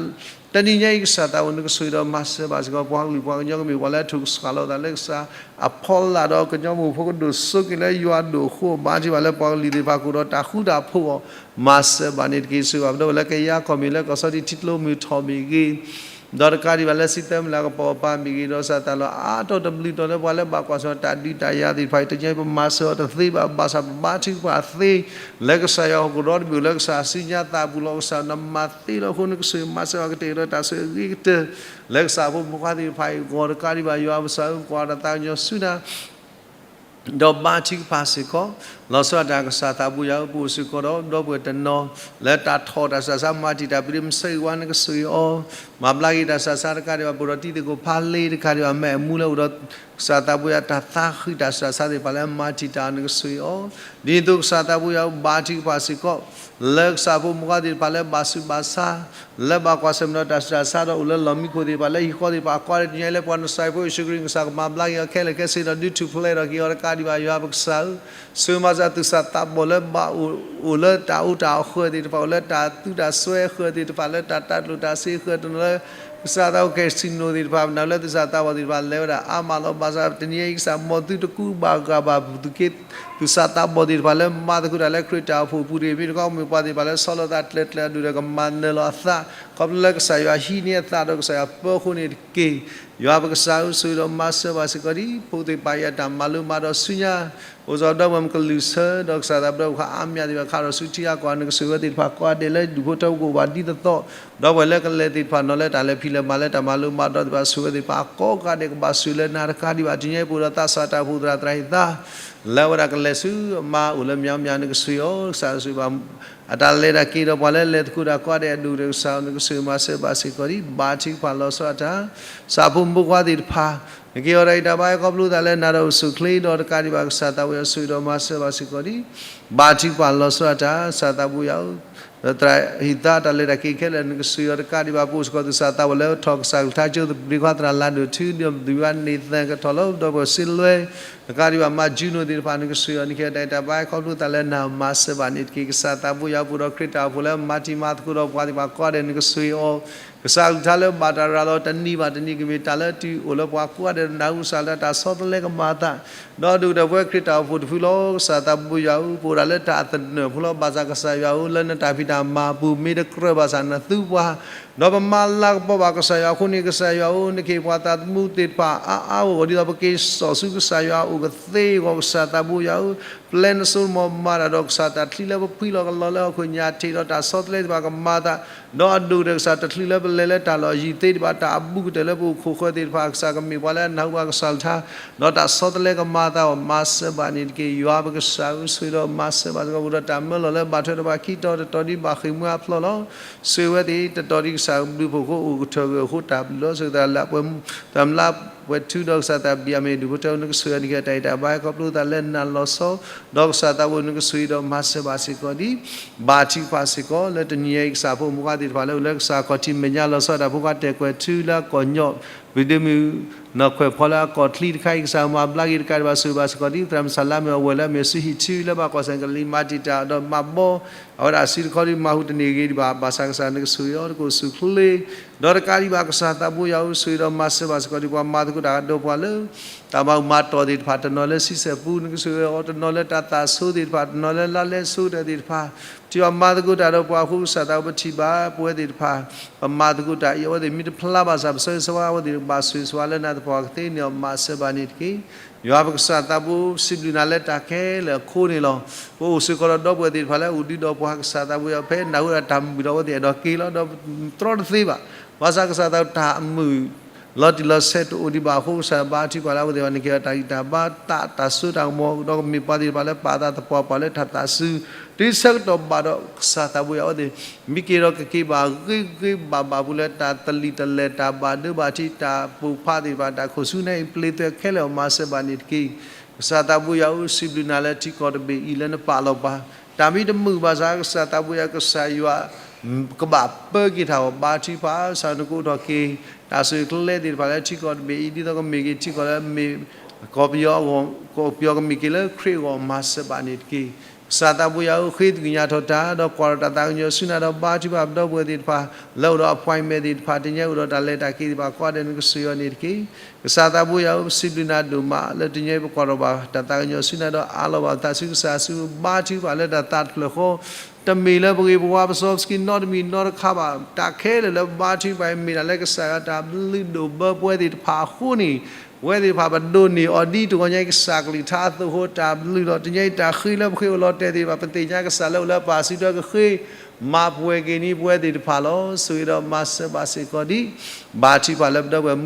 တနံၤညါအံၤ ကစၢ်သးဘိ နကဆိၣ်ဂ့ၤဒီးမၤစၢၤဘၣ်စ့ၢ်ကီး ပှၤကလုာ်ပှၤကညီကမ့ၢ်ပှၤလၢအထုးကဆှၣ်လီၤသးလၢကစၢ်အဖီလာ်ဒီး ကညီမိၢ်ဖိကဒိၣ်စိက့ၤလၢယွၤဒိၣ်အဃိ ဘါထုကဖၣ်လၢပှၤကလုာ်သ့ၣ်တဖၣ်ကအိၣ်ဒီးတၢ်ဃူတၢ်ဖိးအီၤ မၤစၢၤဘၣ်န့ၣ်တက့ၢ်. ဆိၣ်ဂ့ၤဘၣ်ပဒီပုၢ်ဝဲၢ်လၢကယၤကီၢ်မ့ၢ်ဂ့ၤ လၢကီၢ်စီၤထံးထံးကျိမုၢ်ထီၣ်မ့ၢ်ဂ့ၤ ဒီးတကးဒံးဘၣ်လၢစံးသၢမုၢ်လၢ်ကပီၤပၤမ့ၢ်ဂ့ၤ ဒီးကစၢ်တၢ်လီၢ်အါတီၢ်တဘျုးတီၢ်လၢပှၤလၢဘၣ်ကွၢ်ဆၢၣ်တၢ်ဒုးတၢ်ယၤသ့ၣ်တဖၣ်အံၤ တနံၤအံၤပမၤစၢၤအီၤတသ့ဘၣ် ဘၣ်ဆၣ်ပဘါထုကဖၣ်သ့ လၢကစၢ်ယွၤဟီၣ်ခိၣ်ဒီတဘ့ၣ် လၢကစၢ်စုညါသးပူၤလီၤ. ကစၢ်နမၤသ့လီၤအဃိ နကဆိၣ်ဂ့ၤမၤစၢၤအီၤကတၢၢ်ဒီးတၢ်ဆိၣ်ဂ့ၤအဂ့ၤကတၢၢ် လၢကစၢ်ဖိမုၣ်ဖိခွါသ့ၣ်တဖၣ်အံၤအဂီၢ် တကးဒံးဘၣ် ယွၤပကစၢ်ဧၢ ပကွၢ်တၢ်သးကညီၤဆူနၤ ဒီးဘါထုကဖၣ်စ့ၢ်ကီး လီၤဆီဒၣ်တၢ်ကစၢ်သးဘိယွၤဧၢ ပအိၣ်စ့ၢ်ကီးဒီး ဒီပုၢ်ဝဲၢ်တနီၤ လၢတၢ်ထီၣ်တၢ်စူးတၢ်ဆါ မၤတံာ်တာ်ပရ့မဆၢဂ့ၤဝါ နကဆိၣ်ဂ့ၤအီၤ မၤဘျါက့ၤတၢ်စူးတၢ်ဆါတကးဒံးဘၣ် ပအိၣ်ဒီးတံၤသကိးဖးလ့တကးဒံးဘၣ် မ့ၢ်အမူလၢအိၣ်ဒီး ကစၢ်သးဘိယွၤ တၢ်သးဃံးတၢ်စူးတၢ်ဆါသ့ၣ်တဖၣ်လၢမၤတံာ်တာ် နကဆိၣ်ဂ့ၤအီၤ ဒ်န့ၣ်အသိးကစၢ်သးဘိယွၤဧၢ ဘါထုကဖၣ်စ့ၢ်ကီး လၢကစၢ်ဖိမုၣ်ဖိခွါသ့ၣ်တဖၣ်လၢဘၣ်ဆူးဘၣ်ဆါ လၢဘၣ်ကွၢ်ဆၢၣ်မဲာ်ဒီးတၢ်စူးတၢ်ဆါဒီးအိၣ်လၢလီၢ်မံခိၣ်သ့ၣ်တဖၣ် လၢဟံၣ်ဃီသ့ၣ်တဖၣ် ကိးဂၤဒဲးတနံၤညါအံၤ လၢပှၤနစၢ်ဖိယ့ၣ်ၡူးခရံာ် ကစၢ်ကမၤဘျါက့ၤအီၤခဲလၢာ်ခဲဆ့ဒီး ဒုးထူၣ်ဖျဲးထီၣ်က့ၤအီၤတကးဒံးဘၣ် ယွၤပကစၢ်ဧၢ ဆိၣ်ဂ့ၤမၤစၢၤသူၣ်စၢ်သးဘီၣ်လၢဘၣ်အိၣ် အိၣ်လၢတၢ်အိၣ်တၢ်အီၣ်ဃၢၤသ့ၣ်တဖၣ် အိၣ်လၢတၢ်သူတၢ်စွဲအဃၢၤသ့ၣ်တဖၣ် လၢတၢ်တၢ်ကျိၣ်တၢ်စ့အဃၢၤတနီၤလၢ ကစၢ်သးဘိ casino သ့ၣ်တဖၣ် မနုၤလၢသူၣ်စၢ်သးဘီၣ်သ့ၣ်တဖၣ် လဲၤဝဲဒၣ်အါမးလီၤ. ဘၣ်ဆၣ်တနံၤညါအံၤ ကစၢ်မ်သုတကူးဘၣ်ဂာ်ဘၣ် ပသုးက့ သူၣ်စၢ်သးဘီၣ်သ့ၣ်တဖၣ်လၢမၤသကိးတၢ်လၢခရံာ်တၢ်အိၣ်ဖှိၣ်အပူၤတဂ့ၤ မ့ၢ်တခီ မ့ၢ်ပှၤသ့ၣ်တဖၣ်လၢဆီလီၤသးကျၢၤကျၢၤအဒိၣ်ဒီးကမၤနၢၤလီၤအသး ခီဖျိလၢကစၢ်ယွၤဟံးန့ၢ်အသးဒီးကစၢ်ယွၤပၢဃိန့ၣ်တက့ၢ်. ယွၤပကစၢ်ဧၢ ဆိၣ်ဂ့ၤဒီးမၤစၢၤဘၣ်စ့ၢ်ကီးဒ် ဖိသ့ၣ်တဖၣ်အံၤအတၢ်မၤလိမၤဒိးဆူညါ အိၣ်စီၤဒီးပှၤမုၢ်ကလုၢ်ဆၢ ဒီးကစၢ်သးဘီၣ်တခါ အါမးသ့ၣ်တဖၣ်ခးထီၣ်ဆူထံဂၤကီၢ် နကဆိၣ်ဂ့ၤဝဲသ့ၣ်တဖၣ်ကိးဂၤဒဲးလၢဒူၣ်ဖိထၢဖိကအိၣ်ဘၣ်ဒ်သိးသိး ဒီးပှၤလၢကလဲၤသ့ၣ်တဖၣ်နီၤလၢတၢ်လဲၤဖံးလဲၤမၤလၢတၢ်မၤလိမၤဒိးသ့ၣ်တဖၣ် ဆိၣ်ဂ့ၤဝဲသ့ၣ်တဖၣ်ကိးဂၤဒဲးကဘၣ်ဆိၣ်လၢနၤတကးဒံးဘၣ် တနံၤညါအံၤပအိၣ်ဒီးသးစၢ်တၢ်အိၣ်ဖှိၣ်သရၣ်သရၣ်ဟ့ၣ်သါ လၢအဝဲဒၣ်ကလဲၤဆူအမါအိၣ်လၢမၠါမၠါ နကဆိၣ်ဂ့ၤအီၤ ကစၢ်ဆိၣ်ဂ့ၤဘၣ် အတၢ်လဲၤတၢ်က့ၤဒီးပှၤလၢလဲၤသကိးတၢ်ကိးဂၤဒဲးအဒိၣ်ဒီးကစၢ် နကဆိၣ်ဂ့ၤမၤစၢၤဘၣ်စ့ၢ်ကီးဒ် ဘါထုကဖၣ်လီၤဆီဒၣ်တၢ် ကစၢ်ဖိမုၣ်ဖိခွါသ့ၣ်တဖၣ် နက့ၤအီၤတၢ်ဂံၢ်တၢ်ဘါ ဟဲခီဖျိသးလၢနၤဒီးအိၣ်ဆူၣ်အိၣ်ချ့ဒီးတကးဒံးဘၣ် ကစၢ်သးဘိယွၤ ဆိၣ်ဂ့ၤဒီးမၤစၢၤဘၣ်စ့ၢ်ကီးဒ် ဘါထုကဖၣ်လီၤဆီဒၣ်တၢ် ကစၢ်သးဘိယွၤဧၢ, ဒီးသရၣ်ဟံၣ်သါတၢ်လဲၤတၢ်က့ၤခဲလၢာ် နကစၢ်ယွၤတကးဒံးဘၣ် ပအိၣ်စ့ၢ်ကီးသုကစၢ်သးဝဲလၢထီၣ်ကစၢ်ကလုၢ်ကထါကၠိ သဘျ့ခွါသရၣ်လၤဒိၣ်ထူ ဒီးပဒုၣ်ဝါန့ၢ်သၢကထီၣ်လၢ ဒီးပစ့လွဲ တကးဒံးဘၣ်မၤယူၤနိာ်သ့ၣ်တဖၣ် နကစၢ်ယွၤန့ၣ် ကဲတၢ်အံၤတၢ်ဘါ ခီဖျိသးလၢနမၤစၢၤဘၣ်န့ၣ်တက့ၢ်. ကစၢ်သးဘိယွၤ ပအိၣ်ဒီးခရံာ်တၢ်အိၣ်ဖှိၣ်လၢ မၤတံၤမၤသကိးဒီးပှၤသ့ၣ်တဖၣ်ကိးဂၤဒဲး နကစၢ်ယွၤအီၤ ကစၢ်ကလုၢ်ကထါလၢဘၣ်တၢ်ရၤလီၤတနံၤဘၣ်တနံၤ ကမ့ၢ်တၢ်လၢတုၤအိၣ်လၢပှၤကိးဂၤဒဲးနၢ်ဟူကစၢ်လၢတၢ်ဆီတလဲကမၤအသး ဒီးဒိၣ်ကတၢၢ်ပဝဲခရံာ်တၢ်အိၣ်ဖှိၣ်တဖုလီၤ. ကစၢ်သးဘိယွၤဧၢ, ပအိၣ်ဒၣ်လၢတၢ်သနၢၣ်ဖိလီၤ. ဘၣ်ဆၣ်ကစၢ်ယွၤဧၢ, လၢနတၢ်ဖံးတၢ်မၤအပူၤ မ့ၢ်တကြၢးဘၣ်ဆၣ်နသူပှၤ, ဒီးပမၤလၤကပီၤဘၣ်ကစၢ်ယွၤအဃိန့ၣ် ကစၢ်ယွၤဧၢ, နကဟ့ၣ်ပှၤသးသမူသ့ၣ်တဖၣ်အါအါဂီၢ်ဂီၢ် ဒ်သိးပက့ၤစိာ်ဆူကစၢ်ယွၤအအိၣ်ကသ့အဂီၢ် ကစၢ်သးဘိယွၤဧၢ, ပျဲနစိကမီၤမၤတၢ်ဒီးကစၢ်တၢ်ချံလၢပဖှံလီၤကလီၤလၢဟီၣ်ခိၣ်ညါထံးဒီးတၢ်ဆီတလဲသ့ၣ်တဖၣ်ကမၤအသး ဒီးအဒိၣ်ကတၢၢ်ကစၢ်တချုးလၢပလဲၤလၢတၢ်လီၢ်ယံၤသ့ၣ်တဖၣ် တၢ်အဘူးကတၢၢ်လၢပအိၣ်ခိၣ်ဃၢၤသ့ၣ်တဖၣ် ကစၢ်ကမ့ၢ်ပှၤလၢအနၢ်ဟူဘၣ်ကစၢ်ကလုၢ်ကထါ ဒီးတၢ်ဆီတလဲကမၤအသးအီၤ မၤစၢၤဘၣ်န့ၣ်တက့ၢ်. ယွၤပကစၢ်ဧၢ, ဆိၣ်ဂ့ၤဒီးမၤစၢၤဘၣ်စ့ၢ်ကီး ပအိၣ်ဒီးတၢ်မၢလီၤလၢဘၣ်ထွဲဒီးပှၤခံတီၤတတီၤဒ်ဘၣ်ဃ့ၢ်မှံဟးဖျိးလီၤ. ဆိၣ်ဂ့ၤဝဲသ့ၣ်တတီၤဒ်ကစၢ်ဘျုးဖှိၣ်အဃိ အိၣ်ကထၢၣ်ဂၢၢ်အဃိ တၢ်ဘျုးလီၤ. ဆိၣ်ဂ့ၤသရၣ်လၢပှဲၤ သရၣ်မုၢ်လၢ်ပှဲၤထူဒီးကစၢ်သးဘံၣ်အမ့ၢ်ဒူၣ်ဖိထၢ နကဆိၣ်ဂ့ၤအီၤန့ၣ် ကဲတၢ်အံၤတၢ်ဘါ ခီဖျိသးလၢနၤလီၤဆီ ဒီးကစၢ်သးဘိနကဆိၣ်ဂ့ၤဒီးမၤစၢၤဘၣ်စ့ၢ်ကီးဒ် ဘါထုကဖၣ်စ့ၢ်ကီး လၢတနံၤအံၤကစၢ်ဖိမုၣ်ခွါသ့ၣ်တဖၣ်လၢအိၣ်လၢကစၢ်ခီၣ်ထံးမဲာ်ညါလီၤဆီဒၣ်ဖိခွါ တဲာ်ကွဲးထူလၢအကီၢ်ညီ ပဒုးမုၢ် နီၢ်ခွဲးဖီလၢအကီၢ်ချံတခါအံၤ ကစၢ်မၤဘျါက့ၤတကးဒံးဘၣ် ဆိၣ်ဂ့ၤဘၣ်စ့ၢ်ကီးဒ် သရၣ်မုၣ်ဆၣ်လါမ့ၢ်အဝဲၢ်လၢအမ့ၢ်စုဟံၣ်ထူလၢဘၣ်ကွၢ်ဆၣ်ကလံၤမၤတံာ်တာ်ဒီးမၤဘီ အဝဲဒၣ်စုတခီဒ်မၤဟူးတန့ၢ်ဂ့ၤဒံးဘၣ် ဘၣ်ဆၣ်ကစၢ်နကဆိၣ်ဂ့ၤအီၤတက့ၢ် ဆူၣ်ချ့ ဒီးတကးဒံးဘၣ်ကစၢ်သးဘိယွၤဧၢ ဆိၣ်ဂ့ၤဒီးမၤစၢၤဘၣ်စ့ၢ်ကီးဒ် ပှၤမၤသကိးတၢ်ဒီးပှၤလၢ တၢ်မၤအူမၤတီၢ်သ့ၣ်တဖၣ် တနီၤလၢဆံဆဲၣ်ပူ နကဆိၣ်ဂ့ၤအီၤ တနီၤလၢတၢ်သးဆိသ့ၣ်တဖၣ် တနီၤလၢလါလဲဆိကတၢၢ်သ့ၣ်တဖၣ် ထံၣ်ဘၣ်မၤသကိးတၢ်ဒီးပှၤအဃိ ကစၢ်သးဘိပထံၣ်ဘၣ် ပဝဲသ့ၣ်တဖၣ် ပမၤသကိးတၢ်အံၤ အဝဲသ့ၣ်မ့ၢ်တဖျါဘၣ်ဆၣ် ပဆၢဂ့ၤဆၢဝါ အဝဲသ့ၣ်ကဘၣ်ဆိၣ်ဂ့ၤဆၢဝါလၢနၤသပှၢ်ကသ့န့ၣ် မၤစၢၤဘၣ်န့ၣ်တက့ၢ်. ယွၤပကစၢ်သးဘိ စံးဘျုးနၤလၢတၢ်ခဲလၢာ်အဃိန့ၣ်လီၤ. ပအိၣ်စ့ၢ်ကီးဒီးဒီပုၢ်ဝဲၢ်သ့ၣ်တဖၣ်လၢအိၣ်ဒံးဒီးပှၤ ကစၢ်သးဘိယွၤ ဖဲနၢ်ဟူဒၣ်တၢ်မုာ်ဒီးအဝဲသ့ၣ်အဲၣ်ဒိးက့ၤလီၤ ဒီးတြီတသ့ဘၣ်. ဘၣ်ဆၣ်ကစၢ်သးတၢ်မုာ် လီၤတံၢ်လီၤဆဲးတအိၣ်ဒံးဘၣ်အဃိ ကစၢ်ဘါထုကဖၣ်လၢအဝဲသ့ၣ်ဘၣ်န့ၣ် ကဲထီၣ်တၢ်ဂံၢ်တၢ်ဘါ တၢ်စိတၢ်ကမီၤ ဒီးကမ့ၢ်ပှၤသ့ၣ်တဖၣ်လၢပာ်သးသပှၢ်ပှၢ်လၢတၢ်သးစူၤ တုၤဆၢကတီၢ်ဘၣ်ဒီး ကစၢ်သးဘိယွၤ အဝဲသ့ၣ် မ့ၢ်က့ၤဒီးကက့ၤဘၣ်ဂ့ၤဂ့ၤဘၣ်ဘၣ်ပူၤလၢတၢ်သလံၣ်တလဲၢ် တၢ်ဘၣ်ဒိဘၣ်ထံး တၢ်ပိာ်ဖးသ့ၣ်တဖၣ် တၢ်ခိၣ်ဆူန့ၣ် ပျ့ၤသွဲၣ်ခဲလၢာ် မၤစၢၤဘၣ်န့ၣ်တက့ၢ်. ကစၢ်သးဘိယွၤဧၢ စံးဘျုးနၤလၢထံကီၢ်တဘ့ၣ်အံၤလၢနပာ်လီၤပှၤ တၢ်မ့ၢ်တမုာ်ဘၣ်ဆၣ် ကစၢ်သးဘိယွၤ ကစၢ်ယွၤ ကဘၣ်ပၢက့ၤတၢ်အီၤ ဘါထုကဖၣ် ဆၢနကအိးထီၣ်က့ၤ တၢ်ဆိၣ်ဂ့ၤကျဲသ့ၣ်တဖၣ်လၢထံကီၢ်တဘ့ၣ်အံၤ ဒ်သိးကမ့ၢ်က့ၤထံကီၢ်လၢမ့ၢ် ကီၢ်ပယီၤအဂီၢ် ကီၢ်ပယီၤကမ့ၢ်က့ၤလၢခရံာ်အဂီၢ် မၤစၢၤဘၣ်န့ၣ်တက့ၢ်. ကစၢ်သးဘိယွၤဧၢ ဃ့သကွံာ်ညါထီၣ်တၢ် ဒီးကွၢ်ထီၣ်တၢ်သးကညီၤဆူနၤဒီး ဘါထုကဖၣ်ပဒီပုၢ်ဝဲၢ်သ့ၣ်တဖၣ် လၢအိၣ်ဒီး appointment သ့ၣ်တဖၣ် တနံၤအံၤအိၣ်ဒီးတၢ်လဲၤတၢ်က့ၤသ့ၣ်တဖၣ် ကိးဂၤဒဲးနကဆိၣ်ဂ့ၤအီၤန့ၣ်တက့ၢ်. ကစၢ်သးဘိယွၤဧၢ ပစံးဘျုးနၤဒိၣ်မး လၢတနံၤအံၤပကွၢ်ထီၣ်ဘၣ်တၢ်သးကညီၤဆူနၤဒီး အးလီၤဘၣ်ပသးဆူကစၢ်ဆူ ဘါထုကဖၣ်လၢတၢ်သးတဖျၢၣ်ဃီ တမ့ၢ်လၢပဂ့ၤပဝါပစီပကံနီတမံၤနီတခါဘၣ်. တၢ်ခဲလၢာ်လၢပဘါထုကဖၣ်အံၤ မ့ၢ်ဒၣ်လၢကစၢ်ယွၤတၢ်ဘျုးဒိၣ်ဘၢပဝဲသ့ၣ်တဖၣ်အဃိန့ၣ် ပဝဲသ့ၣ်တဖၣ်ပဒိးန့ၢ်အီၤဒ်တဂီၤညါအံၤ ကစၢ်ကလုၢ်ကထါအသိးအဃိ တၢ်ဘျုးလီၤ. တနံၤအံၤတၢ်ဃ့လၢပဃ့အိၣ်လီၤတဲာ်သ့ၣ်တဖၣ် ပသ့ၣ်ညါကစၢ်လၢအိၣ်လၢပာ်စုဒီးကဃ့ မၤပှဲၤက့ၤန့ၢ်ပဝဲသ့ၣ်တဖၣ်လီၤ. ဆိၣ်ဂ့ၤဒီးမၤစၢၤဘၣ်စ့ၢ်ကီးဒ် ဘါထုကဖၣ်လၢပဒီပုၢ်ဝဲၢ်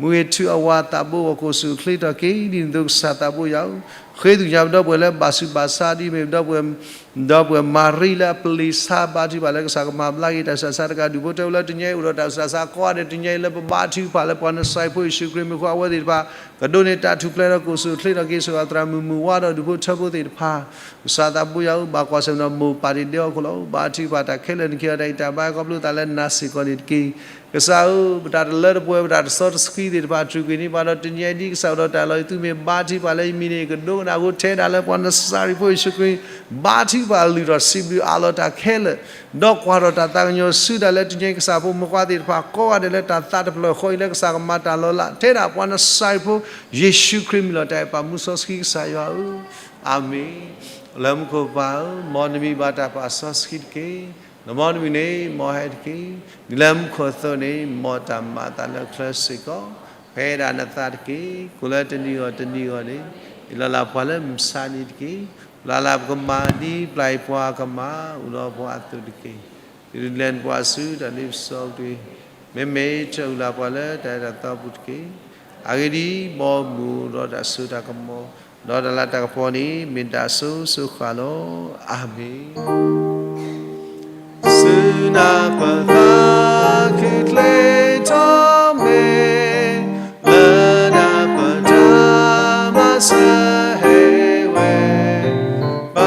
မူဂဲၤထူအဝၤသးဘိအဂီၢ် ကိးဆူၣ်ချ့ထီၣ်က့ၤ ဒ်န့ၣ်အသိး ကစၢ်သးဘိယွၤဧၢ ဃ့သကွံာ်ညါပဒီပုၢ်ဝဲၢ်လၢဘၣ်ဆူးဘၣ်ဆါဒ်မ့ၢ်ပဒီပုၢ်ဝဲၢ် ဒီပုၢ်ဝဲၢ်မၤရံလၢအပျံၤဆါ ဘါထုကဖၣ်လၢကစၢ်ကမၤဘျါက့ၤတၢ်ဆူးတၢ်ဆါတကးဒူၣ်ဖိ တဲဝဲလၢတနံၤအံၤအိၣ်ဒီးတၢ်ဆူးတၢ်ဆါကိးဂၤဒဲး တနံၤအံၤလၢပဘါထုကဖၣ်လၢပှၤနစၤရ့းဖိ ယ့ၣ်ၡူးခရံာ်မံၤအဃိ အဝဲသ့ၣ်တဖၣ် ကဒိးန့ၢ်တၢ်ထူၣ်ဖျဲးဒီးကိးဆူၣ်ချ့ထီၣ်က့ၤ ဆိၣ်ဂ့ၤသရၣ်မုၣ်မုၢ်ဝါဒီးဒူၣ်ဖိထၢဖိသ့ၣ်တဖၣ် ကစၢ်သးဘိယွၤဧၢ ဘၣ်ကွၢ်ဆၢၣ်မဲာ်ဒီးမိၢ်ပၢ်တ့ၢ်ဒဲးအီၤခိၣ်လီၤ. ဘါထုကဖၣ်တၢ်ခဲလၢာ်န့ၣ် ကဲထီၣ်တၢ်ဂံၢ်တၢ်ဘါ ခီဖျိသးလၢနၤစ့ၢ်ကီးန့ၣ်တက့ၢ်. ကစၢ်ဧၢ ပတၢ်တလၢတပှဲၤ ပတၢ်တစီတဆှံသ့ၣ်တဖၣ် တြူာ်ကွံာ်န့ၢ်ပှၤဒီး တနံၤအံၤဒ်ကစၢ်အိၣ်ဒီးတၢ်လီၢ်အံၤ သုမ့ၢ်ဘါထုကဖၣ်လၢယမံၤန့ၣ် ကဒိကနၣ်အဃိ ထဲဒၣ်လၢပှၤနစၤရ့းဖိယ့ၣ်ၡူးခရံာ် ဘါထုကဖၣ်လုၢ်ထီၣ်စံးဘျုးအးလီၤတၢ်ခဲလၢာ် ဒီးကွၢ်ထီၣ်တၢ်သးကညီၤဆူတၢ်လၢတနံၤအံၤ ကစၢ်ဖိမုၣ်ခွါသ့ၣ်တဖၣ် ကိးဂၤဒဲးလၢတၢ်သးတဖျၢၣ်ဃီအံၤ လၢကစၢ်ကမၤတၢ်လီၤလး ထဲဒၣ်ပှၤနစၤရ့းဖိ ယ့ၣ်ၡူးခရံာ်မံၤလီၤ. တၢ်အဲၣ်ပာ်မူစီဆှံကစၢ်ယွၤဧၢ အၤမ့ၣ်. လၢမူခိၣ်ပၢ်ဧၢ, မ်နမံၤဘၣ်တၢ်ပာ်စီဆှံတက့ၢ်. မ်နမုၢ်နံၤန့ၣ် မ်ဟဲတက့ၢ်. နံၤလၢမူခိၣ်အသိးန့ၣ် မ်တၢ်မၤအသးလၢချၢစ့ၢ်ကီး, ဖဲဒၣ်နသးတက့ၢ်. ကိၣ်လၢတနံၤဂီၢ်တနံၤဂီၢ်န့ၣ် ဟ့ၣ်လီၤလၢပှၤလၢမုၢ်ဆါနံၤတက့ၢ်. ပျၢ်လၢပကမၤဒ်ပျၢ်ယပှၤကမၤ အုၣ်လီၤပှၤအသိးတက့ၢ်. တုၤဒုးလဲၤနပှၤဆူတၢ်လ့ပစီက့ၤ, မ့မ့ၢ်တအုၣ်လၢပှၤလၢတၢ်အဲၣ်တၢ်သီပူၤတက့ၢ်. အဂ့ၢ်ဒ်အံၤ, မ်မုၢ်ဒီးတၢ်စိတၢ်ကမီၤ, ဒီးတၢ်လၤတၢ်ကပီၤန့ၣ် မ့ၢ်တၢ်အစိၤစိၤဃၣ်လီၤ. အၤမ့ၣ်. စုနၢ်ပသးခုချ့ထီၣ်မ့ၢ်, လၢနၢ်ပတၢ်မၤစၢၤဟဲဝဲ, ပ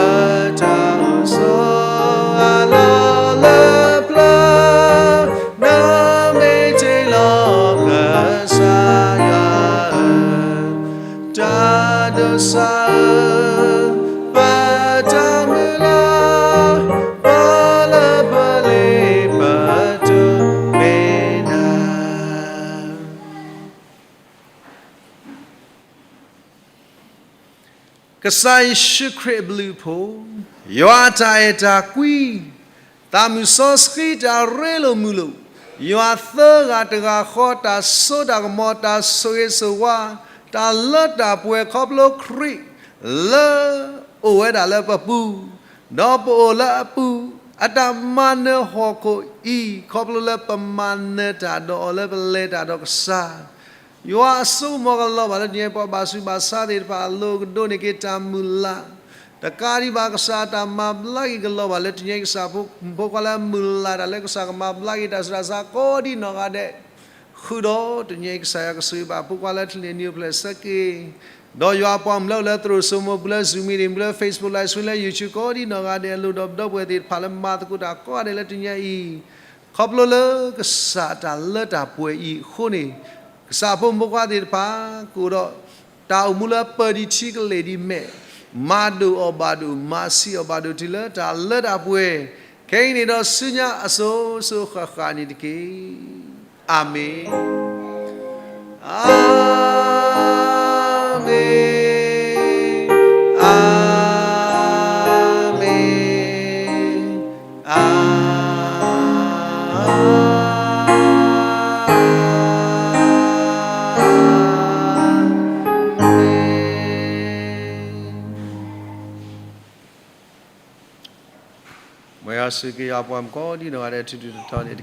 ကစၢ်ယ့ၣ်ၡူးခရံာ်အဘျုးအဖှိၣ်, ယွၤအတၢ်အဲၣ်တၢ်ကွံ, သးမုၢ်စီဆှံတၢ်ရ့လိာ်မုာ်လိာ်, ယွၤသၢဂၤတဂၤဃီ တၢ်စိတၢ်ကမီၤ, တၢ်ဆိၣ်ဂ့ၤဆိၣ်ဝါ, တၢ်လၢတၢ်ပှဲၤ ခီဖျိခရံာ်လၢအိၣ်ဝဲဒၣ်လၢပပူၤ, ဒီးပအိၣ်လၢအပူၤ, အတၢ်မၤနၢၤဟီၣ်ခိၣ်အံၤ ခီဖျိလၢပမၤနၢၤတၢ်ဒီးအီၤ လၢပလဲၤတၢ်ဒီးကစၢ် ယွၤအစိကမီၤကလီၤဘၣ်လၢတနံၤအံၤ ပှၤဘၣ်ဆူးဘၣ်ဆါသ့ၣ်တဖၣ်အလိၤကဒိးန့ၢ်က့ၤတၢ်မုၢ်လၢ်, တကးဒံးဘၣ် ကစၢ်အတၢ်မၤဘျါက့ၤကလီၤဘၣ်လၢတနံၤအံၤ ကစၢ်ဖိမုၣ်ဖိခွါလၢအမုၢ်လၢ်တၢ်လၢကစၢ်ကမၤဘျါက့ၤတၢ်ဆူးတၢ်ဆါကိးဒံးနီၢ်ဂၤဒဲး, ဃုာ်ဒီးတနံၤအံၤ ကစၢ်ယွၤကဆိၣ်ဂ့ၤဘၣ်ဖိခွါလၢထံၣ်န့ၢ်နံၤအိၣ်ဖျဲၣ်ဆၢက့ၤ ဒီးယွၤအပှၤမုၣ်လၢအိၣ်လၢသရိာ်စိမိၤပူၤလၢ Zoom meeting ပူၤလၢ Facebook Live Stream လၢ YouTube ကိးဒံးနီၢ်ဂၤဒဲး အလိၤဒီးပဒီပုၢ်ဝဲၢ်သ့ၣ်တဖၣ်လၢမၤသကိးတၢ်ကိးဂၤဒဲးလၢတနံၤအံၤ, ခီဖျိလၢကစၢ်တၢ်လၢတၢ်ပှဲၤအံၤအဃိန့ၣ်, ကစၢ်ဖိမုၣ်ဖိခွါသ့ၣ်တဖၣ် ကအိၣ်ဒီးတၢ်အိၣ်မူလၢပၢၤဒံးထံကလဲာ်ဒံးမဲာ်, မၤဒိၣ်အီၣ်ဘၣ်ဒိၣ် မၤဆံးအီၣ်ဘၣ်ဒိၣ်တုၤလၢတၢ်လၢတၢ်ပှဲၤ, ခဲအံၤန့ၣ်ဒီးဆူညါအစိၤစိၤဃၣ်ဃၣ်န့ၣ်တက့ၢ်. အၤမ့ၣ်, အၤမ့ၣ်, အၤမ့ၣ်, အၤမ့ၣ်. မ်ယွၤဆိၣ်ဂ့ၤက့ၤယွၤအပှၤမုၣ်ကိးဒံးနီၢ်ဂၤဒဲး ထူးထူးတီၤတီၤန့ၣ်